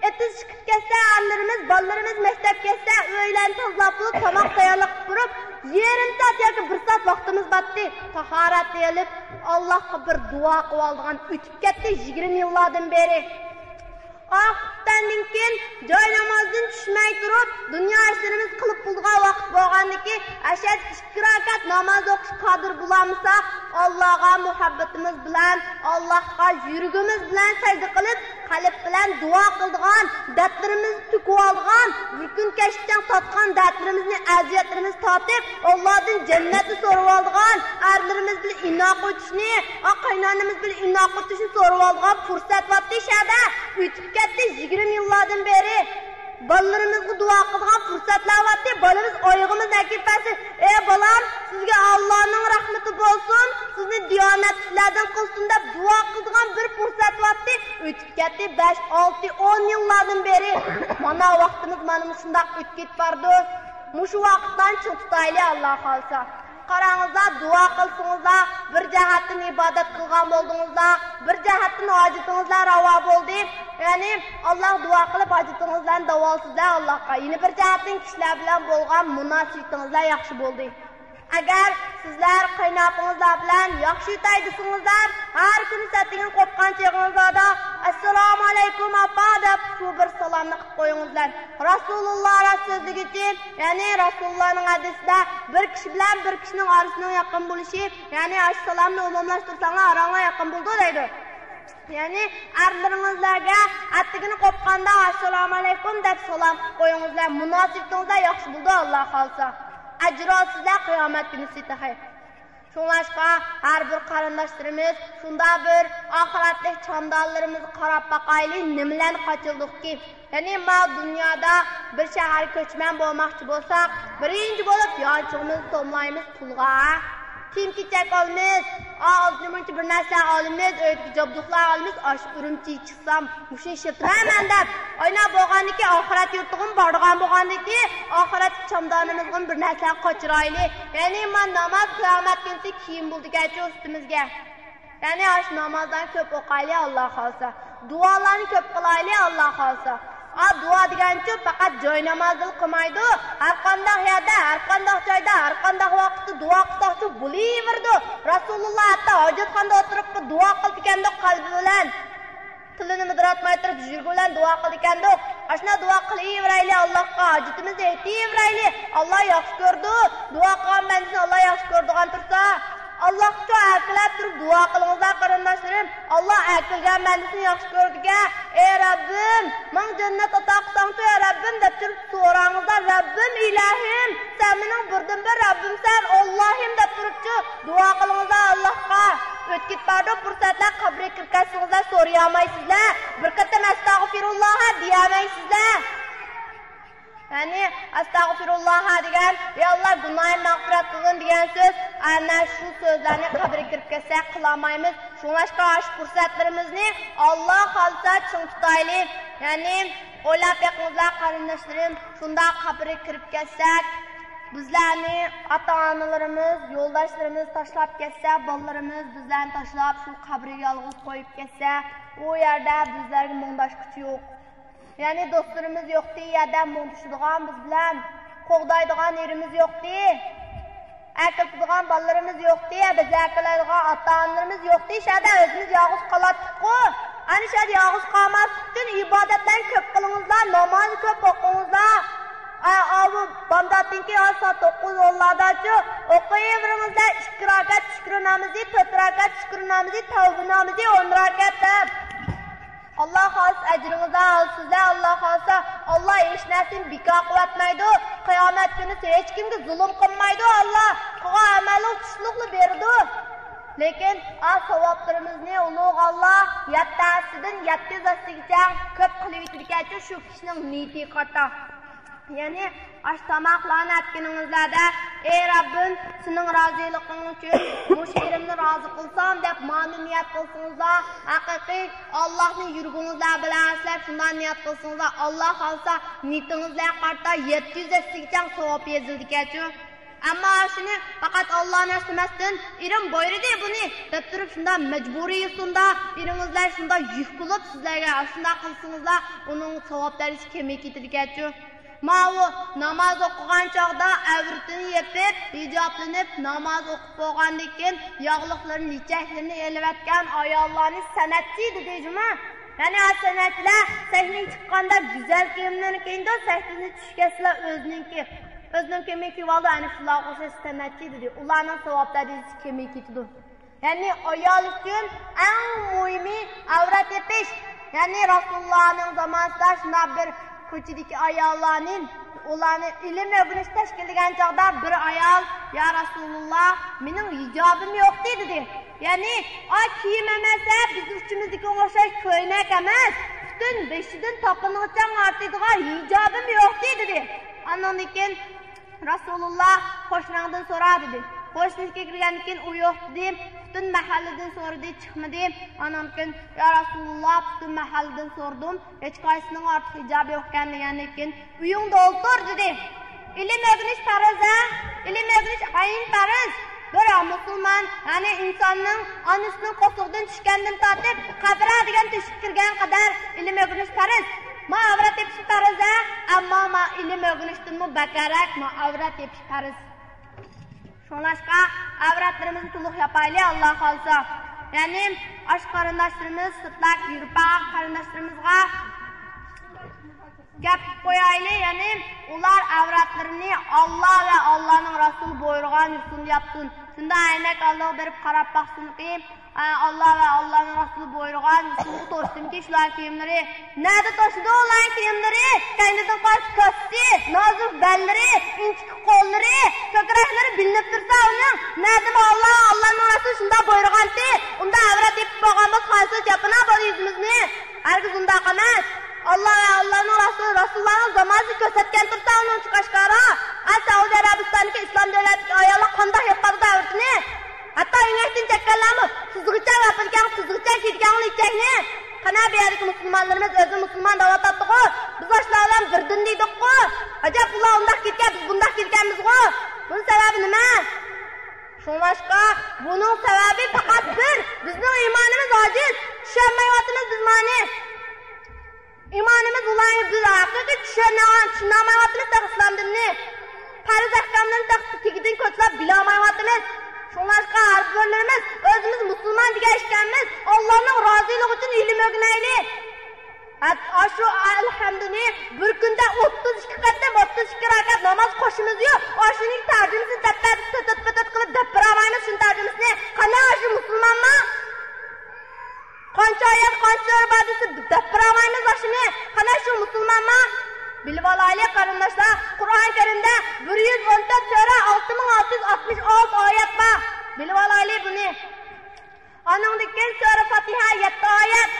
ئېتىز چىقىپ كەتسە، ئەرلىرىمىز، بالىلىرىمىز مەكتەپكە كەتسە، ئۆيلەرنى تازىلاپ بولۇپ، تاماق تەييارلىق قىلىپ تۇرۇپ، يېرىم سائەت ياكى بىر سائەت ۋاقتىمىز باتتى. تاھارەت ئېلىپ، ئاللاھقا بىر دۇئا قىلىۋالىدىغان ئۆتۈپ كەتتى يىگىرمە يىللاردىن بېرى. ئاخىرەتتىن كېيىن جاينامازدىن چۈشمەي تۇرۇپ، دۇنيا ئىشلىرىمىز قىلىپ بولىدىغان ۋاقىت بولغاندىكى، ئەشەددە ئىككى راكەت ناماز ئوقۇشقا قادىر بولالمىساق، ئاللاغا مۇھەببىتىمىز بىلەن، ئاللاغا يۈرىكىمىز بىلەن سەجدە قىلىپ، قەلب بىلەن دۇئا قىلىدىغان، دەردلىرىمىزنى تۆكۈۋالىدىغان، بىر كۈن كەچتىن تارتقان دەردلىرىمىزنى، ئەزىيەتلىرىمىزنى تارتىپ، ئاللادىن جەننەتنى سورىۋالىدىغان، ئەرلىرىمىز بىلەن ئىناق ئۆتۈشنى، ئا، قاينانىمىز بىلەن ئىناق ئۆتۈشنى سورىۋالىدىغان پۇرسەت باتتى شەدە. ئۆتۈپ كەتتى يىگىرمە يىللاردىن بېرى. بالىلىرىمىزغا دۇئا قىلىدىغان پۇرسەتلەر باتتى. بالىمىز ئايىغىمىزنى ئەكىپ بەرسە، «ئەي بالام، سىزگە ئاللانىڭ رەھمىتى بولسۇن، سىزنى دىيانەتلىكلەردىن قىلسۇن» دەپ دۇئا قىلىدىغان بىر پۇرسەت باتتى. ئۆتۈپ كەتتى بەش، ئالتە، ئون يىللاردىن بېرى. مانا ۋاقتىمىز مانا مۇشۇنداق ئۆتۈپ كېتىپ بارىدۇ. مۇشۇ ۋاقىتلارنى چىڭ تۇتايلى، ئاللا خالىسا. قاراڭلار، دۇئا قىلسىڭلار، بىر جەھەتتىن ئىبادەت قىلغان بولدىڭلار، بىر جەھەتتىن ھاجىتىڭلار راۋا بولدى. يەنى، ئاللاغا دۇئا قىلىپ، ھاجىتىڭلارنى داۋالىسىزلەر ئاللاغا. يەنە بىر جەھەتتىن كىشىلەر بىلەن بولغان مۇناسىۋىتىڭلار ياخشى بولدى. ئەگەر سىزلەر قايناپىڭىزلار بىلەن ياخشى ئۆتەي دېسىڭىزلەر، ھەر كۈنى سەتىگىن قوپقان چېغىڭىزلاردا، «ئەسسالامۇ ئەلەيكۇم، ئاپا» دەپ، شۇ بىر سالامنى قىلىپ قويۇڭلار. رەسۇلۇللا راست سۆزلىگۈچى، يەنى رەسۇلۇللانىڭ ھەدىسىدە، بىر كىشى بىلەن بىر كىشىنىڭ ئارىسىنىڭ يېقىن بولۇشى، يەنى ئاشۇ سالامنى ئومۇملاشتۇرساڭلار، ئاراڭلار يېقىن بولىدۇ دەيدۇ. يەنى ئەرلىرىڭىزلەرگە ئەتىگىنى قوپقاندا، «ئەسسالامۇ ئەلەيكۇم» دەپ سالام قىلىپ قويۇڭلار، مۇناسىۋىتىڭىزلار ياخشى بولىدۇ، ئاللا خالىسا. ئەجىر ئالىسىزلار قىيامەت كۈنىسى تېخى. شۇڭلاشقا، ھەر بىر قېرىنداشلىرىمىز شۇنداق بىر ئاخىرەتلىك چامدانلىرىمىزغا قاراپ باقايلى، نېمىلەرنى قاچىلىدۇقكى؟ يەنى، ما دۇنيادا بىر شەھەرگە كۆچمەن بولماقچى بولساق، بىرىنچى بولۇپ يانچۇقىمىزنى توملايمىز پۇلغا. كىيىم-كېچەك ئالىمىز، ئا، ئالدىنى مۇنچە بىر نەرسە ئالىمىز، ئۆيدىكى جابدۇقلار ئالىمىز، ئاشۇ ئۈرۈمچىگە چىقسام، مۇشۇنى ئىشلىتىمەن مەن دەپ، ئاينا بولغاندىكى ئاخىرەت يۇرتىغىمۇ بارىدىغان بولغاندىكى، ئاخىرەتتىكى چامدانىمىزغىمۇ بىر نەرسىلەرنى قاچىرايلى. يەنى ما ناماز قىيامەت كۈنىسى كىيىم بولىدىكەنچۇ ئۈستىمىزگە. يەنى ئاشۇ نامازلارنى كۆپ ئوقايلى، ئاللا خالىسا. دۇئالارنى كۆپ قىلايلى، ئاللا خالىسا. ئا، دۇئا دېگەنچۇ پەقەت جاينامازدىلا قىلمايدۇ. ھەر قانداق يەردە، ھەر قانداق جايدا، ھەر قانداق ۋاقىتتا دۇئا قىلساقچۇ بولۇۋېرىدۇ. رەسۇلۇللا ھەتتا ھاجەتخانىدا ئولتۇرۇپ دۇئا قىلىدىكەندۇق قەلبى بىلەن. تىلىنى مىدىراتماي تۇرۇپ، يۈرىكى بىلەن دۇئا قىلىدىكەندۇق. ئاشۇنداق دۇئا قىلىۋېرەيلى، ئاللاھقا ھاجىتىمىزنى ئېيتىۋېرەيلى. ئاللا ياخشى كۆرىدۇ. دۇئا قىلغان بەندىسىنى ئاللا ياخشى كۆرىدىغان تۇرسا، ئاللاھقا ئەركىلەپ تۇرۇپ دۇئا قىلىڭىزلار، قېرىنداشلىرىم. ئاللا ئەركىلىگەن بەندىسىنى ياخشى كۆرىدىكەن. ئەي رەببىم، ماڭا جەننەت ئاتا قىلساڭچۇ، ئەي رەببىم، دەپ تۇرۇپ سوراڭىزلار. رەببىم، ئىلاھىم، سەن مېنىڭ بىردىنبىر رەببىمسەن، ئاللاھىم، دەپ تۇرۇپچۇ دۇئا قىلىڭىزلار ئاللاھقا. ئۆتۈپ كېتىپ بارىدۇ پۇرسەتلەر، قەبرىگە كىرىپ كەتسىڭىزلەر سورىيالمايسىزلەر. بىر قېتىم ئەستەغپىرۇللاھ دېيەلمەيسىزلەر. يەنى، ئەستەغپىرۇللاھ دېگەن، يا ئاللاھ، گۇناھىمنى مەغپىرەت قىلغىن دېگەن سۆز. ئەنە شۇ سۆزلەرنى قەبرىگە كىرىپ كەتسەك قىلالمايمىز. شۇڭلاشقا ئاشۇ پۇرسەتلىرىمىزنى ئاللاھ خالىسا چىڭ تۇتايلى. يەنى، ئويلاپ بېقىڭلار قېرىنداشلىرىم، شۇنداق قەبرىگە كىرىپ كەتسەك، بىزلەرنى ئاتا-ئانىلىرىمىز، يولداشلىرىمىز تاشلاپ كەتسە، بالىلىرىمىز بىزلەرنى تاشلاپ شۇ قەبرىگە يالغۇز قويۇپ كەتسە، ئۇ يەردە بىزلەرگە مۇڭداشقۇچى يوق. يەنى دوستلىرىمىز يوقتى، يەردە مۇڭدىشىدىغان بىز بىلەن، قوغدايدىغان ئېرىمىز يوقتى، ئەكېلىدىغان بالىلىرىمىز يوقتى، بىزنى ئەكېلىدىغان ئاتا-ئانىلىرىمىز يوقتى، شەدە ئۆزىمىز يالغۇز قالاتتۇققۇ. ئەنە شەدە يالغۇز قالماسلىق ئۈچۈن ئىبادەتلەرنى كۆپ قىلىڭىزلار، نامازنى كۆپ ئوقۇڭىزلار. ئا، ئاۋۇ بامداتتىن كېيىن سائەت توققۇز ئونلارداچۇ ئوقۇۋېرىڭىزلار، ئىككى رەكەت شۈكرى نامىزى، تۆت رەكەت شۈكرى نامىزى، تەۋبە نامىزى، ئون رەكەت دەپ. ئاللاھ خالىسا ئەجرىڭىزنى ئالىسىزلەر، ئاللاھ خالىسا. ئاللاھ ھېچ نەرسىنى بىكار قىلىۋەتمەيدۇ. قىيامەت كۈنى ھېچكىمگە زۇلۇم قىلمايدۇ ئاللاھ. قىلغان ئەمەلنىڭ تۇشلۇقلا بېرىدۇ. لېكىن ئا ساۋابلىرىمىزنى ئۇلۇغ ئاللاھ يەتتە ھەسسىدىن يەتتە يۈز ھەسسىگىچە كۆپ قىلىۋېتىدىكەنچۇ شۇ كىشىنىڭ نىيىتىگە قارىتا. يەنى ئاشۇ تاماقلارنى ئەتكىنىڭىزلەردە، ئەي رەببىم، سېنىڭ رازىلىقىڭ ئۈچۈن مۇشۇ ئېرىمنى رازى قىلسام دەپ مانا نىيەت قىلسىڭىزلا، ھەقىقىي ئاللاھنى يۈرىكىڭىزلەر بىلەن ئەسلەپ شۇنداق نىيەت قىلسىڭىزلا، ئاللاھ خالىسا نىيىتىڭىزلەرگە قارىتا يەتتە يۈز ھەسسىگىچە ساۋاب يېزىلىدىكەنچۇ. ئەمما ئاشۇنى پەقەت ئاللاھنى ئەسلىمەستىن، ئېرىم بۇيرۇدى بۇنى دەپ تۇرۇپ شۇنداق مەجبۇرىي ئۇسۇلدا ئېرىڭىزلەر شۇنداق يۈك بولۇپ سىزلەرگە ئاشۇنداق قىلسىڭىزلا ئۇنىڭ ساۋاب دەرىجىسى كېمىيىپ كېتىدىكەنچۇ. ماۋۇ ناماز ئوقۇغان چاغدا ئەۋرىتىنى يېپىپ، ھىجابلىنىپ، ناماز ئوقۇپ بولغاندىن كېيىن، ياغلىقلىرىنى، لىچەكلىرىنى ئېلىۋەتكەن ئاياللارنى سەنئەتچى دېدى جۇمۇ. يەنى ئا سەنئەتچىلەر سەھنىگە چىققاندا گۈزەل كىيىملىرىنى كىيىنىدۇ، سەھنىدىن چۈشۈپ كەتسىلا ئۆزىنىڭكى، ئۆزىنىڭ كىيىمىنى كىيىۋالىدۇ، ئەنە شۇلارغا ئوخشاش سەنئەتچى دېدى. ئۇلارنىڭ ساۋاب دەرىجىسى كېمىيىپ كېتىدۇ. يەنى ئايال ئۈچۈن ئەڭ مۇھىمى ئەۋرەت يېپىش. يەنى رەسۇلۇللانىڭ زامانىسىدا شۇنداق بىر كوچىدىكى ئاياللارنى، ئۇلارنى ئىلىم ئۆگىنىش تەشكىللىگەن چاغدا بىر ئايال، يا رەسۇلۇللا، مېنىڭ ھىجابىم يوقتى دېدى. يەنى ئا كىيىم ئەمەس، بىز ئۇچىمىزدىكىگە ئوخشاش كۆينەك ئەمەس، پۈتۈن بېشىدىن تاپىنىغىچە ئارتىدىغان ھىجابىم يوقتى دېدى. ئاندىن كېيىن رەسۇلۇللا، قوشناڭدىن سورا دېدى. قوشنىسىغا كىرگەندىن كېيىن ئۇ يوق دېدى. پۈتۈن مەھەللىدىن سورىدى، چىقمىدى. ئاندىن كېيىن، يا رەسۇلۇللا، پۈتۈن مەھەللىدىن سورىدىم، ھېچقايسىسىنىڭ ئارتۇق ھىجابى يوقكەن دېگەندىن كېيىن، ئۆيۈڭدە ئولتۇر دېدى. ئىلىم ئۆگىنىش پەرز ھە؟ ئىلىم ئۆگىنىش ئايىم پەرز. بىر مۇسۇلمان، يەنى ئىنساننىڭ ئانىسىنىڭ قورسىقىدىن چۈشكەندىن تارتىپ، قەبرە دېگەن تۆشۈككە كىرگەن قەدەر ئىلىم ئۆگىنىش پەرز. ما ئەۋرەت يېپىش پەرز ھە؟ ئەمما ما ئىلىم ئۆگىنىشتىنمۇ بەكرەك ما ئەۋرەت يېپىش پەرز. شۇڭلاشقا ئەۋرەتلىرىمىزنى تولۇق ياپايلى، ئاللا خالىسا. يەنى ئاشۇ قېرىنداشلىرىمىز، سىرتلاردىكى يۇرۇپ بارغان قېرىنداشلىرىمىزغا گەپ قىلىپ قويايلى، يەنى ئۇلار ئەۋرەتلىرىنى ئاللا ۋە ئاللانىڭ رەسۇلى بۇيرۇغان يوسۇندا ياپسۇن. شۇنداق ئەينەك ئالدىغا بېرىپ قاراپ باقسۇنكى، ئە، ئاللا ۋە ئاللانىڭ رەسۇلى بۇيرۇغان يوسۇنغا توشتىمىكى شۇلارنىڭ كىيىملىرى؟ نەدە توشىدۇ ئۇلارنىڭ كىيىملىرى؟ كەينىدىن قارىسا كۆكسى، نازۇك بەللىرى، ئىنچىكە قوللىرى، كۆكرەكلىرى بىلىنىپ تۇرسا ئۇنىڭ، نەدىمۇ ئاللا، ئاللانىڭ رەسۇلى شۇنداق بۇيرۇغانتى؟ ئۇنداق ئەۋرەت يېپىپ بولغان بولسا قايسىلىك ياپىنا بۇ يۈزىمىزنى؟ ھەرگىز ئۇنداق ئەمەس. ئاللا ۋە ئاللانىڭ رەسۇلى، رەسۇللارنىڭ زامانىسىنى كۆرسەتكەن تۇرسا ئۇنىڭ ئوچۇق ئاشكارا. ئە، سەئۇدى ئەرەبىستاندىكى ئىسلام دۆلەتلىك ئاياللار قانداق ياپقاندا ئەۋرىتىنى؟ ھەتتا ئېڭەكتىن چەككەنلەرمۇ تىزغىچە ياپىدىكەن، تىزغىچە كىيىدىكەن ئېچەكنى. قانا بۇ يەردىكى مۇسۇلمانلىرىمىز ئۆزىنى مۇسۇلمان دەۋاتاتتىغۇ، بىز ئاشۇلار بىلەن بىر دىن دېدۇققۇ. ئەجەب ئۇلار ئۇنداق كىيىدىكەن، بىز بۇنداق كىيىدىكەنمىزغۇ. بۇنىڭ سەۋەبى نېمە؟ شۇڭلاشقا بۇنىڭ سەۋەبى پەقەت بىر، بىزنىڭ ئىمانىمىز ئاجىز، چۈشەنمەيۋاتىمىز بىز مانى. ئىمانىمىز ئۇلارنى بىز ھەقىقىي چۈشەنمەي-، چۈشىنەلمەيۋاتىمىز تېخى ئىسلام دىنىنى. پەرز ئەھكاملىرىنى تېخى تېگىدىن كۆزلەپ بىلەلمەيۋاتىمىز. شۇڭلاشقا ھەر بىرلىرىمىز ئۆزىمىز مۇسۇلمان دېگەن ئىكەنمىز، ئاللانىڭ رازىلىقى ئۈچۈن ئىلىم ئۆگىنەيلى. ھەت-، ئاشۇ ئەلھەمدىنى بىر كۈندە ئوتتۇز ئىككى قېتىم، ئوتتۇز ئىككى رەكەت ناماز قوشىمىزيۇ، ئاشۇنىڭ تەرجىمىسىنى دەپ بەردى، تۆت، تۆت، تۆت قىلىپ دەپ بېرەلمەيمىز شۇنىڭ تەرجىمىسىنى. قانا ئاشۇ مۇسۇلمانما؟ قانچە ئايەت، قانچە سۈرە بار دېسە، دەپ بېرەلمەيمىز ئاشۇنى. قانا شۇ مۇسۇلمانما؟ بىلىۋالايلى قېرىنداشلار، قۇرئان كەرىمدە بىر يۈز ئون تۆت سۈرە، ئالتە مىڭ ئالتە يۈز ئاتمىش ئالتە ئايەت بار. بىلىۋالايلى بۇنى. ئانىڭدىن كېيىن سۈرە فاتىھە، يەتتە ئايەت.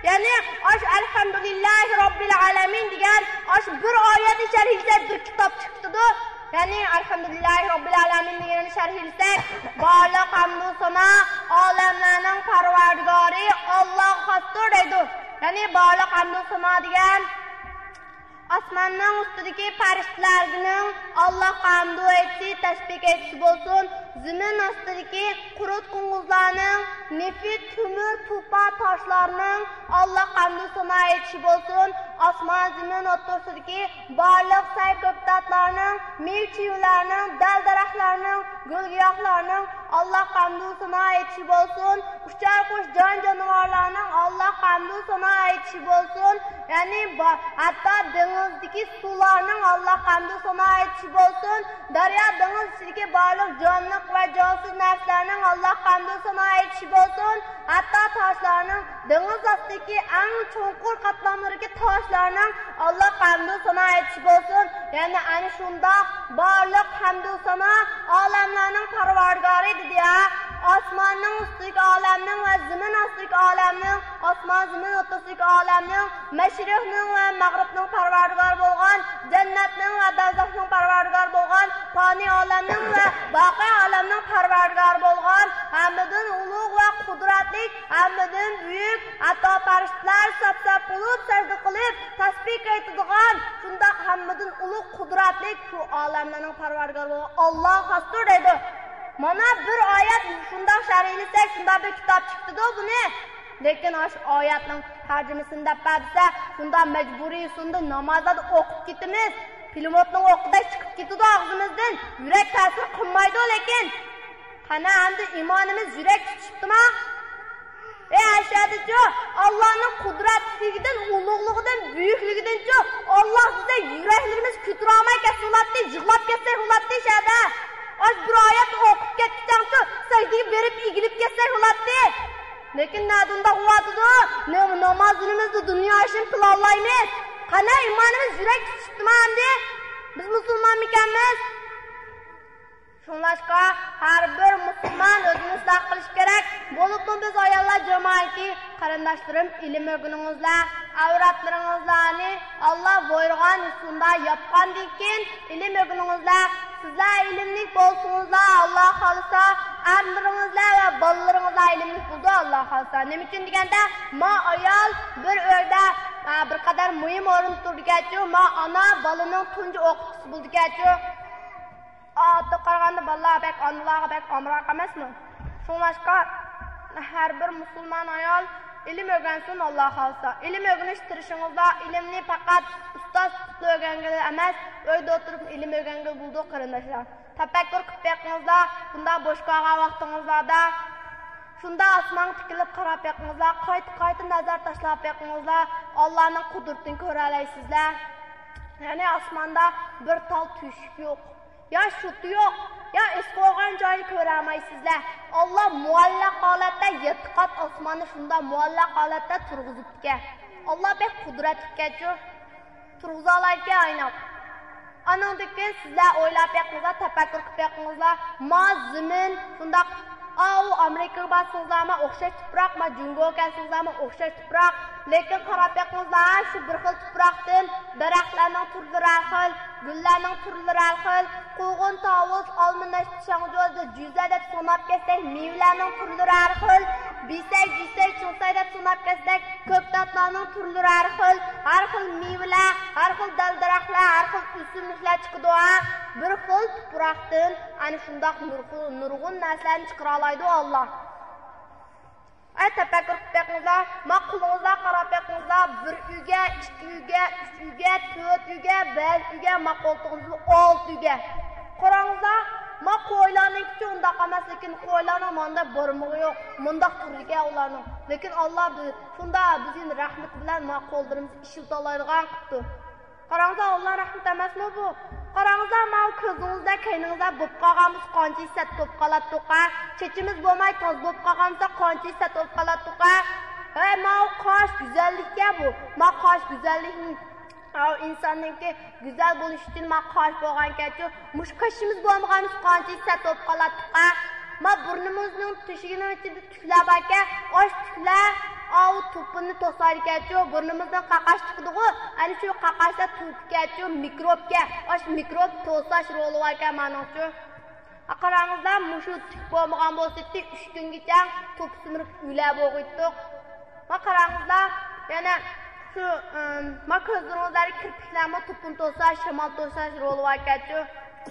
يەنى ئاشۇ ئەلھەمدۇلىللاھى رەببىل ئالەمىن دېگەن ئاشۇ بىر ئايەتنى شەرھلىسەك بىر كىتاب چىقىدۇ. يەنى ئەلھەمدۇلىللاھى رەببىل ئالەمىن دېگەننى شەرھلىسەك، بارلىق ھەمدۇ سانا ئالەملەرنىڭ پەرۋەردىگارى ئاللاغا خاستۇر دەيدۇ. يەنى بارلىق ھەمدۇ سانا دېگەن ئاسماننىڭ ئۈستىدىكى پەرىشتىلەرنىڭ ئاللاغا ھەمدۇ ئېيتىشى، تەسبىھ ئېيتىشى بولسۇن، زېمىن ئاستىدىكى قۇرت قوڭغۇزلارنىڭ، نېفىت، تۆمۈر، توپا تاشلارنىڭ ئاللاغا ھەمدۇ سانا ئېيتىشى بولسۇن، ئاسمان زېمىن ئوتتۇرىسىدىكى بارلىق سەي كۆكتاتلارنىڭ، مېۋە چىۋىلەرنىڭ، دەل دەرەخلەرنىڭ، گۈل گىياھلارنىڭ ئاللاغا ھەمدۇ سانا ئېيتىشى بولسۇن، ئۇچار قۇش جان جانىۋارلارنىڭ ئاللاغا ھەمدۇ سانا ئېيتىشى بولسۇن، يەنى با-، ھەتتا دېڭىزدىكى سۇلارنىڭ ئاللاغا ھەمدۇ سانا ئېيتىشى بولسۇن، دەريا دېڭىز ئىچىدىكى بارلىق جانلىق ۋە جانسىز نەرسىلەرنىڭ ئاللاغا ھەمدۇ سانا ئېيتىشى بولسۇن، ھەتتا تاشلارنىڭ، دېڭىز ئاستىدىكى ئەڭ چوڭقۇر قاتلاملىرىدىكى تاشلارنىڭ ئاللاغا ھەمدۇ سانا ئېيتىشى بولسۇن. يەنى ئەنە شۇنداق بارلىق ھەمدۇ سانا ئالەملەرنىڭ پەرۋەردىگارى دېدى ھە. ئاسماننىڭ ئۈستىدىكى ئالەمنىڭ ۋە زېمىن ئاستىدىكى ئالەمنىڭ، ئاسمان زېمىن ئوتتۇرىسىدىكى ئالەمنىڭ، مەشرىقنىڭ ۋە مەغرىبنىڭ پەرۋەردىگارى بولغان، جەننەتنىڭ ۋە دوزاخنىڭ پەرۋەردىگارى بولغان، پانىي ئالەمنىڭ ۋە باقىي ئالەمنىڭ پەرۋەردىگارى بولغان، ھەممىدىن ئۇلۇغ ۋە قۇدرەتلىك، ھەممىدىن بۈيۈك، ھەتتا پەرىشتىلەر سەپ-سەپ بولۇپ سەجدە قىلىپ، تەسبىھ ئېيتىدىغان، شۇنداق ھەممىدىن ئۇلۇغ قۇدرەتلىك شۇ ئالەملەرنىڭ پەرۋەردىگارى بولغان ئاللاغا خاستۇر دەيدۇ. مانا بىر ئايەت شۇنداق شەرھلىسەك، شۇنداق بىر كىتاب چىقتىدۇ بۇنى. لېكىن ئاشۇ ئايەتنىڭ تەرجىمىسىنى دەپ بەرسە، شۇنداق مەجبۇرىي ئۇسۇلدا نامازلاردا ئوقۇپ كېتىمىز. پىلىموتنىڭ ئوقىدەك چىقىپ كېتىدۇ ئاغزىمىزدىن. يۈرەك تەسىر قىلمايدۇ لېكىن. قانا ئەمدى ئىمانىمىز يۈرەك تۇتۇشۇپتىما؟ ئەي ئەشەدىچۇ، ئاللانىڭ قۇدرەتلىكىدىن، ئۇلۇغلۇقىدىن، بۈيۈكلۈكىدىنچۇ، ئاللا دېسە يۈرەكلىرىمىز كۆتۈرەلمەي كەتسە بولاتتى، يىغلاپ كەتسەك بولاتتى شەدە. ئاش بىر ئايەت ئوقۇپ كەتكۈچەڭچۇ، سەجدىگە بېرىپ ئېگىلىپ كەتسەك بولاتتى. لېكىن نەدە ئۇنداق بولۇۋاتىدۇ؟ نېمە نامازلىرىمىزدا دۇنيا ئىشىنى پىلانلايمىز. قانا ئىمانىمىز يۈرەك تۇتۇشۇپتىما ئەمدى؟ بىز مۇسۇلمانمىكەنمىز؟ شۇڭلاشقا، ھەر بىر مۇسۇلمان ئۆزىنى ئىسلاھ قىلىشى كېرەك. بولۇپمۇ بىز ئاياللار جامائىتى، قېرىنداشلىرىم، ئىلىم ئۆگىنىڭىزلەر. ئەۋراتلىرىڭىزلارنى ئاللا بۇيرۇغان ئۇسۇلدا ياپقاندىن كېيىن ئىلىم ئۆگىنىڭىزلەر. سىزلەر ئىلىملىك بولسىڭىزلا، ئاللا خالىسا، ئەرلىرىڭىزلەر ۋە بالىلىرىڭىزلار ئىلىملىك بولىدۇ، ئاللا خالىسا. نېمە ئۈچۈن دېگەندە، ما ئايال بىر ئۆيدە، ئا، بىر قەدەر مۇھىم ئورۇندا تۇرىدىكەنچۇ، ما ئانا بالىنىڭ تۇنجى ئوقۇتقۇسى بولىدىكەنچۇ. ئادەتتە قارىغاندا بالىلار بەك ئانىلارغا بەك ئامراق ئەمەسمۇ؟ شۇڭلاشقا ھەر بىر مۇسۇلمان ئايال ئىلىم ئۆگەنسۇن، ئاللا خالىسا. ئىلىم ئۆگىنىش تىرىشىڭىزدا ئىلىمنى پەقەت ئۇستاز تۇتۇپلا ئۆگەنگىلى ئەمەس، ئۆيدە ئولتۇرۇپ ئىلىم ئۆگەنگىلى بولىدۇ، قېرىنداشلار. تەپەككۇر قىلىپ بېقىڭىزلار، بۇنداق بوش قالغان ۋاقتىڭىزلاردا شۇنداق ئاسمانغا تىكىلىپ قاراپ بېقىڭىزلار، قايتا-قايتا نەزەر تاشلاپ بېقىڭىزلار، ئاللانىڭ قۇدرىتىنى كۆرەلەيسىزلەر. يەنى ئاسماندا بىر تال تۆشۈك يوق، يا شۇتا يوق، يا ئېسىقىۋالغان جاينى كۆرەلمەيسىزلەر. ئاللا مۇئەللەق ھالەتتە يەتتە قات ئاسماننى شۇنداق مۇئەللەق ھالەتتە تۇرغۇزۇپتىكەن. ئاللا بەك قۇدرەتلىككەنچۇ، تۇرغۇزالايدىكەن ئايناپ. ئانىڭدىن كېيىن سىزلەر ئويلاپ بېقىڭلار، تەپەككۇر قىلىپ بېقىڭلار. ما زېمىن شۇنداق، ئاۋۇ ئامېرىكىغا بارسىڭىزلارمۇ ئوخشاش تۇپراق، ما جۇڭگوغا كەلسىڭىزلارمۇ ئوخشاش تۇپراق. لېكىن قاراپ بېقىڭلار، شۇ بىر خىل تۇپراقتىن دەرەخلەرنىڭ تۈرلىرى ھەر خىل، گۈللەرنىڭ تۈرلىرى ھەر خىل، قوغۇن، تاۋۇز، ئالما، نەشپۈت، شاڭجۇ، جۈزە دەپ ساناپ كەتسەك، مېۋىلەرنىڭ تۈرلىرى ھەر خىل، بىسەي، جۈسەي، چىڭسەي دەپ ساناپ كەتسەك، كۆكتاتلارنىڭ تۈرلىرى ھەر خىل، ھەر خىل مېۋىلەر، ھەر خىل دەل-دەرەخلەر، ھەر خىل ئۆسۈملۈكلەر چىقىدۇ ھە. بىر خىل تۇپراقتىن ئەنە شۇنداق نۇرغۇ-، نۇرغۇن نەرسىلەرنى چىقىرالايدۇ ئاللا. ئەي، تەپەككۇر قىلىپ بېقىڭلار، ما قولىڭىزلار قاراپ بېقىڭلار، بىر ئۈگە، ئىككى ئۈگە، ئۈچ ئۈگە، تۆت ئۈگە، بەش ئۈگە، ما قولتۇقىمىزمۇ ئالتە ئۈگە. قاراڭلار، ما قويلارنىڭكىچۇ ئۇنداق ئەمەس، لېكىن قويلارنىڭ ماندا بۇرمىقى يوق، مۇنداق تۇرىدىكەن ئۇلارنىڭ. لېكىن ئاللا بىز-، شۇنداق بىزنى رەھمىتى بىلەن ما قوللىرىمىزنى ئىشلىتالايدىغان قىپتۇ. قاراڭلار، ئاللا رەھمىتى ئەمەسمۇ بۇ؟ قاراڭلار، ماۋۇ كۆزىڭىزدە، كەينىڭىزدە بوپ قالغان بىز قانچە ھېسسە توپ قالاتتۇقا؟ چېچىمىز بولماي تاز بوپ قالغانسا قانچە ھېسسە توپ قالاتتۇقا؟ ھەي، ماۋۇ قاش گۈزەللىككە بۇ. ما قاش گۈزەللىكنى، ماۋۇ ئىنساننىڭكى گۈزەل بولۇشى ئۈچۈن ما قاش بولغانكەنچۇ؟ مۇشۇ قېشىمىز بولمىغان بىز قانچە ھېسسە توپ قالاتتۇقا؟ ما بۇرنىمىزنىڭ تۆشۈكىنىڭ ئىچىدە تۈكلەر باركەن، ئاش تۈكلەر. ئاۋۇ توپىنى توسايدىكەنچۇ، بۇرنىمىزدىن قاقاش چىقىدىغۇ، ئەنە شۇ قاقاشتا توپىكەنچۇ، مىكروبكەن. ئاشۇ مىكروب توساش رولى باركەن مانىڭچۇ. قاراڭىزلار، مۇشۇ تۈك بولمىغان بولسىتى، ئۈچ كۈنگىچە توپا سۈمۈرۈپ ئۆلە بولغۇيتتۇق. ما قاراڭىزلار، يەنە شۇ، ئىم، ما كۆزلىرىڭىزلەردە كىرپىكلەرمۇ توپىنى توساش، شامال توساش رولى باركەنچۇ.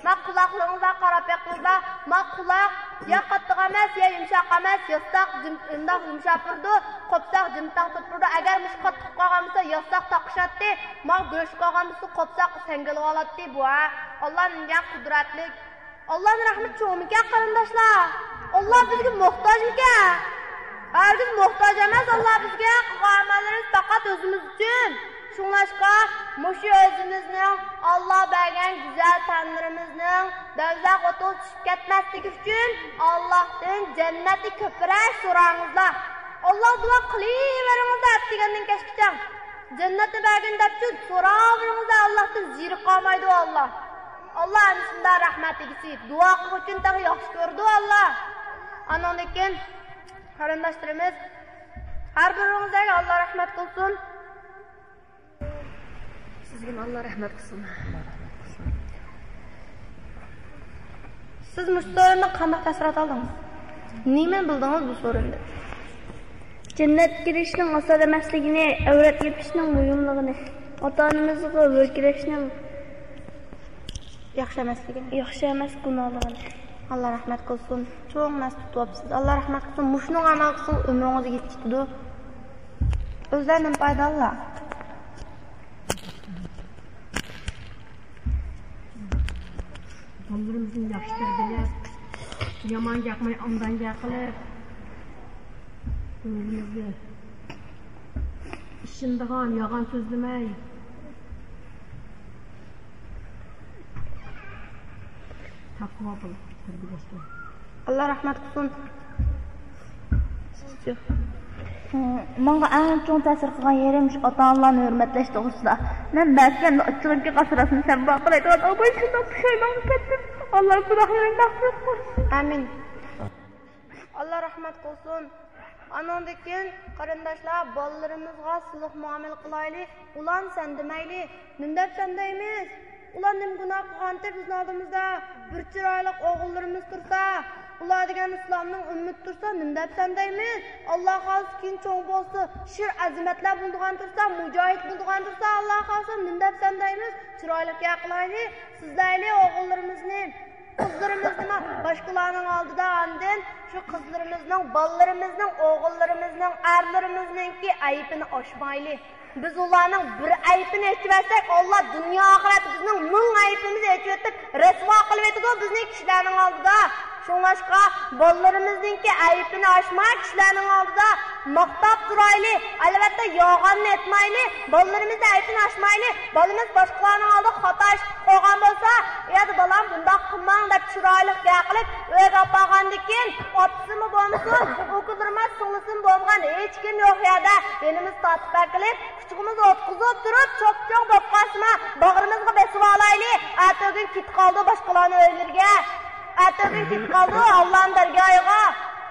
ما قۇلاقلىرىڭىزغا قاراپ بېقىڭىزلار. ما قۇلاق يا قاتتىق ئەمەس، يا يۇمشاق ئەمەس، ياساق جىم-، شۇنداق يۇمشاپ تۇرىدۇ. قوپساق جىمتاڭ تۇرۇپ تۇرىدۇ. ئەگەر مۇشۇ قاتتىق قالغان بولسا، ياساق تاقىشاتتى. ما گۆش قالغان بولسا، قوپساق سەڭگىلىۋالاتتى. بۇ ھە، ئاللا نېمىگەن قۇدرەتلىك. ئاللانىڭ رەھمىتى چوڭمىكەن، قېرىنداشلار؟ ئاللا بىزگە موھتاجمىكەن؟ ھەرگىز موھتاج ئەمەس ئاللا بىزگە. قىلغان ئەمەللىرىمىز پەقەت ئۆزىمىز ئۈچۈن. شۇڭلاشقا، مۇشۇ ئۆزىمىزنىڭ ئاللا بەرگەن گۈزەل تەنلىرىمىزنىڭ دوزاخ ئوتىغا چۈشۈپ كەتمەسلىكى ئۈچۈن، ئاللاھتىن جەننەتنى كۆپرەك سوراڭلار. ئاللا دۇئا قىلىۋېرىڭلار ئەتىگەندىن كەچكىچە. جەننەتنى بەرگىن دەپچۇ سوراۋېرىڭلار ئاللاھتىن، زېرىكىپ قالمايدۇ ئاللا. ئاللا ئەنە شۇنداق رەھمەت ئىگىسى، دۇئا قىلغۇچىنى تېخى ياخشى كۆرىدۇ ئاللا. ئانىڭدىن كېيىن قېرىنداشلىرىمىز، ھەر بىرىڭىزگە ئاللا رەھمەت قىلسۇن. سىزگىمۇ ئاللا رەھمەت قىلسۇن. سىز مۇشۇ سورۇندىن قانداق تەسىرات ئالدىڭىز؟ نېمىنى بىلدىڭىز بۇ سورۇندىن؟ جەننەتكە كىرىشنىڭ ئاسان ئەمەسلىكىنى، ئەۋرەت يېپىشنىڭ مۇھىملىقىنى، ئاتا-ئانىمىزغا ھۆركىرەشنىڭ ياخشى ئەمەسلىكىنى. ياخشى ئەمەس گۇناھلىقىنى. ئاللا رەھمەت قىلسۇن. چوڭ نەرسە تۇتۇۋاپسىز. ئاللا رەھمەت قىلسۇن. مۇشۇنىڭ ئامال قىلسىڭىز ئۆمرىڭىزگە يېتىپ كېتىدۇ. ئۆزلەر نېمە پايدا ئاللا؟ بالىلىرىمىزنى ياخشى تەربىيەلەپ، يامان گەپ قىلماي، ئاندان گەپ قىلىپ، ئۆزىمىزگە ئىشىنىدىغان، يالغان سۆزلىمەي، تەقۋا قىلىپ تەربىيەلەشتە. ئاللا رەھمەت قىلسۇن. ماڭا ئەڭ چوڭ تەسىر قىلغان يېرى مۇشۇ ئاتا-ئانىلارنى ھۆرمەتلەش توغرىسىدا. مەن بەزىدە ئاچچىقىمغا قارىسا راستىنى سەن بار قىلايدىغان ئاباي شۇنداق پۇشايمان قىلدىم. ئاللا گۇناھلىرىمنى مەغپىرەت قىلسۇن. ئامىن. ئاللا رەھمەت قىلسۇن. ئانىڭدىن كېيىن قېرىنداشلار، بالىلىرىمىزغا سىلىق مۇئامىلە قىلايلى. ئۇلارنى سەن دېمەيلى. نېمە دەپ سەن دەيمىز؟ ئۇلار نېمە گۇناھ قىلغانتى بىزنىڭ ئالدىمىزدا؟ بىر چىرايلىق ئوغۇللىرىمىز تۇرسا، ئۇلار دېگەن ئىسلامنىڭ ئۈممىتى تۇرسا، نېمە دەپ سەن دەيمىز؟ ئاللا خالىسا كېيىن چوڭ بولسا، شىر ئەزىمەتلەر بولىدىغان تۇرسا، مۇجاھىد بولىدىغان تۇرسا، ئاللا خالىسا نېمە دەپ سەن دەيمىز؟ چىرايلىق گەپ قىلايلى، سۆزلەيلى ئوغۇللىرىمىزنى. قىزلىرىمىزنىمۇ باشقىلارنىڭ ئالدىدا، ئاندىن شۇ قىزلىرىمىزنىڭ، بالىلىرىمىزنىڭ، ئوغۇللىرىمىزنىڭ، ئەرلىرىمىزنىڭكى ئەيىبىنى ئاچمايلى. بىز ئۇلارنىڭ بىر ئەيىبىنى ئېچىۋەتسەك، ئاللا دۇنيا ئاخىرەتتە بىزنىڭ مىڭ ئەيىبىمىزنى ئېچىۋېتىپ، رەسۋا قىلىۋېتىدۇ بىزنى كىشىلەرنىڭ ئالدىدا. شۇڭلاشقا، بالىلىرىمىزنىڭكى ئەيىبىنى ئاچماي، كىشىلەرنىڭ ئالدىدا ماختاپ تۇرايلى. ئەلۋەتتە، يالغاننى ئېيتمايلى، بالىلىرىمىزنىڭ ئەيىبىنى ئاچمايلى. بالىمىز باشقىلارنىڭ ئالدىدا خاتا ئىش قىلىپ قويغان بولسا، يا بالام، بۇنداق قىلماڭ دەپ چىرايلىق گەپ قىلىپ، ئۆيگە ئاپارغاندىن كېيىن، ئاپىسىمۇ بولمىسۇن، ئۇكىلىرىمۇ، سىڭلىسىمۇ بولمىغان ھېچكىم يوق يەردە يېنىمىزغا تارتىپ ئەكېلىپ، قۇچىقىمىزغا ئوتقۇزۇپ تۇرۇپ، چوپچوڭ بولۇپ قالسىمۇ، باغرىمىزغا بېسىۋالايلى. ئەتىگۈن كېتىپ قالىدۇ باشقىلارنىڭ ئۆيلىرىگە. ئەتىگۈن كېتىپ قالىدۇ ئاللانىڭ دەرگاھىغا.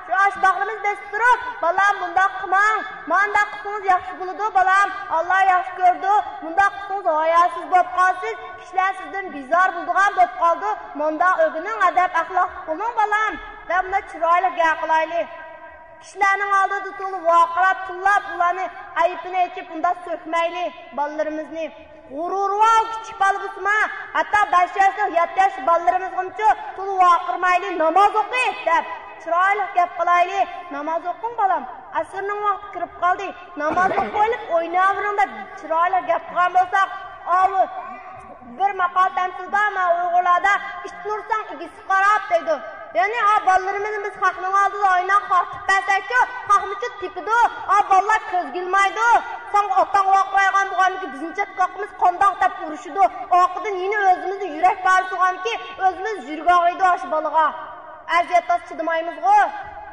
شۇ ئاشۇ باغرىمىز بېسىپ تۇرۇپ، بالام، مۇنداق قىلماڭ، مانداق قىلسىڭىز ياخشى بولىدۇ، بالام، ئاللا ياخشى كۆرىدۇ، مۇنداق قىلسىڭىز ھاياسىز بولۇپ قالىسىز، كىشىلەر سىزدىن بىزار بولىدىغان بولۇپ قالىدۇ، مۇنداق ئۆگىنىڭ، ئەدەپ ئەخلاقلىق بولۇڭ، بالام، دەپ مۇنداق چىرايلىق گەپ قىلايلى. كىشىلەرنىڭ ئالدىدا تولا ۋارقىراپ، تىللاپ، ئۇلارنى ئەيىبىنى ئېچىپ، ئۇنداق سۆكمەيلى بالىلىرىمىزنى. غۇرۇرۋال كىچىك بالا بولسىمۇ، ھەتتا بەش ياشلىق، يەتتە ياشلىق بالىلىرىمىزغىمۇ تولا ۋارقىرىمايلى، ناماز ئوقۇ دەپ، چىرايلىق گەپ قىلايلى. ناماز ئوقۇڭ، بالام، ئەسىرنىڭ ۋاقتى كىرىپ قالدى، ناماز ئوقۇۋېلىپ ئويناۋېرىڭ دەپ، چىرايلىق گەپ قىلغان بولساق، ئاۋۇ بىر ماقال تەمسىل بار، مانا ئۇيغۇرلاردا، ئىتنى ئۇرساڭ ئىگىسى قاراپ دەيدۇ. يەنى، ئا، بالىلىرىمىزنى بىز خەقنىڭ ئالدىدا ئويناپ خاق تېپىپ بەرسەكچۇ، خەقمۇچۇ تېپىدۇ. ئا، بالىلار كۆزگە ئىلمايدۇ. ساڭا ئاتاڭ ۋارقىرايدىغان بولغاندىكىن بىزنىڭ چاتقاقىمىز قانداق دەپ ئۇرۇشىدۇ. ئارقىدىن يەنە ئۆزىمىزنى يۈرەك پارىسىغانكى، ئۆزىمىز يۈرىكى ئاغرىيدۇ ئاشۇ بالىغا. ئەزىيەت تارتسا چىدىمايمىزغۇ.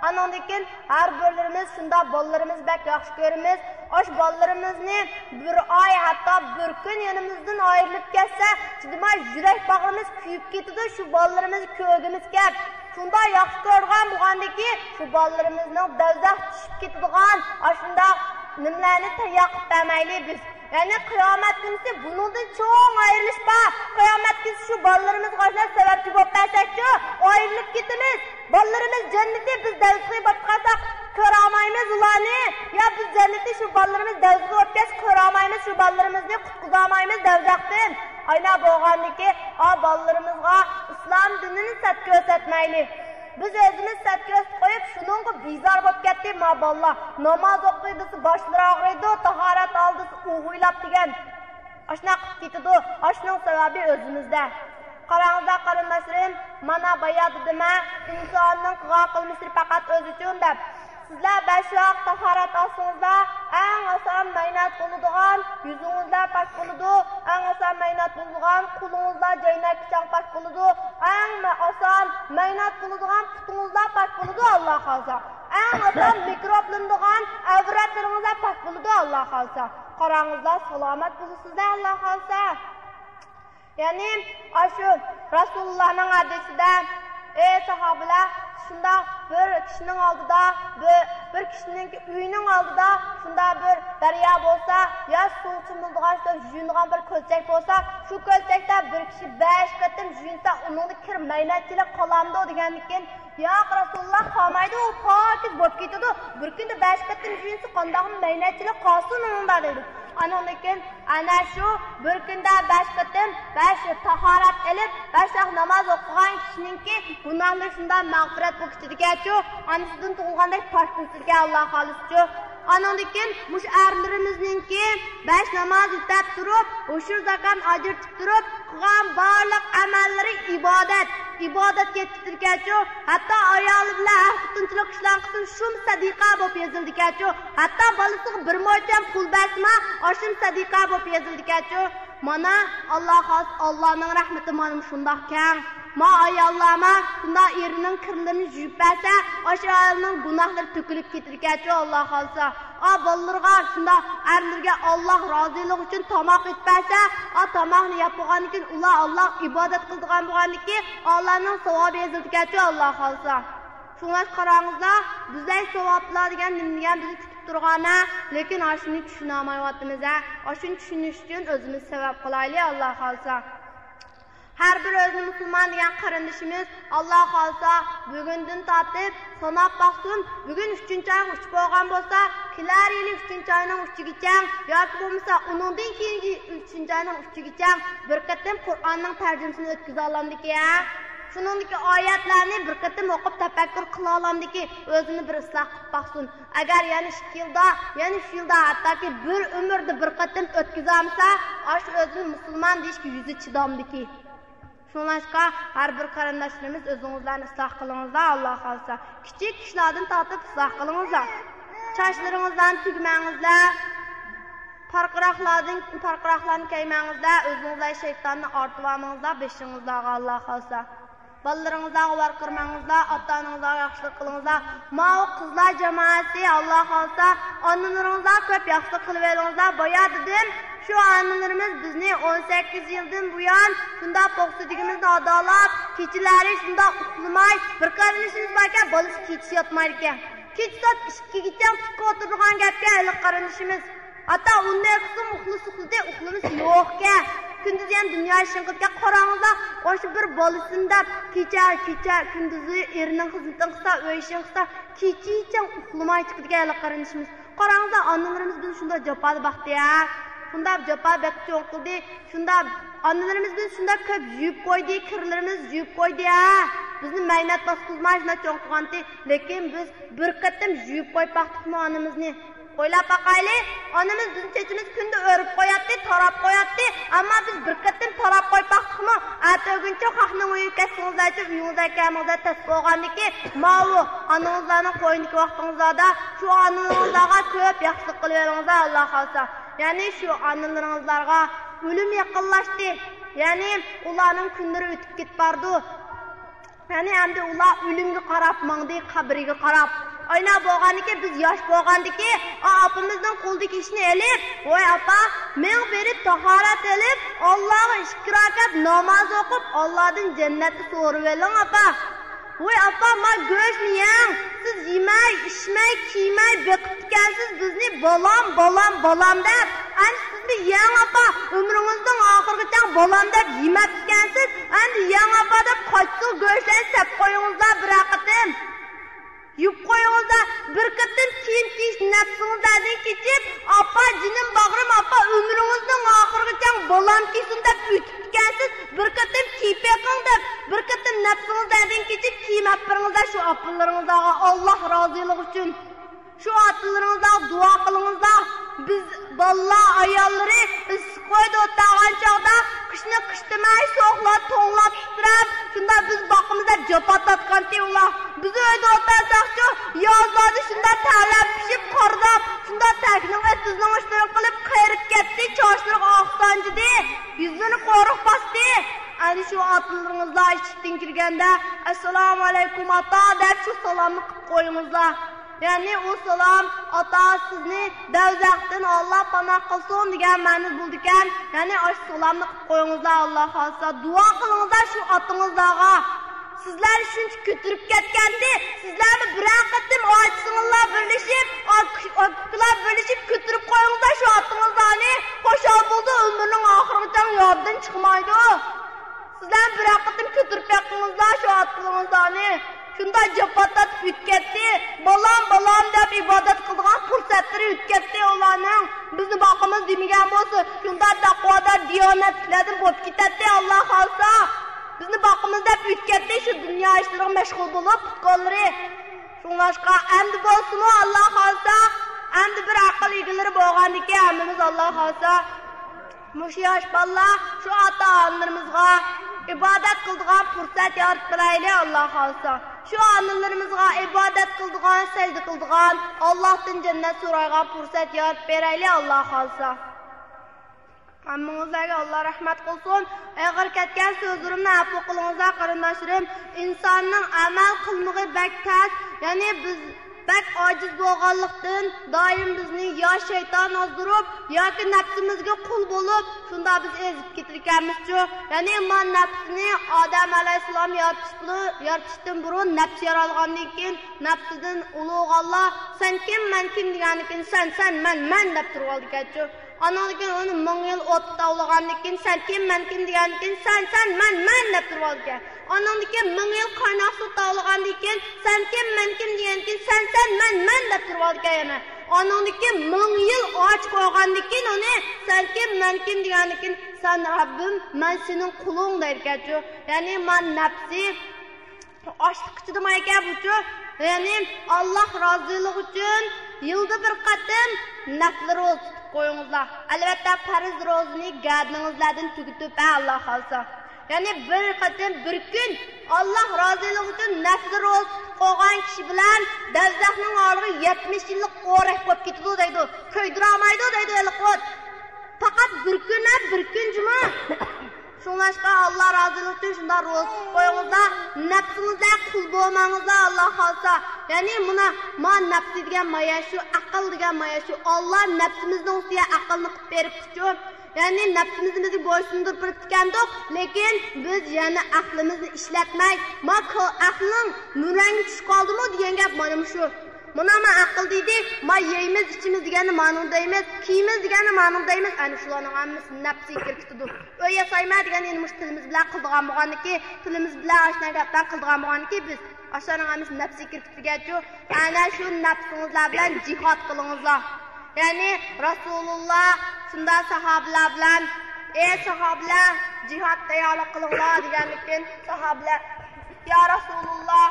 ئانىڭدىن كېيىن ھەر بىرلىرىمىز شۇنداق بالىلىرىمىزنى بەك ياخشى كۆرىمىز. ئاشۇ بالىلىرىمىزنى بىر ئاي، ھەتتا بىر كۈن يېنىمىزدىن ئايرىلىپ كەتسە، چىدىماي يۈرەك باغرىمىز كۆيۈپ كېتىدۇ، شۇ بالىلىرىمىزنى كۆرگۈمىز كەپ. شۇنداق ياخشى كۆرىدىغان بولغاندىكى، شۇ بالىلىرىمىزنىڭ دوزاخ چۈشۈپ كېتىدىغان ئاشۇنداق نېمىلەرنى تەييار قىلىپ بەرمەيلى بىز. يەنى قىيامەت كۈنىسى بۇنىڭدىن چوڭ ئايرىلىش بار. قىيامەت كۈنىسى شۇ بالىلىرىمىزغا ئاشۇنداق سەۋەبچى بولۇپ بەرسەكچۇ، ئايرىلىپ كېتىمىز. بالىلىرىمىز جەننىتى بىز دەۋزىخى بولۇپ قالساق، كۆرەلمەيمىز ئۇلارنى. يا بىز جەننىتى شۇ بالىلىرىمىز دەۋزىخى بولۇپ كەتسە، كۆرەلمەيمىز شۇ بالىلىرىمىزنى، قۇتقۇزالمايمىز دەۋزەختىن. ئاينا بولغاندىكى، ئا بالىلىرىمىزغا ئىسلام دىنىنى سەت كۆرسەتمەيلى. بىز ئۆزىمىز سەت كۆرسىتىپ قويۇپ، شۇنىڭغا بىزار بولۇپ كەتتى ما بالىلار. ناماز ئوقۇي دېسە باشلىرى ئاغرىيدۇ، تاھارەت ئال دېسە ئۇغۇيلاپ دېگەن. ئاشۇنداق قىلىپ كېتىدۇ. ئاشۇنىڭ سەۋەبى ئۆزىمىزدە. قاراڭلار قېرىنداشلىرىم، مانا بايا دېدىم-ە، ئىنساننىڭ قىلغان قىلمىشلىرى پەقەت ئۆزى ئۈچۈن دەپ. سىزلەر بەش ۋاق تاھارەت ئالسىڭىزلار، ئەڭ ئاسان مەينەت بولىدىغان يۈزىڭىزلەر پاك بولىدۇ، ئەڭ ئاسان مەينەت بولىدىغان قولىڭىزلار جەينەككىچاڭ پاك بولىدۇ، ئەڭ مە-، ئاسان مەينەت بولىدىغان پۇتىڭىزلار پاك بولىدۇ، ئاللا خالىسا. ئەڭ ئاسان مىكروبلىنىدىغان ئەۋرەتلىرىڭىزلار پاك بولىدۇ، ئاللا خالىسا. قاراڭلار، سالامەت بولىسىزلەر، ئاللا خالىسا. يەنى ئاشۇ رەسۇلۇللانىڭ ھەدىسىدە، ئەي ساھابىلەر، شۇنداق بىر كىشىنىڭ ئالدىدا، بىر، بىر كىشىنىڭ ئۆيىنىڭ ئالدىدا شۇنداق بىر دەريا بولسا، يا سۇ چىمىلدىغان، شۇنداق يۇيۇنىدىغان بىر كۆلچەك بولسا، شۇ كۆلچەكتە بىر كىشى بەش قېتىم يۇيۇنسا، ئۇنىڭدا كىر مەينەتچىلىك قالامدۇ دېگەندىكىن، ياق رەسۇلۇللا، قالمايدۇ، ئۇ پاكىز بولۇپ كېتىدۇ. بىر كۈندە بەش قېتىم يۇيۇنسا، قانداقمۇ مەينەتچىلىك قالسۇن ئۇنىڭدا دەيدۇ. ئانىڭدىن كېيىن ئەنە شۇ بىر كۈندە بەش قېتىم بەش تاھارەت ئېلىپ، بەش ۋاق ناماز ئوقۇغان كىشىنىڭكى گۇناھلىرى شۇنداق مەغپىرەت بولۇپ كېتىدىكەنچۇ، ئانىسىدىن تۇغۇلغاندەك پاك بولۇپ كېتىدىكەن، ئاللا خالىسىچۇ. ئانىڭدىن كېيىن مۇشۇ ئەرلىرىمىزنىڭكى بەش ناماز ئۆتەپ تۇرۇپ، ھوشۇر زاكان ئاجرىتىپ تۇرۇپ، قىلغان بارلىق ئەمەللىرى ئىبادەت، ئىبادەتكە كېتىدىكەنچۇ. ھەتتا ئايالى بىلەن ئەر خوتۇنچىلىق ئىشلارنى قىلسىمۇ شۇمۇ سەدىقە بولۇپ يېزىلىدىكەنچۇ. ھەتتا بالىسىغا بىر مو چەم پۇل بەرسىمۇ ئاشۇمۇ سەدىقە بولۇپ يېزىلىدىكەنچۇ. مانا، ئاللا خالىسا، ئاللانىڭ رەھمىتى مانا شۇنداق كەڭ. ما ئاياللارمۇ شۇنداق ئېرىنىڭ كىرلىرىنى يۇيۇپ بەرسە، ئاشۇ ئايالنىڭ گۇناھلىرى تۆكۈلۈپ كېتىدىكەنچۇ، ئاللا خالىسا. ئا بالىلىرىغا شۇنداق ئەرلىرىگە ئاللا رازىلىقى ئۈچۈن تاماق ئېتىپ بەرسە، ئا تاماقنى يەپ بولغاندىن كېيىن ئۇلار ئاللاغا ئىبادەت قىلىدىغان بولغاندىن كېيىن، ئاللانىڭ ساۋابى يېزىلىدىكەنچۇ، ئاللا خالىسا. شۇڭلاشقا قاراڭلار، بىزلەر ساۋابلار دېگەن نېمە دېگەن بىزنى كۈتۈپ تۇرغان ھە، لېكىن ئاشۇنى چۈشىنەلمەيۋاتىمىز ھە. ئاشۇنى چۈشىنىش ئۈچۈن ئۆزىمىز سەۋەب قىلايلى، ئاللا خالىسا. ھەر بىر ئۆزىنى مۇسۇلمان دېگەن قېرىندىشىمىز، ئاللا خالىسا، بۈگۈندىن تارتىپ ساناپ باقسۇن، بۈگۈن ئۈچىنچى ئايغا ئۈچ بولغان بولسا، كېلەر يىلى ئۈچىنچى ئاينىڭ ئۈچىگىچە ياكى بولمىسا ئۇنىڭدىن كېيىنكى ئۈچىنچى ئاينىڭ ئۈچىگىچە بىر قېتىم قۇرئاننىڭ تەرجىمىسىنى ئۆتكۈزەلامدىكى ھە؟ شۇنىڭدىكى ئايەتلەرنى بىر قېتىم ئوقۇپ تەپەككۇر قىلالامدىكى ئۆزىنى بىر ئىسلاھ قىلىپ باقسۇن. ئەگەر يەنە ئىككى يىلدا، يەنە ئۈچ يىلدا، ھەتتاكى بىر ئۆمۈردە بىر قېتىم ئۆتكۈزەلمىسە، ئاشۇ ئۆزىنى مۇسۇلمان دېيىشكە يۈزى چىدامدىكى. شۇڭلاشقا ھەر بىر قېرىنداشلىرىمىز ئۆزىڭىزلەرنى ئىسلاھ قىلىڭىزلار، ئاللا خالىسا. كىچىك ئىشلاردىن تارتىپ ئىسلاھ قىلىڭىزلار. چاچلىرىڭىزلارنى تۈگمەڭىزلەر. پارقىراقلاردىن، پارقىراقلارنى كىيمەڭزلەر، ئۆزىڭىزلەر شەيتاننى ئارتىۋالماڭزلار بېشىڭىزلارغا، ئاللا خالىسا. بالىلىرىڭىزلارغا ۋارقىرىماڭزلار، ئاتا-ئانىڭىزلارغا ياخشىلىق قىلىڭزلار. ماۋۇ قىزلار جامائەسى، ئاللا خالىسا، ئانىلىرىڭىزلارغا كۆپ ياخشىلىق قىلىۋېلىڭزلار. بايا دېدىم، شۇ ئانىلىرىمىز بىزنى ئون سەككىز يىلدىن بۇيان شۇنداق پوخسىدىكىمىزنى ئادالاپ، كېچىلەرى شۇنداق ئۇخلىماي، بىر قېرىندىشىمىز باركەن، بالىسى كېچىسى ياتمايدىكەن. كېچە سائەت ئىككىگىچە تىككە ئولتۇرىدىغان گەپكەن ھېلىقى قېرىندىشىمىز. ئاتا ئۇنداق قىلسىمۇ ئۇخلىسا ئۇخلىدى، ئۇخلىمىسا يوقكەن. كۈندۈز يەنە دۇنيا ئىشىنى قىلىدىكەن. قاراڭلار، ئاشۇ بىر بالىسىنى دەپ كېچە، كېچە، كۈندۈزى ئېرىنىڭ خىزمىتىنى قىلسا، ئۆي ئىشىنى قىلسا، كېچىچە ئۇخلىماي چىقىدىكەن ھېلىقى قېرىندىشىمىز. قاراڭلار، ئانىلىرىمىز بىزنى شۇنداق جاپادا باقتى ھە. شۇنداق جاپا بەك چوڭ قىلدى. شۇنداق ئانىلىرىمىز بىزنى شۇنداق كۆپ يۇيۇپ قويدى، كىرلىرىمىز يۇيۇپ قويدى ھە. بىزنى مەينەت باسقۇزماي شۇنداق چوڭ قىلغانتى. لېكىن بىز بىر قېتىم يۇيۇپ قويۇپ باقتۇقمۇ ئانىمىزنى؟ ئويلاپ باقايلى، ئانىمىز بىزنىڭ چېچىمىزنى كۈندە ئۆرۈپ قوياتتى، تاراپ قوياتتى، ئەمما بىز بىر قېتىم تاراپ قويۇپ باقتۇقمۇ؟ ئەتە ئۆگۈنچە خەقنىڭ ئۆيىگە كەتسىڭىزلەرچۇ، ئۆيىڭىزگە كەلمىڭىزلەر تەس بولغاندىكى، ماۋۇ ئانىڭىزلارنىڭ قوينىدىكى ۋاقتىڭىزلاردا شۇ ئانىلىرىڭىزلارغا كۆپ ياخشىلىق قىلىۋېلىڭىزلار، ئاللا خالىسا. يەنى شۇ ئانىلىرىڭىزلارغا ئۆلۈم يېقىنلاشتى، يەنى ئۇلارنىڭ كۈنلىرى ئۆتۈپ كېتىپ بارىدۇ. يەنى ئەمدى ئۇلار ئۆلۈمگە قاراپ ماڭدى، قەبرىگە قاراپ. ئاينا بولغاندىكى، بىز ياش بولغاندىكى، ئا-، ئاپىمىزنىڭ قولىدىكى ئىشنى ئېلىپ، ۋاي ئاپا، مېڭ بېرىپ تاھارەت ئېلىپ، ئاللاغا ئىككى رەكەت ناماز ئوقۇپ، ئاللادىن جەننەتنى سورىۋېلىڭ ئاپا. ۋاي ئاپا، ما گۆشنى يەڭ، سىز يېمەي، ئىچمەي، كىيمەي بېقىپتىكەنسىز بىزنى، بالام، بالام، بالام دەپ. ئەمدى سىزمۇ يەڭ ئاپا، ئۆمرىڭىزنىڭ ئاخىرىغىچە بالام دەپ يېمەپتىكەنسىز، ئەمدى يەڭ ئاپا دەپ قاچىسىغا گۆشلەرنى سەپ قويۇڭلار بىرەر قېتىم. يۇيۇپ قويۇڭلار، بىر قېتىم كىيىم كىيىش نەپسىڭىزلەردىن كېچىپ، ئاپا، جېنىم باغرىم ئاپا، ئۆمرىڭىزنىڭ ئاخىرىغىچە بالام كىيسۇن دەپ ئۆتۈپتىكەنسىز، بىر قېتىم كىيىپ بېقىڭ دەپ، بىر قېتىم نەپسىڭىزلەردىن كېچىپ كىيىم ئەپ بېرىڭىزلەر شۇ ئاپىلىرىڭىزلارغا، ئاللا رازىلىقى ئۈچۈن. شۇ ئاتىلىرىڭىزغا دۇئا قىلىڭىزلار. بىز بالىلار، ئاياللىرى ئىسسىق ئۆيدە ئولتۇرغان چاغدا قىشنى قىش دېمەي، سوغۇقلار توڭلاپ تىترەپ، شۇنداق بىز باقىمىز دەپ جاپا تارتقانتى ئۇلار. بىز ئۆيدە ئولتۇرساقچۇ، يازلاردا شۇنداق تەرلەپ، پىشىپ، قارىداپ، شۇنداق تەكنىڭ ئېتىزنىڭ ئۈستىدىن قىلىپ قېرىپ كەتتى، چاچلىرىغا ئاق سانجىدى، يۈزلىرىنى قورۇق باستى. ئەنە شۇ ئاتىلىرىڭىزلار ئىشىكتىن كىرگەندە، ئەسسالامۇ ئەلەيكۇم ئاتا دەپ شۇ سالامنى قىلىپ قويۇڭلار. يەنى ئۇ سالام، ئاتا سىزنى دەۋزەختىن ئاللا پاناھ قىلسۇن دېگەن مەنىدە بولىدىكەن. يەنى ئاشۇ سالامنى قىلىپ قويۇڭلار، ئاللا خالىسا. دۇئا قىلىڭلار شۇ ئاتىڭىزلارغا. سىزلەر شۇنچە كۆتۈرۈپ كەتكەنتى، سىزلەرمۇ بىرەر قېتىم ئاچا-سىڭىللار بىرلىشىپ، ئاكا-ئۇكىلار بىرلىشىپ كۆتۈرۈپ قويۇڭلار شۇ ئاتىڭىزلارنى. خۇشال بولىدۇ، ئۆمرىنىڭ ئاخىرىغىچە يادىدىن چىقمايدۇ. سىزلەر بىرەر قېتىم كۆتۈرۈپ بېقىڭلار شۇ ئاتىڭىزلارنى. شۇنداق جاپا تارتىپ ئۆتكەتتى. بالام، بالام دەپ ئىبادەت قىلىدىغان پۇرسەتلىرى ئۆتكەتتى ئۇلارنىڭ. بىزنى باقىمىز دېمىگەن بولسا، شۇنداق تەقۋادار، دىيانەتلىكلەردىن بولۇپ كېتەتتى، ئاللا خالىسا. بىزنى باقىمىز دەپ ئۆتكەتتى، شۇ دۇنيا ئىشلىرىغا مەشغۇل بولۇپ، تۇتقانلىرى. شۇڭلاشقا، ئەمدى بولسىمۇ، ئاللا خالىسا، ئەمدى بىر ئەقىل ئىگىلىرى بولغاندىكىن، ھەممىمىز، ئاللا خالىسا، مۇشۇ ياش بالىلار شۇ ئاتا-ئانىلىرىمىزغا ئىبادەت قىلىدىغان پۇرسەت يارىتىپ بېرەيلى، ئاللا خالىسا. شۇ ئانىلىرىمىزغا ئىبادەت قىلىدىغان، سەجدە قىلىدىغان، ئاللاھتىن جەننەت سورايدىغان پۇرسەت يارىتىپ بېرەيلى، ئاللا خالىسا. ھەممىڭىزلەرگە ئاللا رەھمەت قىلسۇن. ئېغىر كەتكەن سۆزلىرىمنى ئەپۇ قىلىڭىزلار، قېرىنداشلىرىم. ئىنساننىڭ ئەمەل قىلمىقى بەك تەس. يەنى بىز بەك ئاجىز بولغانلىقتىن، دائىم بىزنى يا شەيتان ئازدۇرۇپ، ياكى نەپسىمىزگە قۇل بولۇپ، شۇنداق بىز ئېزىپ كېتىدىكەنمىزچۇ. يەنى ما نەپسنى ئادەم ئەلەيھىسسالام يارىتىش بۇلۇ-، يارىتىشتىن بۇرۇن نەپس يارالغاندىن كېيىن، نەپسىدىن ئۇلۇغ ئاللا، سەن كىم، مەن كىم دېگەندىن كېيىن، سەن، سەن، مەن، مەن دەپ تۇرۇۋالىدىكەنچۇ. ئانىڭدىن كېيىن ئۇنى مىڭ يىل ئوتتا تاۋلىغاندىن كېيىن، سەن كىم، مەن كىم دېگەندىن كېيىن، سەن، سەن، مەن، مەن دەپ تۇرۇۋالىدىكەن. ئانىڭدىن كېيىن مىڭ يىل قايناق سۇ تاۋلىغاندىن كېيىن، سەن كىم، مەن كىم دېگەندىن كېيىن، سەن، سەن، مەن، مەن دەپ تۇرۇۋالىدىكەن يەنە. ئانىڭدىن كېيىن مىڭ يىل ئاچ قويغاندىن كېيىن ئۇنى، سەن كىم، مەن كىم دېگەندىن كېيىن، سەن رەببىم، مەن سېنىڭ قۇلۇڭ دەيدىكەنچۇ. يەنى ما نەپسى ئاشلىققا چىدىمايكەن بۇچۇ. يەنى، ئاللا رازىلىقى ئۈچۈن يىلدا بىر قېتىم نەپلى روزا تۇتۇپ قويۇڭلار. ئەلۋەتتە، پەرز روزىنى گەدىنىڭىزلەردىن تۈگىتىپ، ھە، ئاللا خالىسا. يەنى، بىر قېتىم، بىر كۈن ئاللا رازىلىقى ئۈچۈن نەپلى روزا تۇتۇپ قويغان كىشى بىلەن دەۋزەخنىڭ ئارىلىقى يەتمىش يىللىق ئورەك بولۇپ كېتىدۇ دەيدۇ. كۆيدۈرالمايدۇ دەيدۇ ھېلىقى ئوت. پەقەت بىر كۈن، ھە، بىر كۈن جۇما. شۇڭلاشقا، ئاللا رازىلىقى ئۈچۈن شۇنداق روزا تۇتۇپ قويۇڭلار، نەپسىڭىزگە قۇل بولماڭلار، ئاللا خالىسا. يەنى مانا، ما نەپسى دېگەن مايا شۇ، ئەقىل دېگەن مايا شۇ. ئاللا نەپسىمىزنىڭ ئۈستىگە ئەقىلنى قىلىپ بېرىپتىچۇ. يەنى نەپسىمىزنى بىزگە بويسۇندۇرۇپ بېرىپتىكەندۇق، لېكىن بىز يەنە ئەقلىمىزنى ئىشلەتمەي، ما كا-، ئەقلىڭ مۈرەڭگە چۈشۈپ قالدىمۇ دېگەن گەپ مانا مۇشۇ. مانا ما ئەقىل دېدى، ما يەيمىز، ئىچىمىز دېگەننى مانىڭ دەيمىز، كىيىمىز دېگەننى مانىڭ دەيمىز، ئەنە شۇلارنىڭ ھەممىسى نەپسىگە كىرىپ كېتىدۇ. ئۆي ياسايمەن دېگەن يەنە مۇشۇ تىلىمىز بىلەن قىلىدىغان بولغاندىكى، تىلىمىز بىلەن ئاشۇنداق گەپلەرنى قىلىدىغان بولغاندىكى بىز، ئاشۇلارنىڭ ھەممىسى نەپسىگە كىرىپ كېتىدىكەنچۇ. ئەنە شۇ نەپسىڭىزلەر بىلەن جىھاد قىلىڭلار. يەنى رەسۇلۇللا شۇنداق ساھابىلەر بىلەن، ئەي ساھابىلەر، جىھاد تەييارلىق قىلىڭلار دېگەندىكىن ساھابىلەر، يا رەسۇلۇللا،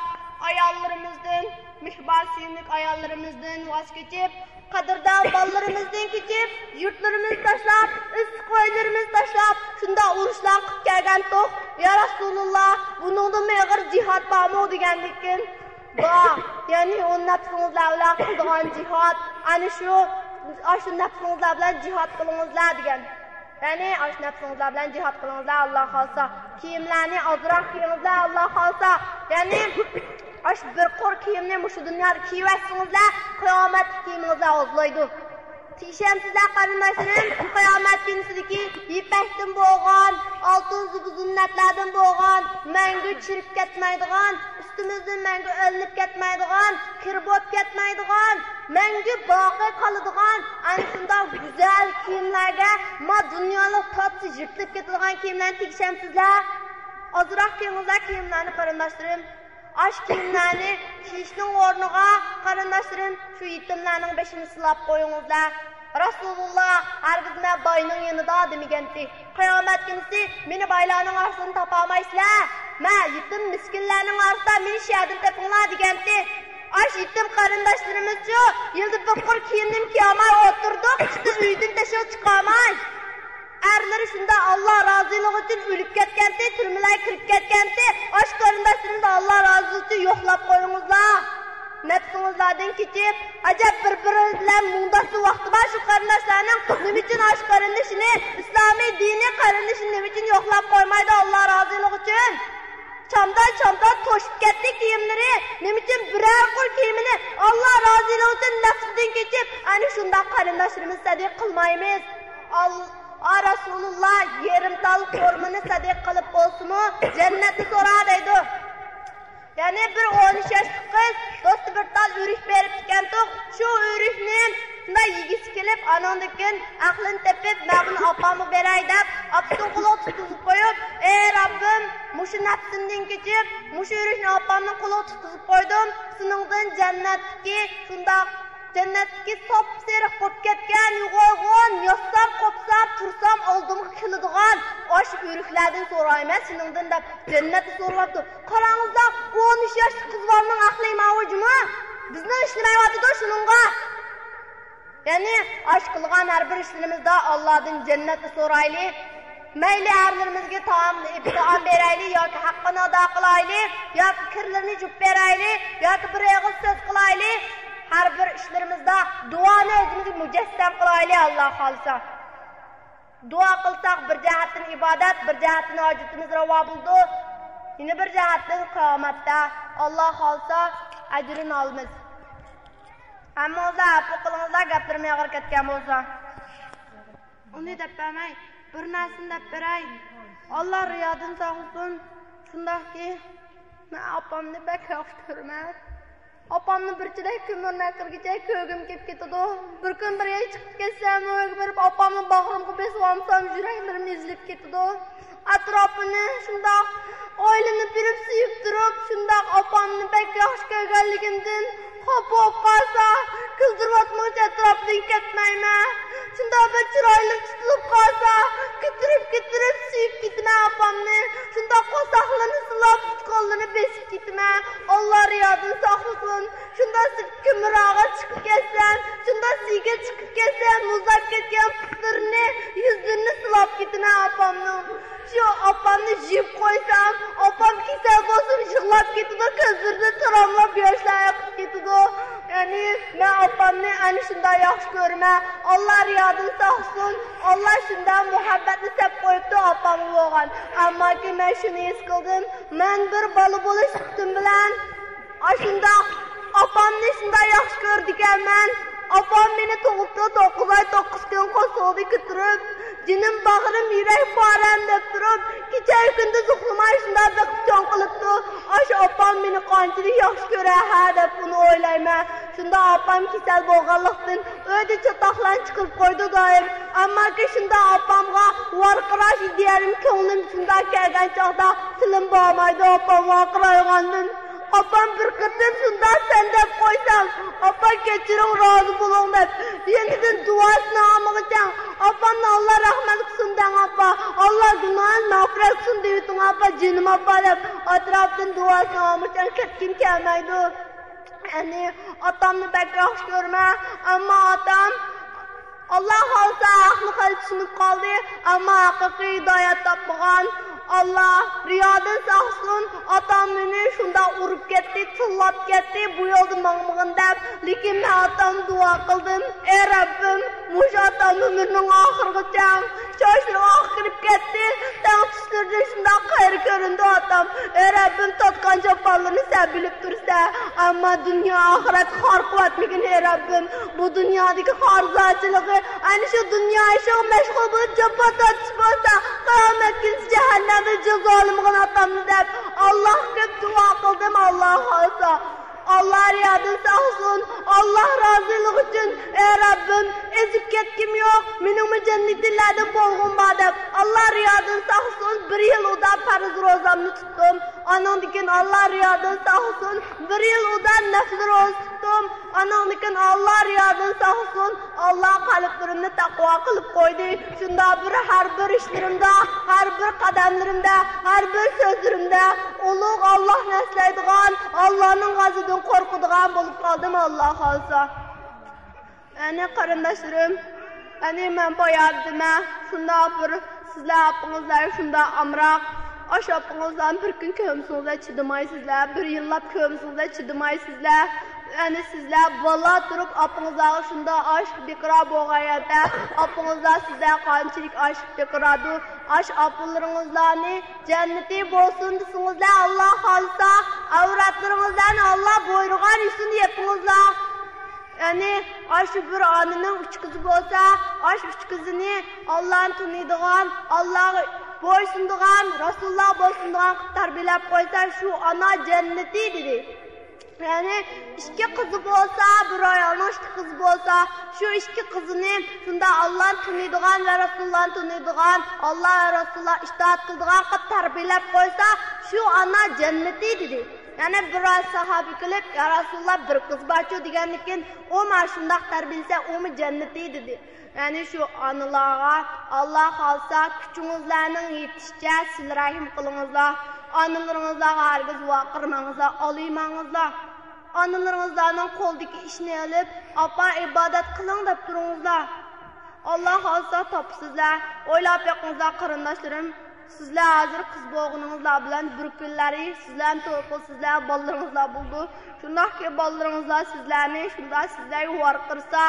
ئاياللىرىمىزدىن، مېھرىبان سۆيۈملۈك ئاياللىرىمىزدىن ۋاز كېچىپ، قەدىردان بالىلىرىمىزدىن كېچىپ، يۇرتلىرىمىزنى تاشلاپ، ئىسسىق ئۆيلىرىمىزنى تاشلاپ، شۇنداق ئۇرۇشلارنى قىلىپ كەلگەنتۇق. يا رەسۇلۇللا، بۇنىڭدىنمۇ ئېغىر جىھاد بارمۇ دېگەندىكىن، بار. يەنى ئۇ نەپسىڭىزلەر بىلەن قىلىدىغان جىھاد، ئەنە شۇ، ئاشۇ نەپسىڭىزلەر بىلەن جىھاد قىلىڭىزلار دېگەن. يەنى ئاشۇ نەپسىڭىزلەر بىلەن جىھاد قىلىڭىزلار، ئاللا خالىسا. كىيىملەرنى ئازراق كىيىڭىزلار، ئاللا خالىسا. يەنى ئاشۇ بىر قۇر كىيىمنى مۇشۇ دۇنيادا كىيىۋەتسىڭىزلەر، قىيامەتتە كىيىمىڭىزلەر ئازلايدۇ. دېيىشەمسىزلەر قېرىنداشلىرىم، قىيامەت كۈنىسىدىكى يىپەكتىن بولغان، ئالتۇن زىبۇزىننەتلەردىن بولغان، مەڭگۈ چىرىپ كەتمەيدىغان، ئۈستىمىزدىن مەڭگۈ ئېلىنىپ كەتمەيدىغان، كىر بولۇپ كەتمەيدىغان، مەڭگۈ باقىي قالىدىغان ئەنە شۇنداق گۈزەل كىيىملەرگە، ما دۇنيالىق تارتسا يىرتىلىپ كېتىدىغان كىيىملەرنى تېگىشەمسىزلەر؟ ئازراق كىيىڭىزلەر كىيىملەرنى قېرىنداشلىرىم. ئاش كىيىملەرنى كىيىشنىڭ ئورنىغا، قېرىنداشلىرىم، شۇ يېتىملەرنىڭ بېشىنى سىلاپ قويۇڭلار. رەسۇلۇللا ھەرگىز مەن باينىڭ يېنىدا دېمىگەنتى. قىيامەت كۈنىسى مېنى بايلارنىڭ ئارىسىدىن تاپالمايسىلەر. مە يېتىم مىسكىنلەرنىڭ ئارىسىدا مېنى شۇ يەردىن تېپىڭلار دېگەنتى. ئاش يېتىم قېرىنداشلىرىمىزچۇ، يىلدا بىر قۇر كىيىمنىمۇ كىيالماي ئولتۇردۇق، ئىشتىن ئۆيدىن تېشىغا چىقالماي. ئەرلىرى شۇنداق ئاللا رازىلىقى ئۈچۈن ئۆلۈپ كەتكەنتى، تۈرمىلەرگە كىرىپ كەتكەنتى، ئاشۇ قېرىنداشلىرىمىزنى ئاللا رازىلىقى ئۈچۈن يوقلاپ قويۇڭلار. نەپسىڭىزلەردىن كېچىپ، ئەجەب بىر-بىرى بىلەن مۇڭداشسا ۋاقتى بار شۇ قېرىنداشلارنىڭ نېمە ئۈچۈن ئاشۇ قېرىندىشىنى، ئىسلامىي دىنىي قېرىندىشىنى نېمە ئۈچۈن يوقلاپ قويمايدۇ ئاللا رازىلىقى ئۈچۈن؟ چامدا-چامدا توشۇپ كەتتى كىيىملىرى. نېمە ئۈچۈن بىرەر قۇر كىيىمىنى ئاللا رازىلىقى ئۈچۈن نەپسىدىن كېچىپ، ئەنە شۇنداق قېرىنداشلىرىمىز سەدىقە قىلمايمىز؟ ئاللا رەسۇلۇللا يېرىم تال خورمىنى سەدىقە قىلىپ بولسىمۇ، جەننەتنى سورا دەيدۇ. يەنى بىر ئون ئۈچ ياشلىق قىز دوستى بىر تال ئۆرۈك بېرىپتىكەنتۇق، شۇ ئۆرۈكنى شۇنداق يېگۈسى كېلىپ، ئانىڭدىن كېيىن ئەقلىنى تېپىپ، مەن بۇنى ئاپامغا بېرەي دەپ، ئاپىسىنىڭ قولىغا تۇتقۇزۇپ قويۇپ، ئەي رەببىم، مۇشۇ نەپسىمدىن كېچىپ، مۇشۇ ئۆرۈكنى ئاپامنىڭ قولىغا تۇتقۇزۇپ قويدۇم، سېنىڭدىن جەننەتتىكى شۇنداق جەننەتتىكى ساپسېرىق بولۇپ كەتكەن، يوغان، ياتسام، قوپسام، تۇرسام ئالدىمغا كېلىدىغان ئاشۇ ئۆرۈكلەردىن سورايمەن سېنىڭدىن دەپ جەننەتنى سورىۋاپتۇ. قاراڭلار، ئون ئۈچ ياشلىق قىز بالىنىڭ ئەقلى ماۋۇ جۇمۇ. بىزنىڭ ئىشلىمەيۋاتىدۇ شۇنىڭغا. يەنى ئاشۇ قىلغان ھەر بىر ئىشلىرىمىزدا ئاللادىن جەننەتنى سورايلى. مەيلى ئەرلىرىمىزگە تائام، تائام بېرەيلى ياكى ھەققىنى ئادا قىلايلى ياكى كىرلىرىنى يۇيۇپ بېرەيلى ياكى بىر ئېغىز سۆز قىلايلى. ھەر بىر ئىشلىرىمىزدا دۇئانى ئۆزىمىزگە مۇجەسسەم قىلايلى، ئاللا خالىسا. دۇئا قىلساق بىر جەھەتتىن ئىبادەت، بىر جەھەتتىن ھاجىتىمىز راۋا بولىدۇ. يەنە بىر جەھەتتىن قىيامەتتە ئاللا خالىسا ئەجرىنى ئالىمىز. ھەممىڭىزلار ئەپۇ قىلىڭىزلار، گەپلىرىم ئېغىر كەتكەن بولسا. ئۇنى دەپ بەرمەي، بىر نەرسىنى دەپ بېرەي. ئاللا رىيادىن ساقلىسۇن. شۇنداقكى، مەن ئاپامنى بەك ياخشى كۆرىمەن. ئاپامنى بىر چېلەك كۆمۈرنى ئەكىرگۈچە كۆرگۈم كېلىپ كېتىدۇ. بىر كۈن بىر يەرگە چىقىپ كەتسەم، ئۆيگە بېرىپ ئاپامنى باغرىمغا بېسىۋالمىسام، يۈرەكلىرىم ئېزىلىپ كېتىدۇ. ئەتراپىنى شۇنداق ئايلىنىپ يۈرۈپ سۆيۈپ تۇرۇپ، شۇنداق ئاپامنى بەك ياخشى كۆرگەنلىكىمدىن خاپا بولۇپ قالسا، كۈلدۈرۈۋاتمىغۇچە ئەتراپىدىن كەتمەيمەن. شۇنداق بىر چىرايلىق تۇتۇلۇپ قالسا، كۆتۈرۈپ كۆتۈرۈپ سۆيۈپ كېتىمەن ئاپامنى. شۇنداق قورساقلىرىنى سىلاپ، پۇت-قوللىرىنى بېسىپ كېتىمەن. ئاللا رىيادىن ساقلىسۇن. شۇنداق كۆمۈر ئاغا چىقىپ كەتسەم، شۇنداق سىيگە چىقىپ كەتسەم، مۇزلاپ كەتكەن پۇتلىرىنى، يۈزلىرىنى سىلاپ كېتىمەن ئاپامنىڭ. شۇ ئاپامنى يۇيۇپ قويسام، ئاپام كېسەل بولسىمۇ يىغلاپ كېتىدۇ، كۆزلىرىدىن تاراملاپ ياشلار ئېقىپ كېتىدۇ. يەنى مەن ئاپامنى ئەنە شۇنداق ياخشى كۆرىمەن. ئاللا رىيادىن ساقلىسۇن. ئاللا شۇنداق مۇھەببەتنى سەپ قويۇپتۇ ئاپامغا بولغان. ئەمماكى مەن شۇنى ھېس قىلدىم، مەن بىر بالا بولۇش سۈپىتىم بىلەن ئاشۇنداق ئاپامنى شۇنداق ياخشى كۆرىدىكەنمەن. ئاپام مېنى تۇغۇپتۇ، توققۇز ئاي توققۇز كۈن قورسىقىدا كۆتۈرۈپ، جېنىم، باغرىم، يۈرەك پارەم دەپ تۇرۇپ، كېچە كۈندۈز ئۇخلىماي شۇنداق بېقىپ چوڭ قىلىپتۇ. ئاشۇ ئاپام مېنى قانچىلىك ياخشى كۆرە ھە دەپ ئۇنى ئويلايمەن. شۇنداق ئاپام كېسەل بولغانلىقتىن، ئۆيدە چاتاقلارنى چىقىرىپ قويىدۇ دائىم. ئەمماكى شۇنداق ئاپامغا ۋارقىراش دېيەرمۇ، كۆڭلۈم شۇنداق كەلگەن چاغدا تىلىم بارمايدۇ ئاپام ۋارقىرايدىغاندىن. ئاپام بىر قېتىم شۇنداق سەن دەپ قويسام، ئاپا كەچۈرۈڭ، رازى بولۇڭ دەپ، يېنىدىن دۇئاسىنى ئاڭلىمىغۇچە، ئاپامنى ئاللا رەھمەت قىلسۇن دەڭ ئاپا، ئاللا گۇناھىنى مەغپىرەت قىلسۇن دەۋېتىڭ ئاپا، جېنىم ئاپا دەپ ئەتراپتىن دۇئاسىنى ئاڭلىمىغۇچە كەتكۈم كەلمەيدۇ. يەنى ئاتامنى بەك ياخشى كۆرىمەن، ئەمما ئاتام ئاللا خالىسا ھەقنى خېلى چۈشىنىپ قالدى، ئەمما ھەقىقىي ھىدايەت تاپمىغان. ئاللا رىيادىن ساقلىسۇن، ئاتام مېنى شۇنداق ئۇرۇپ كەتتى، تىللاپ كەتتى، بۇ يولدا ماڭمىغىن دەپ. لېكىن مەن ئاتامغا دۇئا قىلدىم، ئەي رەببىم، مۇشۇ ئاتامنىڭ ئۆمرىنىڭ ئاخىرىغىچە چاچلىرى ئاقىرىپ كەتتى، تەڭ چۈشلىرىدىن شۇنداق قەھرى كۆرۈندى ئاتام. ئەي رەببىم، تارتقان جاپالىرىنى سەن بىلىپ تۇرسەن، ئەمما دۇنيا ئاخىرەتكە خار قىلىۋەتمىگىن ئەي رەببىم. بۇ دۇنيادىكى خارىزانچىلىقى، ئەنە شۇ دۇنيا ئىشىغا مەشغۇل بولۇپ جاپا تارتىش بولسا، قىيامەت كۈنى جەھەننەمدە جازالىمىغىن ئاتامنى دەپ، ئاللاغا كۆپ دۇئا قىلدىم، ئاللا خالىسا. ئاللا رىيادىن ساقلىسۇن، ئاللا رازىلىقى ئۈچۈن، ئەي رەببىم، ئېزىپ كەتكۈم يوق، مېنىڭمۇ جەننىتىلەردىن بولغۇم بار دەپ، ئاللا رىيادىن ساقلىسۇن، بىر يىل ئۇدا پەرز روزامنى تۇتتۇم. ئانىڭدىن كېيىن ئاللا رىيادىن ساقلىسۇن، بىر يىل ئۇدا نەپلى روزا تۇتتۇم. ئانىڭدىن كېيىن ئاللا رىيادىن ساقلىسۇن، ئاللا قەلبلىرىمنى تەقۋا قىلىپ قويدى. شۇنداق بىر ھەر بىر ئىشلىرىمدا، ھەر بىر قەدەملىرىمدە، ھەر بىر سۆزلىرىمدە ئۇلۇغ ئاللانى ئەسلەيدىغان، ئاللانىڭ غەزىپىدىن قورقىدىغان بولۇپ قالدىم، ئاللا خالىسا. ئەنە قېرىنداشلىرىم، ئەنە مەن بايا دېدىمە، شۇنداق بىر سىزلەر ئاپىڭىزلار شۇنداق ئامراق، ئاشۇ ئاپىڭىزلارنى بىر كۈن كۆرمىسىڭىزلەر چىدىمايسىزلەر، بىر يىللاپ كۆرمىسىڭىزلەر چىدىمايسىزلەر. ئەنە سىزلەر بالا تۇرۇپ ئاپىڭىزلارغا شۇنداق ئاشىق بىقرار بولغان يەردە، ئاپىڭىزلار سىزلەر قانچىلىك ئاشىق بىقراردۇ، ئاشۇ ئاپىلىرىڭىزلارنى جەننىتى بولسۇن دېسىڭىزلەر، ئاللا خالىسا، ئەۋرەتلىرىڭىزلارنى ئاللا بۇيرۇغان يۈسۈن يېپىڭىزلار. يەنى ئاشۇ بىر ئانىنىڭ ئۈچ قىزى بولسا، ئاشۇ ئۈچ قىزىنى ئاللانى تونۇيدىغان، ئاللاغا بويسۇنىدىغان، رەسۇلۇللاغا بويسۇنىدىغان قىلىپ تەربىيەلەپ قويسا، شۇ ئانا جەننىتى دېدى. يەنى ئىككى قىزى بولسا، بىر ئايالنىڭ ئىككى قىزى بولسا، شۇ ئىككى قىزىنى شۇنداق ئاللانى تونۇيدىغان ۋە رەسۇلۇللانى تونۇيدىغان، ئاللا ۋە رەسۇلۇللاغا ئىتائەت قىلىدىغان قىلىپ تەربىيەلەپ قويسا، شۇ ئانا جەننىتى دېدى. يەنە بىر ساھابە كېلىپ، يا رەسۇلۇللا، بىر قىز بارچۇ دېگەندىن كېيىن، ئۇ مانا شۇنداق تەربىيەلىسە، ئۇمۇ جەننىتى دېدى. يەنى شۇ ئانىلارغا، ئاللا خالىسا، كۈچىڭىزلەرنىڭ يېتىشىچە سىلە رەھىم قىلىڭىزلار. ئانىلىرىڭىزلارغا ھەرگىز ۋارقىرىماڭلار، ئالىيماڭلار. ئانىلىرىڭىزلارنىڭ قولىدىكى ئىشنى ئېلىپ، ئاپا، ئىبادەت قىلىڭ دەپ تۇرۇڭلار. ئاللا خالىسا تاپىسىزلار. ئويلاپ بېقىڭلار قېرىنداشلىرىم. سىزلەر ھازىر قىز بولغىنىڭلار بىلەن بىر كۈنلەرى سىزلەرنى توي قىلسا سىزلەر بالىلىرىڭلار بولىدۇ. شۇنداقكى بالىلىرىڭلار سىزلەرنى شۇنداق سىزلەرگە ۋارقىرىسا،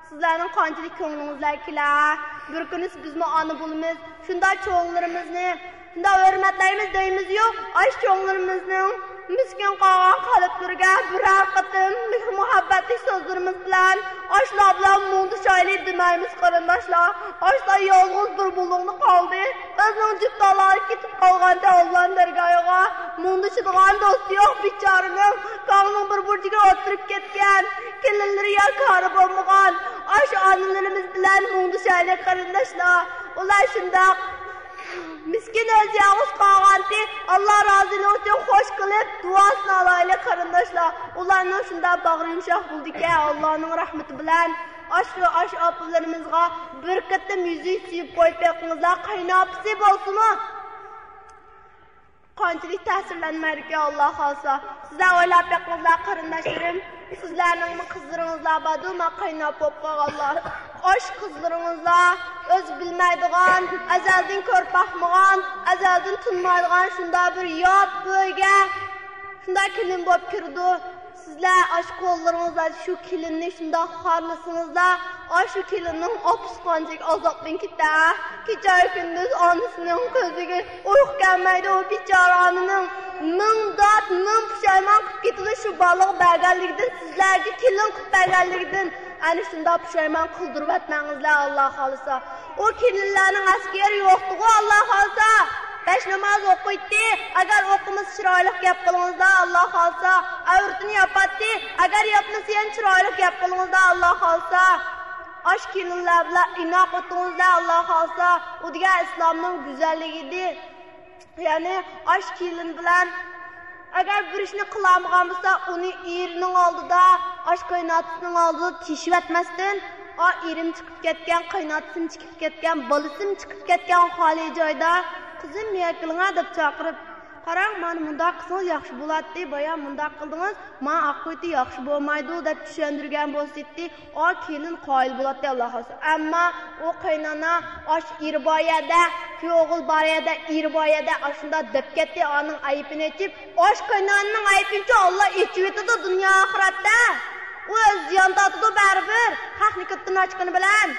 سىزلەرنىڭ قانچىلىك كۆڭلىڭىزلەر كېلەر. بىر كۈنى بىزمۇ ئانا بولىمىز. شۇنداق چوڭلىرىمىزنى شۇنداق ھۆرمەتلەيمىز دەيمىزيۇ، ئاشۇ چوڭلىرىمىزنىڭ مىسكىن قالغان قەلبلىرىگە بىرەر قېتىم مېھىر-مۇھەببەتلىك سۆزلىرىمىز بىلەن، ئاشۇلار بىلەن مۇڭدىشايلى دېمەيمىز قېرىنداشلار. ئاشۇلار يالغۇز بىر بۇلۇڭدا قالدى. ئۆزىنىڭ جۈپ تاللىرى كېتىپ قالغاندا ئاللانىڭ دەرگاھىغا مۇڭدىشىدىغان دوستى يوق بىچارىنىڭ، كاڭنىڭ بىر بۇرجىكىدا ئولتۇرۇپ كەتكەن، كېلىنلىرى يا كارى بولمىغان، ئاشۇ ئانىلىرىمىز بىلەن مۇڭدىشايلى قېرىنداشلار. ئۇلار شۇنداق مىسكىن ئۆزى يالغۇز قالغانتى، ئاللا رازىلىقى ئۈچۈن خوش قىلىپ، دۇئاسىنى ئالايلى قېرىنداشلار. ئۇلارنىڭ شۇنداق باغرى يۇمشاق بولىدىكەن، ئاللانىڭ رەھمىتى بىلەن. ئاشۇ، ئاشۇ ئاپىلىرىمىزغا بىر قېتىم يۈزى سۆيۈپ قويۇپ بېقىڭلار، قېيىنئاپىسى بولسىمۇ. قانچىلىك تەسىرلەنمەيدىكەن، ئاللا خالىسا. سىزلەر ئويلاپ بېقىڭلار قېرىنداشلىرىم. سىزلەرنىڭمۇ قىزلىرىڭلار باردۇ، مانا قايناپ بولۇپ قالغانلار. ئاشۇ قىزلىرىڭلار ئۆزى بىلمەيدىغان، ئەزەلدىن كۆرۈپ باقمىغان، ئەزەلدىن تونۇمايدىغان شۇنداق بىر يات بۆيگە شۇنداق كېلىن بولۇپ كىرىدۇ. سىزلەر ئاشۇ قوللىرىڭلار شۇ كېلىننى شۇنداق خارلىسىڭىزلا، ئاشۇ كېلىننىڭ ئاپىسى قانچىلىك ئازابتىن كېتەر. كېچە كۈندۈز ئانىسىنىڭ كۆزىگە ئۇيقۇ كەلمەيدۇ، ئۇ بىچارە ئانىنىڭ مىڭ دات، مىڭ پۇشايمان قىلىپ كېتىدۇ شۇ بالىغا بەرگەنلىكىدىن، سىزلەرگە كېلىن قىلىپ بەرگەنلىكىدىن. ئەنە شۇنداق پۇشايمان قىلدۇرۇۋەتمەڭلار، ئاللا خالىسا. ئۇ كېلىنلەرنىڭ ئەسكىرى يوقتىغۇ، ئاللا خالىسا. بەش ناماز ئوقۇيتتى، ئەگەر ئوقۇمىسا چىرايلىق گەپ قىلىڭلار، ئاللا خالىسا. ئەۋرىتىنى ياپاتتى، ئەگەر ياپمىسا يەنە چىرايلىق گەپ قىلىڭلار، ئاللا خالىسا. ئاشۇ كېلىنلەر بىلەن ئىناق ئۆتۈڭلار، ئاللا خالىسا. ئۇ دېگەن ئىسلامنىڭ گۈزەللىكى ئىدى. يەنى ئاشۇ كېلىن بىلەن ئەگەر بىر ئىشنى قىلالمىغان بولسا، ئۇنى ئېرىنىڭ ئالدىدا، ئاشۇ قېيىنئاتىسىنىڭ ئالدىدا تېشىۋەتمەستىن، ئا، ئېرىم چىقىپ كەتكەن، قېيىنئاتىسىم چىقىپ كەتكەن، بالىسىم چىقىپ كەتكەن خالىي جايدا، قىزىم، يەكىلىڭە دەپ چاقىرىپ، قاراڭ، مانا مۇنداق قىلسىڭىز ياخشى بولاتتى، بايا مۇنداق قىلدىڭىز، مانا ئاقىۋىتى ياخشى بولمايدۇ دەپ چۈشەندۈرگەن بولسىتتى. ئا، كېلىن قايىل بولاتتى، ئاللا خالىسا. ئەمما ئۇ قېينانا ئاش ئېرى بار يەردە، كۈيئوغۇل بار يەردە، ئېرى بار يەردە ئاشۇنداق دەپ كەتتى، ئانىڭ ئەيىبىنى ئېچىپ. ئاش قېينانىنىڭ ئەيىبىنىچۇ ئاللا ئېچىۋېتىدۇ دۇنيا ئاخىرەتتە. ئۇ ئۆزى زىيان تارتىدۇ بەرىبىر، خەقنى كۆپتىن ئاچقىنى بىلەن.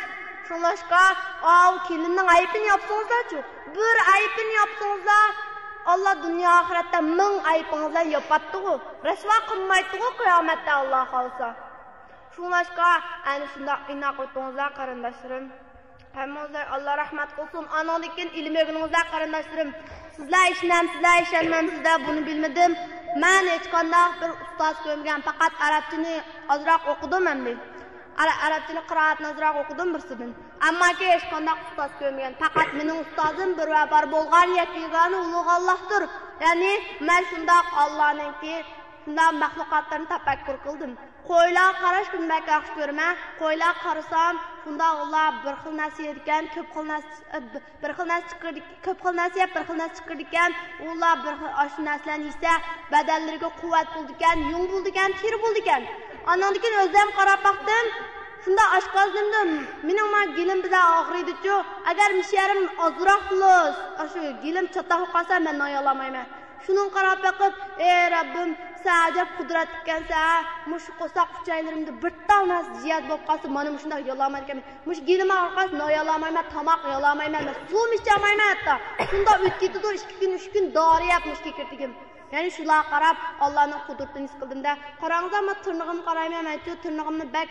شۇڭلاشقا، ئاۋۇ كېلىننىڭ ئەيىبىنى ياپسىڭىزلارچۇ، بىر ئەيىبىنى ياپسىڭىزلار، ئاللا دۇنيا ئاخىرەتتە مىڭ ئەيىبىڭىزلارنى ياپاتتىغۇ، رەسۋا قىلمايتتىغۇ قىيامەتتە، ئاللا خالىسا. شۇڭلاشقا، ئەنە شۇنداق ئىناق ئولتۇرۇڭلار، قېرىنداشلىرىم. ھەممىڭىزلار ئاللا رەھمەت قىلسۇن. ئانىڭدىن كېيىن ئىلىم ئۆگىنىڭىزلەر، قېرىنداشلىرىم. سىزلەر ئىشىنەمسىزلەر، ئىشەنمەمسىزلەر، بۇنى بىلمىدىم. مەن ھېچقانداق بىر ئۇستاز كۆرمىگەن، پەقەت ئەرەبچىنى ئازراق ئوقۇدۇم ئەمدى. ئەرە-، ئەرەبچىنى، قىرائەتنى ئازراق ئوقۇدۇم بىرسىدىن. ئەمماكى ھېچقانداق ئۇستاز كۆرمىگەن. پەقەت مېنىڭ ئۇستازىم بىر ۋە بار بولغان يەككە يېگانە ئۇلۇغ ئاللاھتۇر. يەنى مەن شۇنداق ئاللانىڭكى شۇنداق مەخلۇقاتلىرىنى تەپەككۇر قىلدىم. قويلارغا قاراشنى بەك ياخشى كۆرىمەن. قويلارغا قارىسام، شۇنداق ئۇلار بىر خىل نەرسە يەيدىكەن، كۆپ خىل نەرسە، بىر خىل نەرسە چىقىرىدىكەن، كۆپ خىل نەرسە يەپ، بىر خىل نەرسە چىقىرىدىكەن. ئۇلار بىر خىل ئاشۇ نەرسىلەرنى يېسە، بەدەنلىرىگە قۇۋۋەت بولىدىكەن، يۇڭ بولىدىكەن، تېرە بولىدىكەن. ئانىڭدىن كېيىن ئۆزۈم قاراپ باقتىم. شۇنداق ئاشقازىنىمدا مېنىڭ ما گېلىم بىلەن ئاغرىيدىچۇ. ئەگەر مۇشۇ يېرىم ئازراقلا ئاشۇ گېلىم چاتاق بولۇپ قالسا، مەن نايالامايمەن. شۇنىڭغا قاراپ بېقىپ، ئەي رەببىم، سەن ئەجەب قۇدرەتلىككەنسەن ھە، مۇشۇ قورساق ئۈچەيلىرىمدە بىر تال نەرسە زىيادە بولۇپ قالسا، مانا مۇشۇنداق يالىمايدىكەنمەن. مۇشۇ گېلىم ئاغرىپ قالسا، نايالامايمەن، تاماق يالىمايمەن، مەن سۇمۇ ئىچەلمەيمەن ھەتتا. شۇنداق ئۆتۈپ كېتىدۇ ئىككى كۈن، ئۈچ كۈن دارى يەپ مۇشۇ كېكىرتىكىم. يەنى شۇلارغا قاراپ، ئاللانىڭ قۇدرىتىنى ھېس قىلدىم-دە. قاراڭلار، مانا تىرنىقىمنى قارايمەن، مەنچۇ تىرنىقىمنى بەك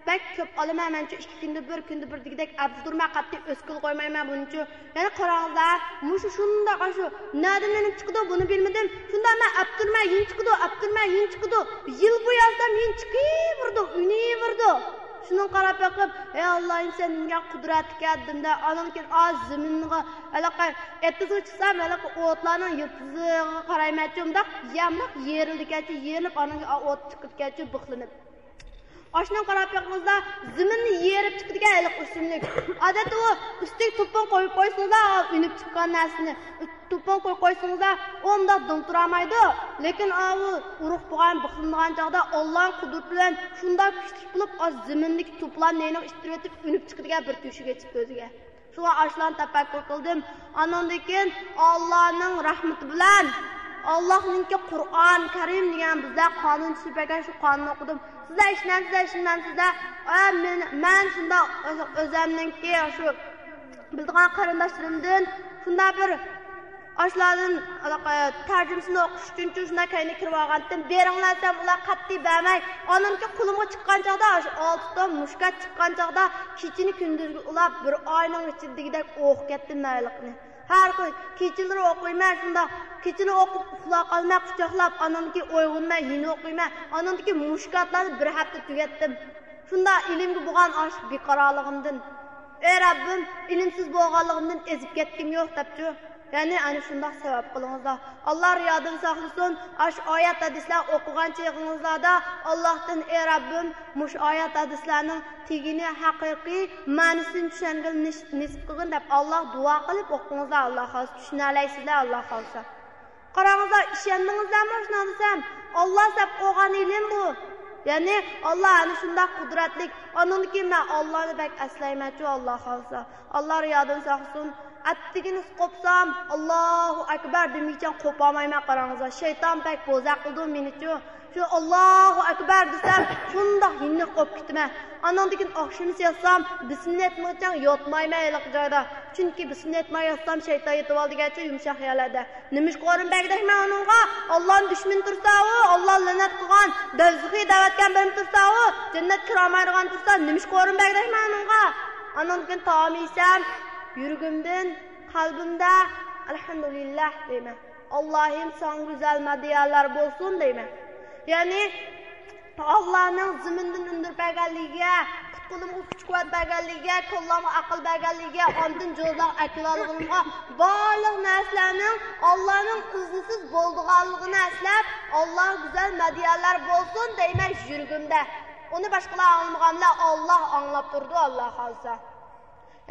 بەك كۆپ ئالىمەن مەنچۇ، ئىككى كۈندە بىر، كۈندە بىر دېگۈدەك ئەپ تۇرمەن، قەتئىي ئۆسكىلى قويمايمەن بۇنىچۇ. يەنە قاراڭلار، مۇشۇ شۇنداق ئاشۇ نەدىن ئۈنۈپ چىقىدۇ، بۇنى بىلمىدىم. شۇنداق مەن ئەپ تۇرمەن، يېنى چىقىدۇ، ئەپ تۇرمەن، يېنى چىقىدۇ. يىل بويى ئالسام يېنى چىقىۋېرىدۇ، ئۈنۈۋېرىدۇ. شۇنىڭغا قاراپ بېقىپ، ئەي ئاللاھىم، سەن نېمىگە قۇدرەتلىككەن دېدىم-دە. ئانىڭدىن كېيىن ئاز زېمىنغا ھېلىقى ئېتىزغا چىقسام، ھېلىقى ئوتلارنىڭ يىلتىزىغا قارايمەنچۇ، مۇنداق يەملىك يېرىلدىكەنچۇ، يېرىلىپ ئانىڭ ئوت چىقىدىكەنچۇ، بىخلىنىپ. ئاشۇنىڭغا قاراپ بېقىڭىزدا، زېمىننى يېرىپ چىقىدىكەن ھېلىقى ئۆسۈملۈك. ئادەتتە ئۇ ئۈستىگە توپان قويۇپ قويسىڭىزدا، ئۈنۈپ چىققان نەرسىنى توپان قويۇپ قويسىڭىزدا، ئۇ ئۇنداق دىڭ تۇرالمايدۇ. لېكىن ئاۋۇ ئۇرۇق بولغان، بىخلىنىدىغان چاغدا ئاللانىڭ قۇدرىتى بىلەن شۇنداق كۈچلۈك بولۇپ، ئاز زېمىننىكى توپىلارنى نېنىغا ئىتتىرىۋېتىپ ئۈنۈپ چىقىدىكەن بىر تۆشۈك ئېچىپ كۆزىگە. شۇڭا ئاشۇلارنى تەپەككۇر قىلدىم. ئانىڭدىن كېيىن ئاللانىڭ رەھمىتى بىلەن، ئاللانىڭكى قۇرئان كەرىم دېگەن بىزلەر قانۇن چۈشۈرۈپ بەرگەن شۇ قانۇننى ئوقۇدۇم. سىزلەر ئىشىنەمسىزلەر، ئىشىنمەمسىزلەر؟ ئە، مەن، مەن شۇنداق ئۆزۈمنىڭكى شۇ بىلىدىغان قېرىنداشلىرىمدىن شۇنداق بىر ئاشۇلاردىن ھېلىقى تەرجىمىسىنى ئوقۇش ئۈچۈنچۇ شۇنداق كەينىگە كىرىۋالغانتىم. بېرىڭلار دېسەم، ئۇلار قەتئىي بەرمەي. ئانىمكى قولۇمغا چىققان چاغدا، ئاشۇ ئالتە تال مۇشكات چىققان چاغدا، كېچىنى كۈندۈزگە ئۇلاپ، بىر ئاينىڭ ئىچىدە دېگۈدەك ئوقۇپ كەتتىم مەن ھېلىقىنى. ھەر كۈن كېچىلىرى ئوقۇيمەن، شۇنداق كېچىنى ئوقۇپ ئۇخلاپ قالماي قۇچاقلاپ، ئانامدىن كېيىن ئويغىنىمەن، يەنە ئوقۇيمەن. ئانامدىن كېيىن مۇشكاتلارنى بىر ھەپتە تۈگەتتىم. شۇنداق ئىلىمگە بولغان ئاشۇ بىقارارلىقىمدىن، ئەي رەببىم، ئىلىمسىز بولغانلىقىمدىن ئېزىپ كەتكۈم يوق دەپچۇ. يەنى ئەنە شۇنداق سەۋەب قىلىڭىزلار. ئاللا رىيادىن ساقلىسۇن. ئاشۇ ئايەت ھەدىسلەر ئوقۇغان چېغىڭىزلاردا ئاللاھتىن، ئەي رەببىم، مۇشۇ ئايەت ھەدىسلەرنىڭ تېگىنى، ھەقىقىي مەنىسىنى چۈشەنگىلى نېسىپ قىلغىن دەپ ئاللاغا دۇئا قىلىپ ئوقۇڭىزلار، ئاللا خالىسا. چۈشىنەلەيسىزلەر، ئاللا خالىسا. قاراڭىزلار، ئىشەندىڭىزلەرمۇ شۇنىڭ دېسەم، ئاللا سەپ قويغان ئىلىم بۇ. يەنى ئاللا ئەنە شۇنداق قۇدرەتلىك. ئانىڭدىن كېيىن مەن ئاللانى بەك ئەسلەيمەنچۇ، ئاللا خالىسا. ئاللا رىيادىن ساقلىسۇن. ئەتىگىنى قوپسام، ئاللاھۇ ئەكبەر دېمىگىچە قوپالمايمەن، قاراڭىزلار. شەيتان بەك بوزەك قىلىدۇ مېنىچۇ. شۇ ئاللاھۇ ئەكبەر دېسەم، شۇنداق يېنىق قوپۇپ كېتىمەن. ئانىڭدىن كېيىن ئاخشىمىسى ياتسام، بىسمىللا ئېيتمىغۇچە ياتمايمەن ھېلىقى جايدا. چۈنكى بىسمىللا ئېيتماي ياتسام، شەيتان يېتىۋالىدىكەنچۇ يۇمشاق يەرلەردە. نېمىشقا ئورۇن بەرگۈدەكمەن ئۇنىڭغا؟ ئاللانىڭ دۈشمىنى تۇرساۋۇ، ئاللا لەنەت قىلغان، دوزىخى دەۋەتكەن بىرىم تۇرساۋۇ، جەننەتكە كىرەلمەيدىغان تۇرسا، نېمىشقا ئورۇن بەرگۈدەكمەن ئۇنىڭغا؟ ئانىڭدىن كېيىن تائام يېسەم، يۈرىكىمدىن، قەلبىمدە، ئەلھەمدۇلىللاھ دەيمەن. ئاللاھىم، ساڭا گۈزەل مەدھىيەلەر بولسۇن دەيمەن. يەنى، ئاللانىڭ زېمىندىن ئۈندۈرۈپ بەرگەنلىكىگە، پۇت-قولۇمغا كۈچ-قۇۋۋەت بەرگەنلىكىگە، كاللامغا ئەقىل بەرگەنلىكىگە، ئاندىن جوزاغ ئەكېلەلىگىنىمغا، بارلىق نەرسىلەرنىڭ ئاللانىڭ ئىزنىسىز بولىدىغانلىقىنى ئەسلەپ، ئاللاغا گۈزەل مەدھىيەلەر بولسۇن دەيمەن يۈرىكىمدە. ئۇنى باشقىلار ئاڭلىمىغان بىلەن ئاللا ئاڭلاپ تۇرىدۇ، ئاللا خالىسا.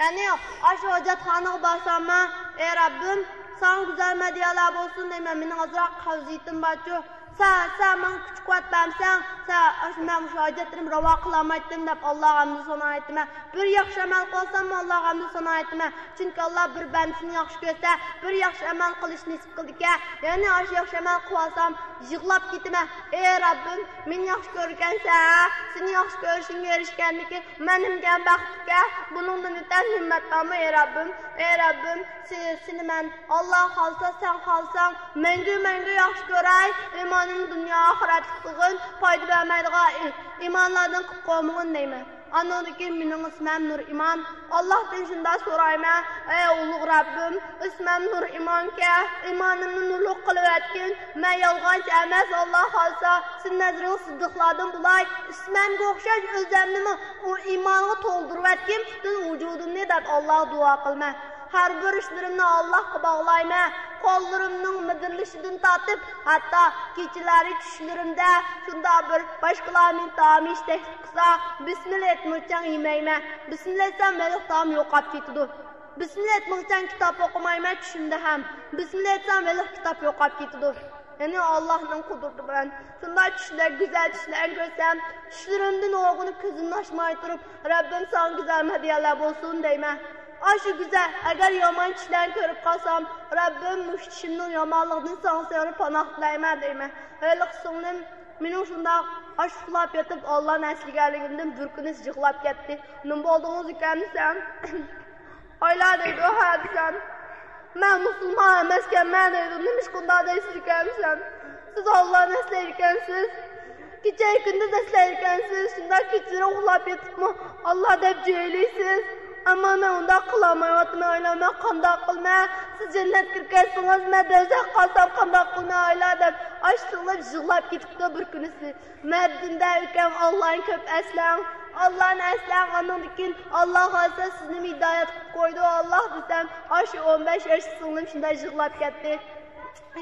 يەنى ئاشۇ ھاجەتخانىغا بارساممۇ، ئەي رەببىم، ساڭا گۈزەل مەدھىيەلەر بولسۇن دەيمەن، مېنىڭ ئازراق قەۋزىيىتىم بارچۇ. سەن، سەن ماڭا كۈچ-قۇۋۋەت بەرمىسەڭ، سەن ئاشۇ مەن مۇشۇ ھاجەتلىرىمنى راۋا قىلالمايتتىم دەپ ئاللاغا ھەمدۇ سانا ئېيتىمەن. بىر ياخشى ئەمەل قىلساممۇ ئاللاغا ھەمدۇ سانا ئېيتىمەن. چۈنكى ئاللا بىر بەندىسىنى ياخشى كۆرسە، بىر ياخشى ئەمەل قىلىشنى نېسىپ قىلىدىكەن. يەنى ئاشۇ ياخشى ئەمەل قىلسام يىغلاپ كېتىمەن. ئەي رەببىم، مېنى ياخشى كۆرگەنسەن، سېنى ياخشى كۆرۈشۈمگە ئېرىشكەندىكىن مەن نېمىگە بەختلىككەن؟ بۇنىڭدىن ئۆتە نېمەت بارمۇ؟ ئەي رەببىم، ئەي رەببىم، سېنى، سېنى مەن ئاللا خالىسا، سەن خالىساڭ مەڭگۈ، مەڭگۈ ياخشى كۆراي. ئىمانىمنى دۇنيا ئاخىرەتلىك قىلغىن، پايدا بەرمەيدىغان ئى-، ئىمانلاردىن قىلىپ قويمىغىن دەيمەن. ئاندىن كېيىن مېنىڭ ئىسمىم نۇرئىمان. ئاللاھتىن شۇنداق سورايمەن، ئەي ئۇلۇغ رەببىم، ئىسمىم نۇرئىمانكەن، ئىمانىمنى نۇرلۇق قىلىۋەتكىن. مەن يالغانچى ئەمەس، ئاللا خالىسا، سېنىڭ نەزىرىڭ سىددىقلاردىن بولاي. ئىسمىمگە ئوخشاش ئۆزۈمنىمۇ ئۇ ئىمانغا تولدۇرۇۋەتكىن پۈتۈن ۋۇجۇدۇمنى دەپ ئاللاغا دۇئا قىلىمەن. ھەر بىر ئىشلىرىمنى ئاللاھقا باغلايمەن. قوللىرىمنىڭ مىدىرلىشىدىن تارتىپ، ھەتتا كېچىلەرى چۈشلىرىمدە شۇنداق بىر باشقىلار مېنى تائام يېيىش تەكلىپ قىلسا، بىسمىللا ئېيتمىچاڭ يېمەيمەن. بىسمىللا ئېيتسام ھېلىقى تائام يوقاپ كېتىدۇ. بىسمىللا ئېيتمىچاڭ كىتاب ئوقۇمايمەن چۈشۈمدە ھەم. بىسمىللا ئېيتسام ھېلىقى كىتاب يوقاپ كېتىدۇ. يەنى ئاللاھنىڭ قۇدرىتى بىلەن شۇنداق چۈشلەر، گۈزەل چۈشلەرنى كۆرسەم، چۈشلىرىمدىن ئويغىنىپ كۆزۈمنى ئاچماي تۇرۇپ، رەببىم ساڭا گۈزەل مەدھىيەلەر بولسۇن دەيمەن. ئاشۇ گۈزەل، ئەگەر يامان چۈشلەرنى كۆرۈپ قالسام، رەببىم مۇشۇ چۈشۈمنىڭ يامانلىقىدىن ساڭا سىغىنىپ پاناھ تىلەيمەن دەيمەن. ھېلىقى سىڭلىم مېنىڭ شۇنداق ئاشۇ ئۇخلاپ يېتىپ ئاللانى ئەسلىگەنلىكىمدىن بىر كۈنى يىغلاپ كەتتى. نېمە بولدىڭىز ئىكەن دېسەم، ئايلا دەيدۇ، ھە دېسەم، مەن مۇسۇلمان ئەمەسكەنمەن دەيدۇ. نېمىشقا ئۇنداق دەيسىز ئىكەن دېسەم، سىز ئاللانى ئەسلەيدىكەنسىز، كېچە كۈندۈز ئەسلەيدىكەنسىز، شۇنداق كېچىلىرى ئۇخلاپ يېتىپمۇ ئاللا دەپ جۆيلەيسىز. ئەمما مەن ئۇنداق قىلالمايۋاتىمەن، ئايلا، مەن قانداق قىلىمەن؟ سىز جەننەتكە كىرىپ كەتسىڭىز، مەن دوزاخقا قالسام قانداق قىلىمەن، ئايلا دەپ ئاشۇ سىڭلىم يىغلاپ كېتىپتۇ بىر كۈنىسى. مەددىدە ئۇكام، ئاللانى كۆپ ئەسلەڭ، ئاللانى ئەسلەڭ، ئاندىن كېيىن ئاللا خالىسا سىزنى ھىدايەت قىلىپ قويىدۇ ئاللا دېسەم، ئاشۇ ئون بەش ياشلىق سىڭلىم شۇنداق يىغلاپ كەتتى.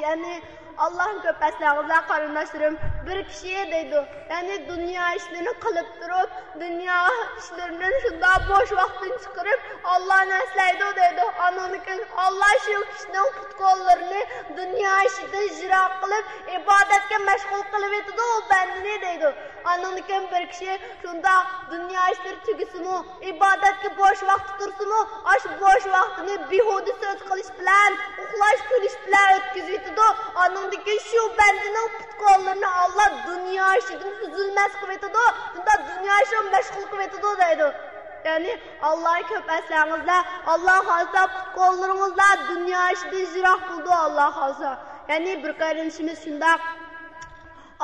يەنى ئاللانى كۆپ ئەسلەڭلار قېرىنداشلىرىم، بىر كىشى دەيدۇ، يەنى دۇنيا ئىشلىرىنى قىلىپ تۇرۇپ، دۇنيا ئىشلىرىدىن شۇنداق بوش ۋاقتىنى چىقىرىپ ئاللانى ئەسلەيدۇ دەيدۇ. ئاندىن كېيىن ئاللا شۇ كىشىنىڭ پۇت-قوللىرىنى دۇنيا ئىشىدىن يىراق قىلىپ، ئىبادەتكە مەشغۇل قىلىۋېتىدۇ ئۇ بەندىنى دەيدۇ. ئاندىن كېيىن بىر كىشى شۇنداق دۇنيا ئىشلىرى تۈگىسىمۇ، ئىبادەتكە بوش ۋاقتى تۇرسىمۇ، ئاشۇ بوش ۋاقتىنى بىھۇدە سۆز قىلىش بىلەن، ئۇخلاش، كۈلۈش بىلەن ئۆتكۈزۈۋېتىدۇ. ئاندىن كېيىن شۇ بەندىنىڭ پۇت-قوللىرىنى ئاللا دۇنيا ئىشىدىن ئۈزۈلمەس قىلىۋېتىدۇ، شۇنداق دۇنيا ئىشىغا مەشغۇل قىلىۋېتىدۇ دەيدۇ. يەنى ئاللانى كۆپ ئەسلەڭلار، ئاللا خالىسا پۇت-قوللىرىڭلار دۇنيا ئىشىدىن يىراق بولىدۇ، ئاللا خالىسا. يەنى بىر قېرىندىشىمىز شۇنداق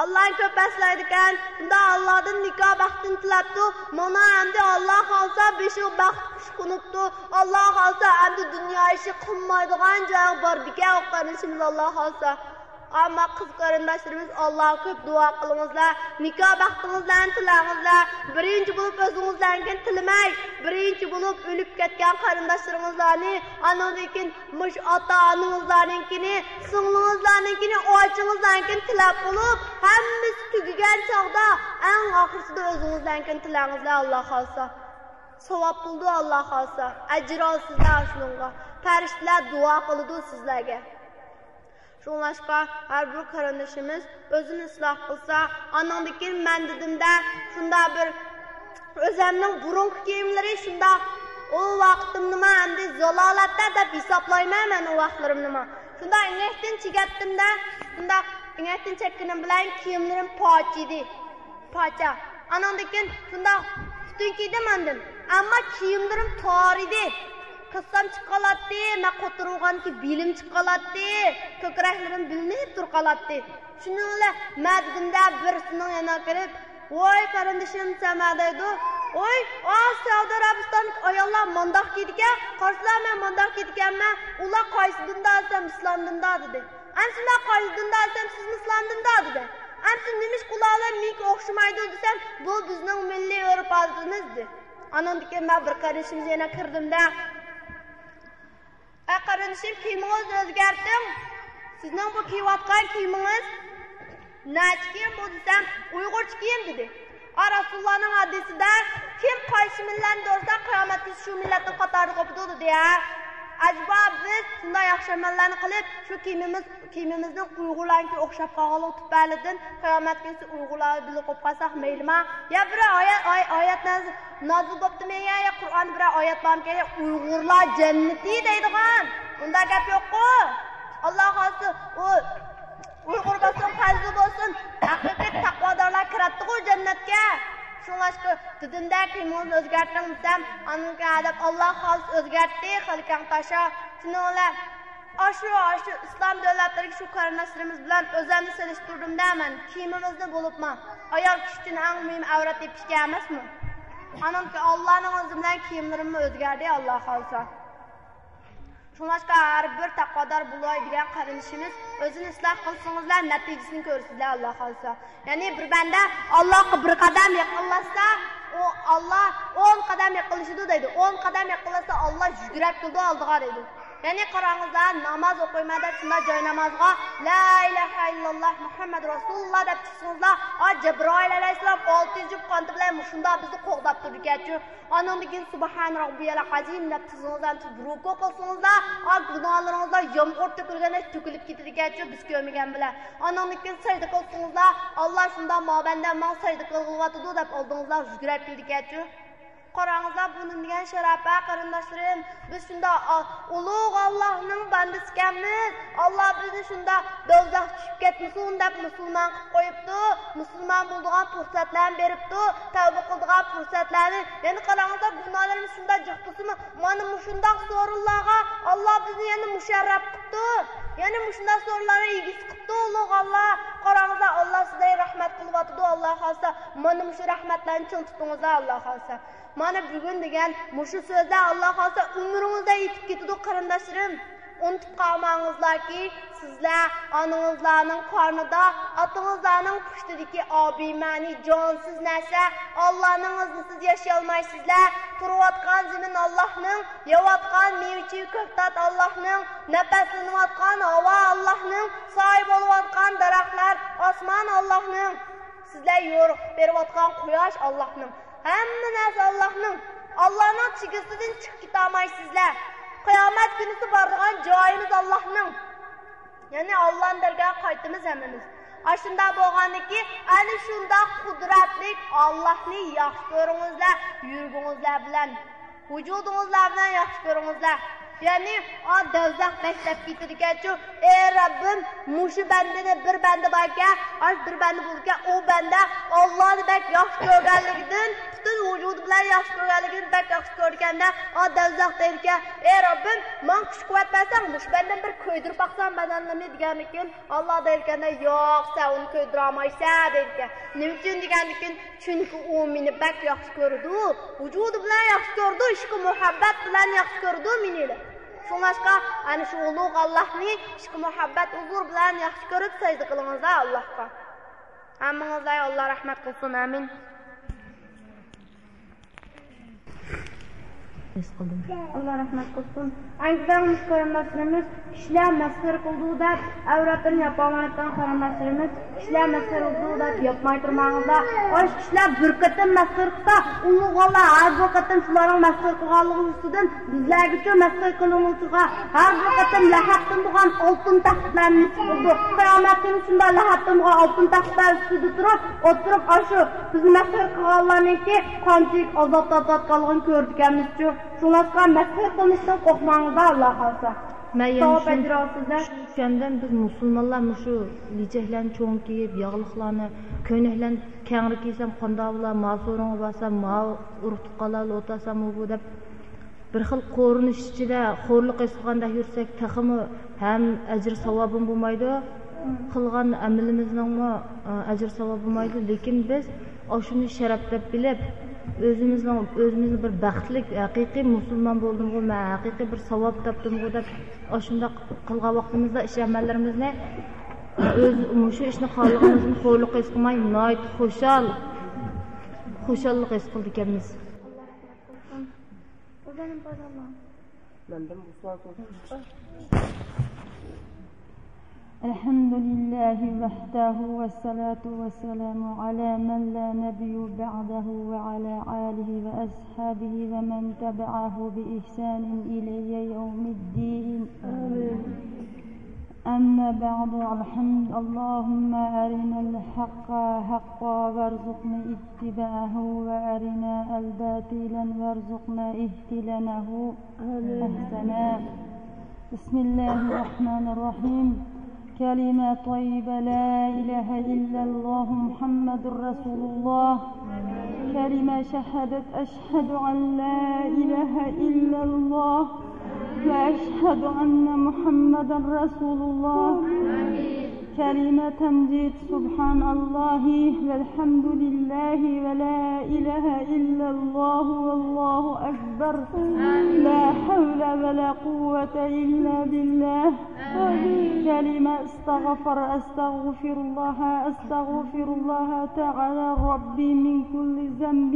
ئاللانى كۆپ ئەسلەيدىكەن، شۇنداق ئاللادىن نىكاھ بەختىنى تىلەپتۇ. مانا ئەمدى ئاللا خالىسا بېشىغا بەخت قۇشى قونۇپتۇ. ئاللا خالىسا ئەمدى دۇنيا ئىشى قىلمايدىغان جايغا باردىكەن ئۇ قېرىندىشىمىز، ئاللا خالىسا. ئەمما قىز قېرىنداشلىرىمىز، ئاللاغا كۆپ دۇئا قىلىڭىزلار، نىكاھ بەختىڭىزلەرنى تىلەڭىزلەر. بىرىنچى بولۇپ ئۆزىڭىزلەرنىڭكىنى تىلىمەي، بىرىنچى بولۇپ ئۆلۈپ كەتكەن قېرىنداشلىرىڭىزلارنى، ئاندىن كېيىن مۇشۇ ئاتا-ئانىڭىزلارنىڭكىنى، سىڭلىڭىزلارنىڭكىنى، ئاچىڭىزلارنىڭكىنى تىلەپ بولۇپ، ھەممىسى تۈگىگەن چاغدا ئەڭ ئاخىرسىدا ئۆزىڭىزلەرنىڭكىنى تىلەڭىزلەر، ئاللا خالىسا. ساۋاب بولىدۇ، ئاللا خالىسا. ئەجىر ئالىسىزلەر شۇنىڭغا. پەرىشتىلەر دۇئا قىلىدۇ سىزلەرگە. شۇڭلاشقا ھەر بىر قېرىندىشىمىز ئۆزىنى ئىسلاھ قىلسا، ئانىڭدىن كېيىن مەن دېدىمدە، شۇنداق بىر ئۆزەمنىڭ بۇرۇنقى كىيىملىرى شۇنداق، ئۇ ۋاقتىمنىما ئەمدى زالالەتتە دەپ ھېسابلايمەن مەن ئۇ ۋاقىتلىرىمنىما. شۇنداق ئېڭەكتىن چىگەتتىمدە، شۇنداق ئېڭەكتىن چەككىنىم بىلەن كىيىملىرىم پاچىدى. پاچا. ئانىڭدىن كېيىن شۇنداق پۈتۈن كىيدىم ئاندىن. ئەمما كىيىملىرىم تار ئىدى. كاسسام چىقىپ قالاتتى، مەن قوتۇرۇلغاندىكى بېلىم چىقىپ قالاتتى، كۆكرەكلىرىم بىلىنىپ تۇرۇپ قالاتتى. شۇنىڭ بىلەن مەن دېدىمدە بىرسىنىڭ يېنىغا كىرىپ، ۋوي قېرىندىشىم سەمە دەيدۇ. ۋوي، ئا سەئۇدى ئەرەبىستاندىكى ئاياللار مانداق كىيىدىكەن، قارىسىلا مەن مانداق كىيىدىكەنمەن، ئۇلار قايسى دىندا دېسەم ئىسلام دىندا دېدى. ئەمسە مەن قايسى دىندا دېسەم سىزمۇ ئىسلام دىندا دېدى. ئەمسە نېمىشقا ئۇلار بىلەن مېنىڭكى ئوخشىمايدۇ دېسەم، بۇ بىزنىڭ مىللىي ئۆرپ-ئادىتىمىز دېدى. ئانىڭدىن كېيىن مەن بىر قېرىندىشىمىز يەنە كىردىمدە، ئەي قېرىندىشىم، كىيىمىڭىزنى ئۆزگەرتىڭ. سىزنىڭ بۇ كىيىۋاتقان كىيىمىڭىز نەچچە كىيىم بۇ دېسەم، ئۇيغۇرچە كىيىم دېدى. ئا رەسۇلۇللانىڭ ھەدىسىدە، كىم قايسى مىللەتنى دورىسا، قىيامەت كۈنى شۇ مىللەتنىڭ قاتارىدا قوپىدۇ دېدى ھە. ئەجەبا، بىز شۇنداق ياخشى ئەمەللەرنى قىلىپ، شۇ كىيىمىمىز، كىيىمىمىزنىڭ ئۇيغۇرلارنىڭكىگە ئوخشاپ قالغانلىقى تۈپەيلىدىن قىيامەت كۈنىسى ئۇيغۇرلار بىلەن قوپۇپ قالساق مەيلىما؟ يا بىر ئايەت، ئاي-، ئايەت نازىل، نازىل بوپتىمىكەن يا، يا قۇرئاندا بىرەر ئايەت بارمىكەن يا ئۇيغۇرلار جەننىتى دەيدىغان؟ ئۇنداق گەپ يوققۇ. ئاللا خالىسا، ئۇ ئۇيغۇر بولسۇن، پەيزى بولسۇن، ھەقىقىي تەقۋادارلار كىرەتتىغۇ جەننەتكە. شۇڭلاشقا، دېدىمدە، كىيىمىڭىزنى ئۆزگەرتىڭ دېسەم، ئانىڭكى ئادەم ئاللا خالىسا ئۆزگەرتتى، خېلى كەڭ تاشا. شۇنىڭ بىلەن ئاشۇ، ئاشۇ ئىسلام دۆلەتلىرىدىكى شۇ قېرىنداشلىرىمىز بىلەن ئۆزەمنى سېلىشتۇردۇمدە مەن. كىيىمىمىزنى بولۇپمۇ، ئايال كىشى ئۈچۈن ئەڭ مۇھىم ئەۋرەت يېپىش ئىكەن ئەمەسمۇ؟ ئانىڭكى ئاللانىڭ ئىزنى بىلەن كىيىملىرىممۇ ئۆزگەردى، ئاللا خالىسا. شۇڭلاشقا، ھەر بىر تەقۋادار بولاي دېگەن قېرىندىشىمىز ئۆزىنى ئىسلاھ قىلسىڭىزلار، نەتىجىسىنى كۆرىسىزلەر، ئاللا خالىسا. يەنى بىر بەندە ئاللاغا بىر قەدەم يېقىنلاشسا، ئۇ ئاللا ئون قەدەم يېقىنلىشىدۇ دەيدۇ. ئون قەدەم يېقىنلاشسا، ئاللا يۈگۈرۈپ كېلىدۇ ئالدىغا دەيدۇ. يەنى قاراڭىزلار، ناماز ئوقۇيمەن دەپ شۇنداق جاي نامازغا لا ئىلاھە ئىللاللا مۇھەممەد رەسۇلۇللا دەپ چىقسىڭىزلار، ئا، جەبرائىل ئەلەيھىسسالام ئالتە يۈز جۈپ قانىتى بىلەن مۇشۇنداق بىزنى قوغداپ تۇرىدىكەنچۇ. ئانىڭدىن كېيىن سۇبھان رەببىيەل ئەزىم دەپ تىزىڭىزدىن تۇتۇپ رۇكۇ قىلسىڭىزلا، ئا، گۇناھلىرىڭىزدا يامغۇر تۆكۈلگەندەك تۆكۈلۈپ كېتىدىكەنچۇ، بىز كۆرمىگەن بىلەن. ئانىڭدىن كېيىن سەجدە قىلسىڭىزلا، ئاللا شۇنداق ما بەندە ماڭا سەجدە قىلغىلىۋاتىدۇ دەپ ئالدىڭىزدا يۈگۈرۈپ كېلىدىكەنچۇ. قاراڭىزلا، بۇ نېمە دېگەن شەرەپ ھە، قېرىنداشلىرىم؟ بىز شۇنداق، ئا، ئۇلۇغ ئاللاھنىڭ بەندىسى ئىكەنمىز. ئاللا بىزنى شۇنداق دوزاخ چۈشۈپ كەتمىسۇن دەپ مۇسۇلمان قىلىپ قويۇپتۇ. مۇسۇلمان بولىدىغان پۇرسەتلەرنى بېرىپتۇ، تەۋبە قىلىدىغان پۇرسەتلەرنى. يەنە قاراڭلار، گۇناھلىرىمىز شۇنداق جىق بولسىمۇ، مانا مۇشۇنداق سورۇنلارغا ئاللا بىزنى يەنە مۇشەررەپ قىپتۇ. يەنە مۇشۇنداق سورۇنلارنىڭ ئىگىسى قىپتۇ ئۇلۇغ ئاللا. قاراڭلار، ئاللا سىزلەرگە رەھمەت قىلىۋاتىدۇ، ئاللا خالىسا. مانا مۇشۇ رەھمەتلەرنى چىڭ تۇتۇڭلار، ئاللا خالىسا. مانا بۈگۈن دېگەن مۇشۇ سۆزلەر، ئاللا خالىسا، ئۆمرىڭىزدە يېتىپ كېتىدۇ، قېرىنداشلىرىم. ئۇنتۇپ قالماڭلاركى، سىزلەر ئانىڭىزلارنىڭ قارنىدا، ئاتىڭىزلارنىڭ پۇشتىدىكى ئابىمەنى جانسىز نەرسە، ئاللانىڭ ئىزنىسىز ياشىيالمايسىزلەر. تۇرۇۋاتقان زېمىن ئاللانىڭ، يەۋاتقان مېۋە-چېۋە كۆكتات ئاللانىڭ، نەپەسلىنىۋاتقان ھاۋا ئاللانىڭ، سايە بولۇۋاتقان دەرەخلەر، ئاسمان ئاللانىڭ، سىزلەر يورۇقلۇق بېرىۋاتقان قۇياش ئاللانىڭ. ھەممە نەرسە ئاللانىڭ. ئاللانىڭ چېگرىسىدىن چىقىپ كېتەلمەيسىزلەر. قىيامەت كۈنىسى بارىدىغان جايىمىز ئاللانىڭ. يەنى ئاللانىڭ دەرگاھىغا قايتىمىز ھەممىمىز. ئاشۇنداق بولغاندىكىن، ئەنە شۇنداق قۇدرەتلىك ئاللانى ياخشى كۆرۈڭلار، يۈرىكىڭلار بىلەن. ۋۇجۇدىڭىزلار بىلەن ياخشى كۆرۈڭلار. يەنى، ئا، دوزاخ بەك دەپ كېتىدىكەنچۇ، ئەي رەببىم، مۇشۇ بەندىنى بىر بەندە باركەن، ئاش بىر بەندە بولىدىكەن، ئۇ بەندە ئاللانى بەك ياخشى كۆرگەنلىكىدىن، پۈتۈن ۋۇجۇدى بىلەن ياخشى كۆرگەنلىكىدىن بەك ياخشى كۆرىدىكەندە، ئا، دوزاخ دەيدىكەن، ئەي رەببىم، ماڭا كۈچ-قۇۋۋەت بەرسەڭ، مۇشۇ بەندىنى بىر كۆيدۈرۈپ باقسام بەدەنلىرىنى دېگەنلىكىن، ئاللا دەيدىكەندە، ياق، سەن ئۇنى كۆيدۈرەلمەيسەن دەيدىكەن. نېمە ئۈچۈن دېگەندىكىن، چۈنكى ئۇ مېنى بەك ياخشى كۆرىدۇ، ۋۇجۇدى بىلەن ياخشى كۆرىدۇ، ئىشقى مۇھەببەت بىلەن ياخشى كۆرىدۇ مېنى. شۇڭلاشقا، ئەنە شۇ ئۇلۇغ ئاللاھنى ئىشقى مۇھەببەت ھۇزۇرى بىلەن ياخشى كۆرۈپ سەجدە قىلىڭىزلار ئاللاھقا. ھەممىڭىزلەرگە ئاللا رەھمەت قىلسۇن، ئامىن. ھېس قىلدىم. ئاللا رەھمەت قىلسۇن. ئەڭ گۈزەل مۇشۇ قېرىنداشلىرىمىز كىشىلەر مەسخىرە قىلىدۇ دەپ، ئەۋرەتلىرىنى ياپالمايۋاتقان قېرىنداشلىرىمىز، كىشىلەر مەسخىرە قىلىدۇ دەپ ياپماي تۇرماڭلار. ئاشۇ كىشىلەر بىر قېتىم مەسخىرە قىلسا، ئۇلۇغ ئاللا ھەر بىر قېتىم شۇلارنىڭ مەسخىرە قىلغانلىقى ئۈستىدىن بىزلەرگىچۇ مەسخىرە قىلىنغۇچىغا ھەر بىر قېتىم لەھەتتىن بولغان ئالتۇن تەختلەرنى نېسىپ قىلىدۇ. قىيامەت كۈنى شۇنداق لەھەتتىن بولغان ئالتۇن تەختلەر ئۈستىدە تۇرۇپ، ئولتۇرۇپ، ئاشۇ بىزنى مەسخىرە قىلغانلارنىڭكى قانچىلىك ئازاب تارتىۋاتقانلىقىنى كۆرىدىكەنمىزچۇ. شۇڭلاشقا مەسخىرە قىلمىشتىن قورقماڭلار، ئاللا خالىسا. مەن يەنە ساۋاب شۇ-، ئەجرى ئالىسىزلەر. چۈشەندىم، بىز مۇسۇلمانلار مۇشۇ لىچەكلەرنى چوڭ كىيىپ، ياغلىقلارنى، كۆينەكلەرنى كەڭرى كىيسەم قانداق بولا، مال سورۇنغا بارسام، ماۋۇ ئۇرۇق تۇغقانلار بىلەن ئولتۇرساممۇ بۇ دەپ، بىر خىل قورۇنۇش ئىچىدە خورلۇق ھېس قىلغاندەك يۈرسەك، تېخىمۇ ھەم ئەجىر ساۋابىمۇ بولمايدۇ، قىلغان ئەمىلىمىزنىڭمۇ، ئە، ئەجىر ساۋابى بولمايدۇ. لېكىن بىز ئاشۇنى شەرەپ دەپ بىلىپ، ئۆزىمىزنىڭ، ئۆزىمىزنى بىر بەختلىك، ھەقىقىي مۇسۇلمان بولدۇمغۇ، مەن ھەقىقىي بىر ساۋاب تاپتىمغۇ دەپ، ئاشۇنداق قىلغان ۋاقتىمىزدا ئىش ئەمەللىرىمىزنى، ئۆز، مۇشۇ ئىشنى قىلغانلىقىمىزدىن خورلۇق ھېس قىلماي، ناھايىتى خۇشال، خۇشاللىق ھېس قىلىدىكەنمىز. مەندىن بۇ سوئال سورىسا. الحمد لله وحده والصلاة والسلام على من لا نبي بعده وعلى آله وأصحابه ومن تبعه بإحسان إلى يوم الدين. آمين. أما بعد، الحمد، اللهم أرنا الحق حقا وارزقنا اتباعه وأرنا الباطلا وارزقنا اجتنابه. آمين. أحسن. بسم الله الرحمن الرحيم. كلمة طيبة، لا إله إلا الله محمد رسول الله. كلمة شهادة، أشهد أن لا إله إلا الله وأشهد أن محمدا رسول الله. كلمة تمجيد، سبحان الله والحمد لله ولا إله إلا الله والله أكبر. لا حول ولا قوة إلا بالله. كلمة استغفر، أستغفر الله، أستغفر الله تعالى ربي من كل ذنب،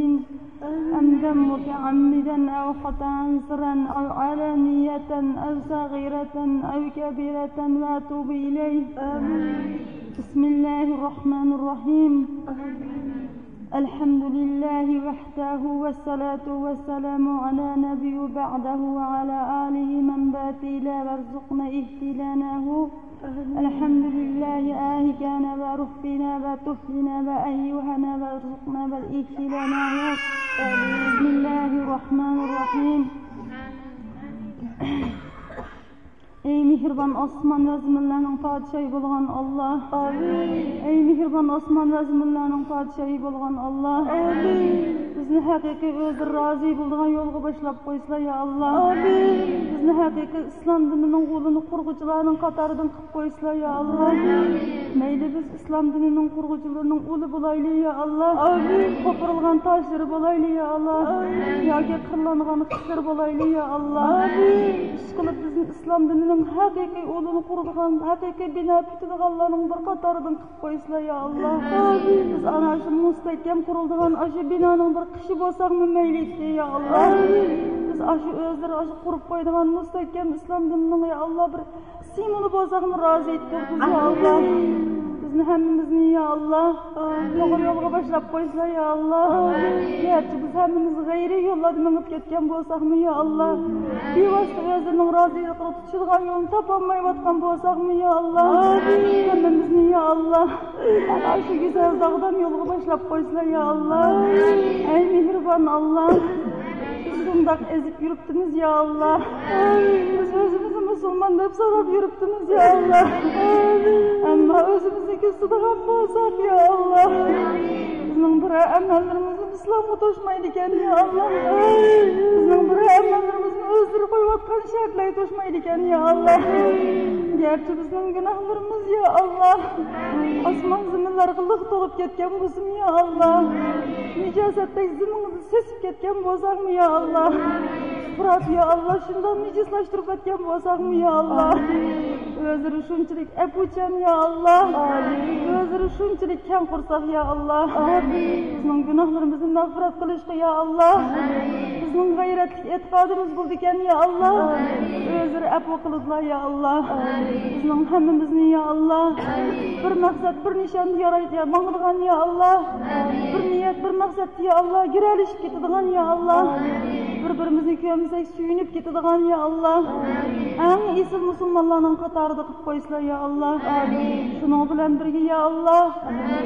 عمدا متعمدا أو خطأ سرا أو علانية أو صغيرة أو كبيرة وأتوب إليه. آمين. بسم الله الرحمن الرحيم. الحمد لله وحده والصلاة والسلام على نبي بعده وعلى آله من باتيلا وارزقنا اهتداناه. الحمد لله آهكانا وربنا وطهرنا وأيهنا وارزقنا والاهتداناه. بسم الله الرحمن الرحيم. ئەي مېھرىبان ئاسمان ۋە زېمىنلارنىڭ پادىشاھى بولغان ئاللا. ئامىن. ئەي مېھرىبان ئاسمان ۋە زېمىنلارنىڭ پادىشاھى بولغان ئاللا. ئامىن. بىزنى ھەقىقىي ئۆزى رازى بولىدىغان يولغا باشلاپ قويسىلا، يا ئاللا. ئامىن. بىزنى ھەقىقىي ئىسلام دىنىنىڭ ئۇلىنى قۇرغۇچىلارنىڭ قاتارىدىن قىلىپ قويسىلا، يا ئاللا. ئامىن. مەيلى بىز ئىسلام دىنىنىڭ قۇرغۇچىلىرىنىڭ ئۇلى بولايلى، يا ئاللا. ئامىن. قوپۇرۇلغان تاشلىرى بولايلى، يا ئاللا. ئامىن. ياكى قىرلانغان خىشلىرى بولايلى، يا ئاللا. ئامىن. ئىشقىلىپ بىزنى ئىسلام دىنىنىڭ ھەقىقىي ئۇلىنى قۇرىدىغان، ھەقىقىي بىنا پۈتىدىغانلارنىڭ بىر قاتارىدىن قىلىپ قويسىلا، يا ئاللا. ئامىن. بىز ئانا شۇ مۇستەھكەم قۇرۇلىدىغان ئاشۇ بىنانىڭ بىر قىشى بولساقمۇ مەيلى ئىدى، يا ئاللا. ئامىن. بىز ئاشۇ ئۆزلىرى ئاشۇ قۇرۇپ قويىدىغان مۇستەھكەم ئىسلام دىنىنىڭ، يا ئاللا، بىر سىمۋولى بولساقمۇ رازى ئېتىپ تۇرىمىز، يا ئاللا. بىزنى ھەممىمىزنى، يا ئاللا، توغرا يولغا باشلاپ قويسىلا، يا ئاللا. گەرچە بىز ھەممىمىز غەيرىي يوللاردا مېڭىپ كەتكەن بولساقمۇ، يا ئاللا، بىۋاسىتە ئۆزلىرىنىڭ رازىلىقىغا تۇتىشىدىغان يولنى تاپالمايۋاتقان بولساقمۇ، يا ئاللا، ھەممىمىزنى، يا ئاللا، ئەنە شۇ گۈزەل داغدام يولغا باشلاپ قويسىلا، يا ئاللا. ئەي مېھرىبان ئاللا، بىز شۇنداق ئېزىپ يۈرۈپتىمىز، يا ئاللا. بىز ئۆزىمىزنى مۇسۇلمان دەپ ساناپ يۈرۈپتىمىز، يا ئاللا. ئەمما ئۆزىمىزنى كۆزىتىدىغان بولساق، يا ئاللا، بىزنىڭ بىرەر ئەمەللىرىمىزمۇ ئىسلامغا توشمايدىكەن، يا ئاللا. بىزنىڭ بىرەر ئەمەللىرىمىزمۇ ئۆزلىرى قويۇۋاتقان شەرتلەرگە توشمايدىكەن، يا ئاللا. گەرچە بىزنىڭ گۇناھلىرىمىز، يا ئاللا، ئاسمان زېمىنلارغا لىق تولۇپ كەتكەن بولسىمۇ، يا ئاللا، نىجاسەتتەك زېمىنغا سېسىپ كەتكەن بولساقمۇ، يا ئاللا، پۇرات، يا ئاللا، شۇنداق نىجىسلاشتۇرۇپ ئۆتكەن بولساقمۇ، يا ئاللا، ئۆزلىرى شۇنچىلىك ئەپۇچان، يا ئاللا، ئۆزلىرى شۇنچىلىك كەڭ قورساق، يا ئاللا، بىزنىڭ گۇناھلىرىمىزنى مەغپىرەت قىلىشقا، يا ئاللا، بىزنىڭ غەيرەتلىك ئېتىقادىمىز بولىدىكەن، يا ئاللا، ئۆزلىرى ئەپۇ قىلىدىلا، يا ئاللا، بىزنىڭ ھەممىمىزنى، يا ئاللا، بىر مەقسەت، بىر نىشاندا يارايدىغان، ماڭىدىغان، يا ئاللا، بىر نىيەت، بىر مەقسەتتە، يا ئاللا، گىرەلىشىپ كېتىدىغان، يا ئاللا، بىر-بىرىمىزنى كۆرمىسەك سۆيۈنۈپ كېتىدىغان، يا ئاللا، ئەڭ ئېسىل مۇسۇلمانلارنىڭ قاتارىدا قىلىپ قويسىلا، يا ئاللا. شۇنىڭ بىلەن بىرگە، يا ئاللا،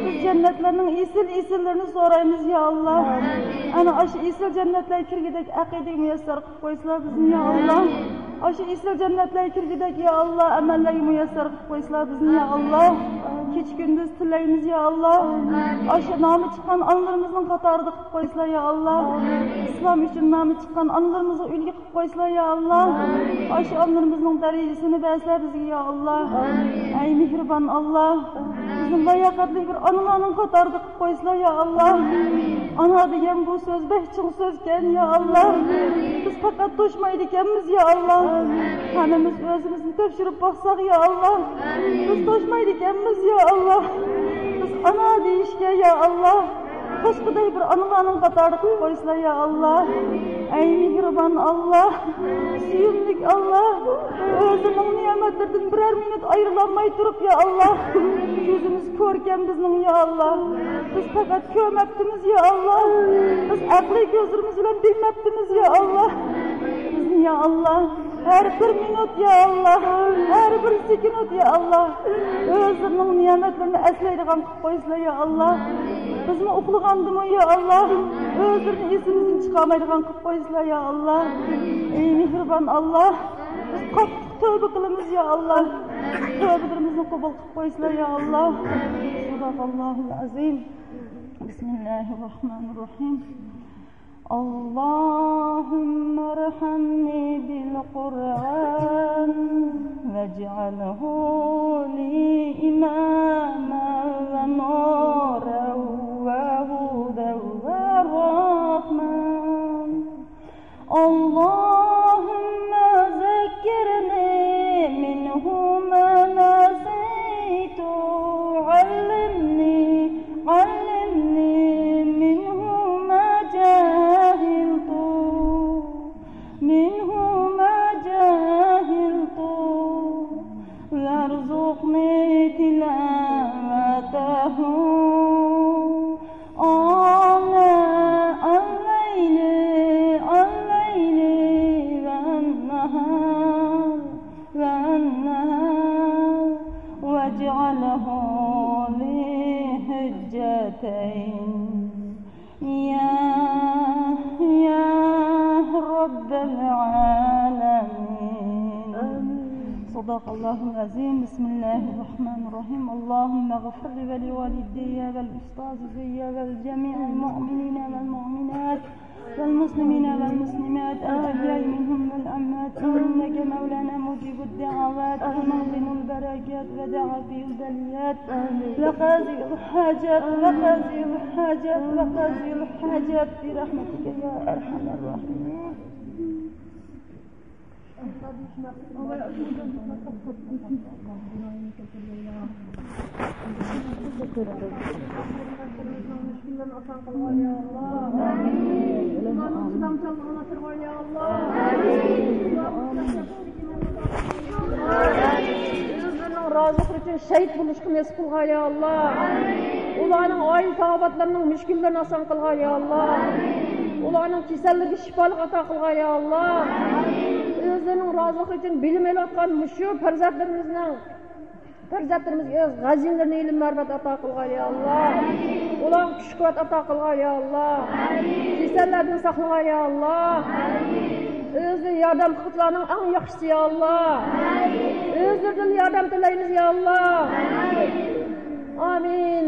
بىز جەننەتلەرنىڭ ئېسىل-ئېسىللىرىنى سورايمىز، يا ئاللا. ئەنە ئاشۇ ئېسىل جەننەتلەرگە كىرگۈدەك ئەقىدىگە مۇيەسسەر قىلىپ قويسىلا بىزنى، يا ئاللا. ئاشۇ ئېسىل جەننەتلەرگە كىرگۈدەك، يا ئاللا، ئەمەللەرگە مۇيەسسەر قىلىپ قويسىلا بىزنى، يا ئاللا. كېچە-كۈندۈز تىلەيمىز، يا ئاللا. ئاشۇ نامى چىققان ئانىلىرىمىزنىڭ قاتارىدا قىلىپ قويسىلا، يا ئاللا. ئىسلام ئۈچۈن نامى چىققان ئانىلىرىمىزغا ئۈلگە قىلىپ قويسىلا، يا ئاللا. ئاشۇ ئانىلىرىمىزنىڭ دەرىجىسىنى بەرسىلە بىزگە، يا ئاللا. ئەي مېھرىبان ئاللا، بىزنى لاياقەتلىك بىر ئانىلارنىڭ قاتارىدا قىلىپ قويسىلا، يا ئاللا. ئانا دېگەن بۇ سۆز بەك چوڭ سۆزكەن، يا ئاللا. بىز پەقەت توشمايدىكەنمىز، يا ئاللا. ھەممىمىز ئۆزىمىزنى تەكشۈرۈپ باقساق، يا ئاللا، بىز توشمايدىكەنمىز، يا ئاللا. بىز ئانا دېيىشكە، يا ئاللا، باشقىدەك بىر ئانىلارنىڭ قاتارىدا قىلىپ قويسىلا، يا ئاللا. ئەي مېھرىبان ئاللا، سۆيۈملۈك ئاللا، ئۆزىنىڭ نېمەتلىرىدىن بىرەر مىنۇت ئايرىلالماي تۇرۇپ، يا ئاللا، كۆزىمىز كۆركەن بىزنىڭ، يا ئاللا. بىز پەقەت كۆرمەپتىمىز، يا ئاللا. بىز ئەقلىي كۆزلىرىمىز بىلەن بىلمەپتىمىز، يا ئاللا. بىزنى، يا ئاللا، ھەر بىر مىنۇت، يا ئاللا، ھەر بىر سېكۇنت، يا ئاللا، ئۆزلىرىنىڭ نېمەتلىرىنى ئەسلەيدىغان قويسىلا، يا ئاللا. بىزمۇ ئۇخلىغاندىمۇ، يا ئاللا، ئۆزلىرىنى ئېسىمىزدىن چىقارمايدىغان قىلىپ قويسىلا، يا ئاللا. ئەي مېھرىبان ئاللا، بىز قاتتىق تەۋبە قىلىمىز، يا ئاللا. تەۋبىلىرىمىزنى قوبۇل قىلىپ قويسىلا، يا ئاللا. صدق الله العظيم. بسم الله الرحمن الرحيم. اللهم ارحمني بالقرآن واجعله لي إماما ونورا وهدى ورحمة. اللهم ذكرني منه ما نسيت، علمني، علمني منه ما جهلت، منه ما جهلت، وارزقني تلاوته آناء الليل، الليل والنهار، والنهار، واجعله لي حجتين. يا، يا رب العالمين. صدق الله العظيم. بسم الله الرحمن الرحيم. اللهم اغفر لي ولوالدي والأستاذ زيا والجميع المؤمنين والمؤمنات والمسلمين والمسلمات الأحياء منهم والأموات، إنك مولانا مجيب الدعوات ومعظم البركات ودافع البليات وقاضي الحاجات، وقاضي الحاجات، وقاضي الحاجات برحمتك يا أرحم الراحمين. ئۆزلىرىنىڭ رازىلىقى ئۈچۈن شېھىت بولۇشقا نېسىپ قىلغاي، يا ئاللا. ئۇلارنىڭ ئائىلە تاۋابىئاتلىرىنىڭ مۈشكۈللىرىنى ئاسان قىلغاي، يا ئاللا. ئۇلارنىڭ كېسەللىكى شىپالىق ئاتا قىلغاي، يا ئاللا. ئۆزلىرىنىڭ رازىلىقى ئۈچۈن بىلىم ئېلىۋاتقان مۇشۇ پەرزەنتلىرىمىزنىڭ پەرزەنتلىرىمىزگە ئۆز غەزىنىلىرىنى ئىلىم مەرىپەت ئاتا قىلغايلى، يا ئاللا. ئۇلارغا كۈچ قۇۋۋەت ئاتا قىلغايلى، يا ئاللا. كېسەللەردىن ساقلىغايلى، يا ئاللا. ئۆزى ياردەم قىلغۇچىلارنىڭ ئەڭ ياخشىسى، يا ئاللا. ئۆزلىرىدىن ياردەم تىلەيمىز، يا ئاللا. ئامىن.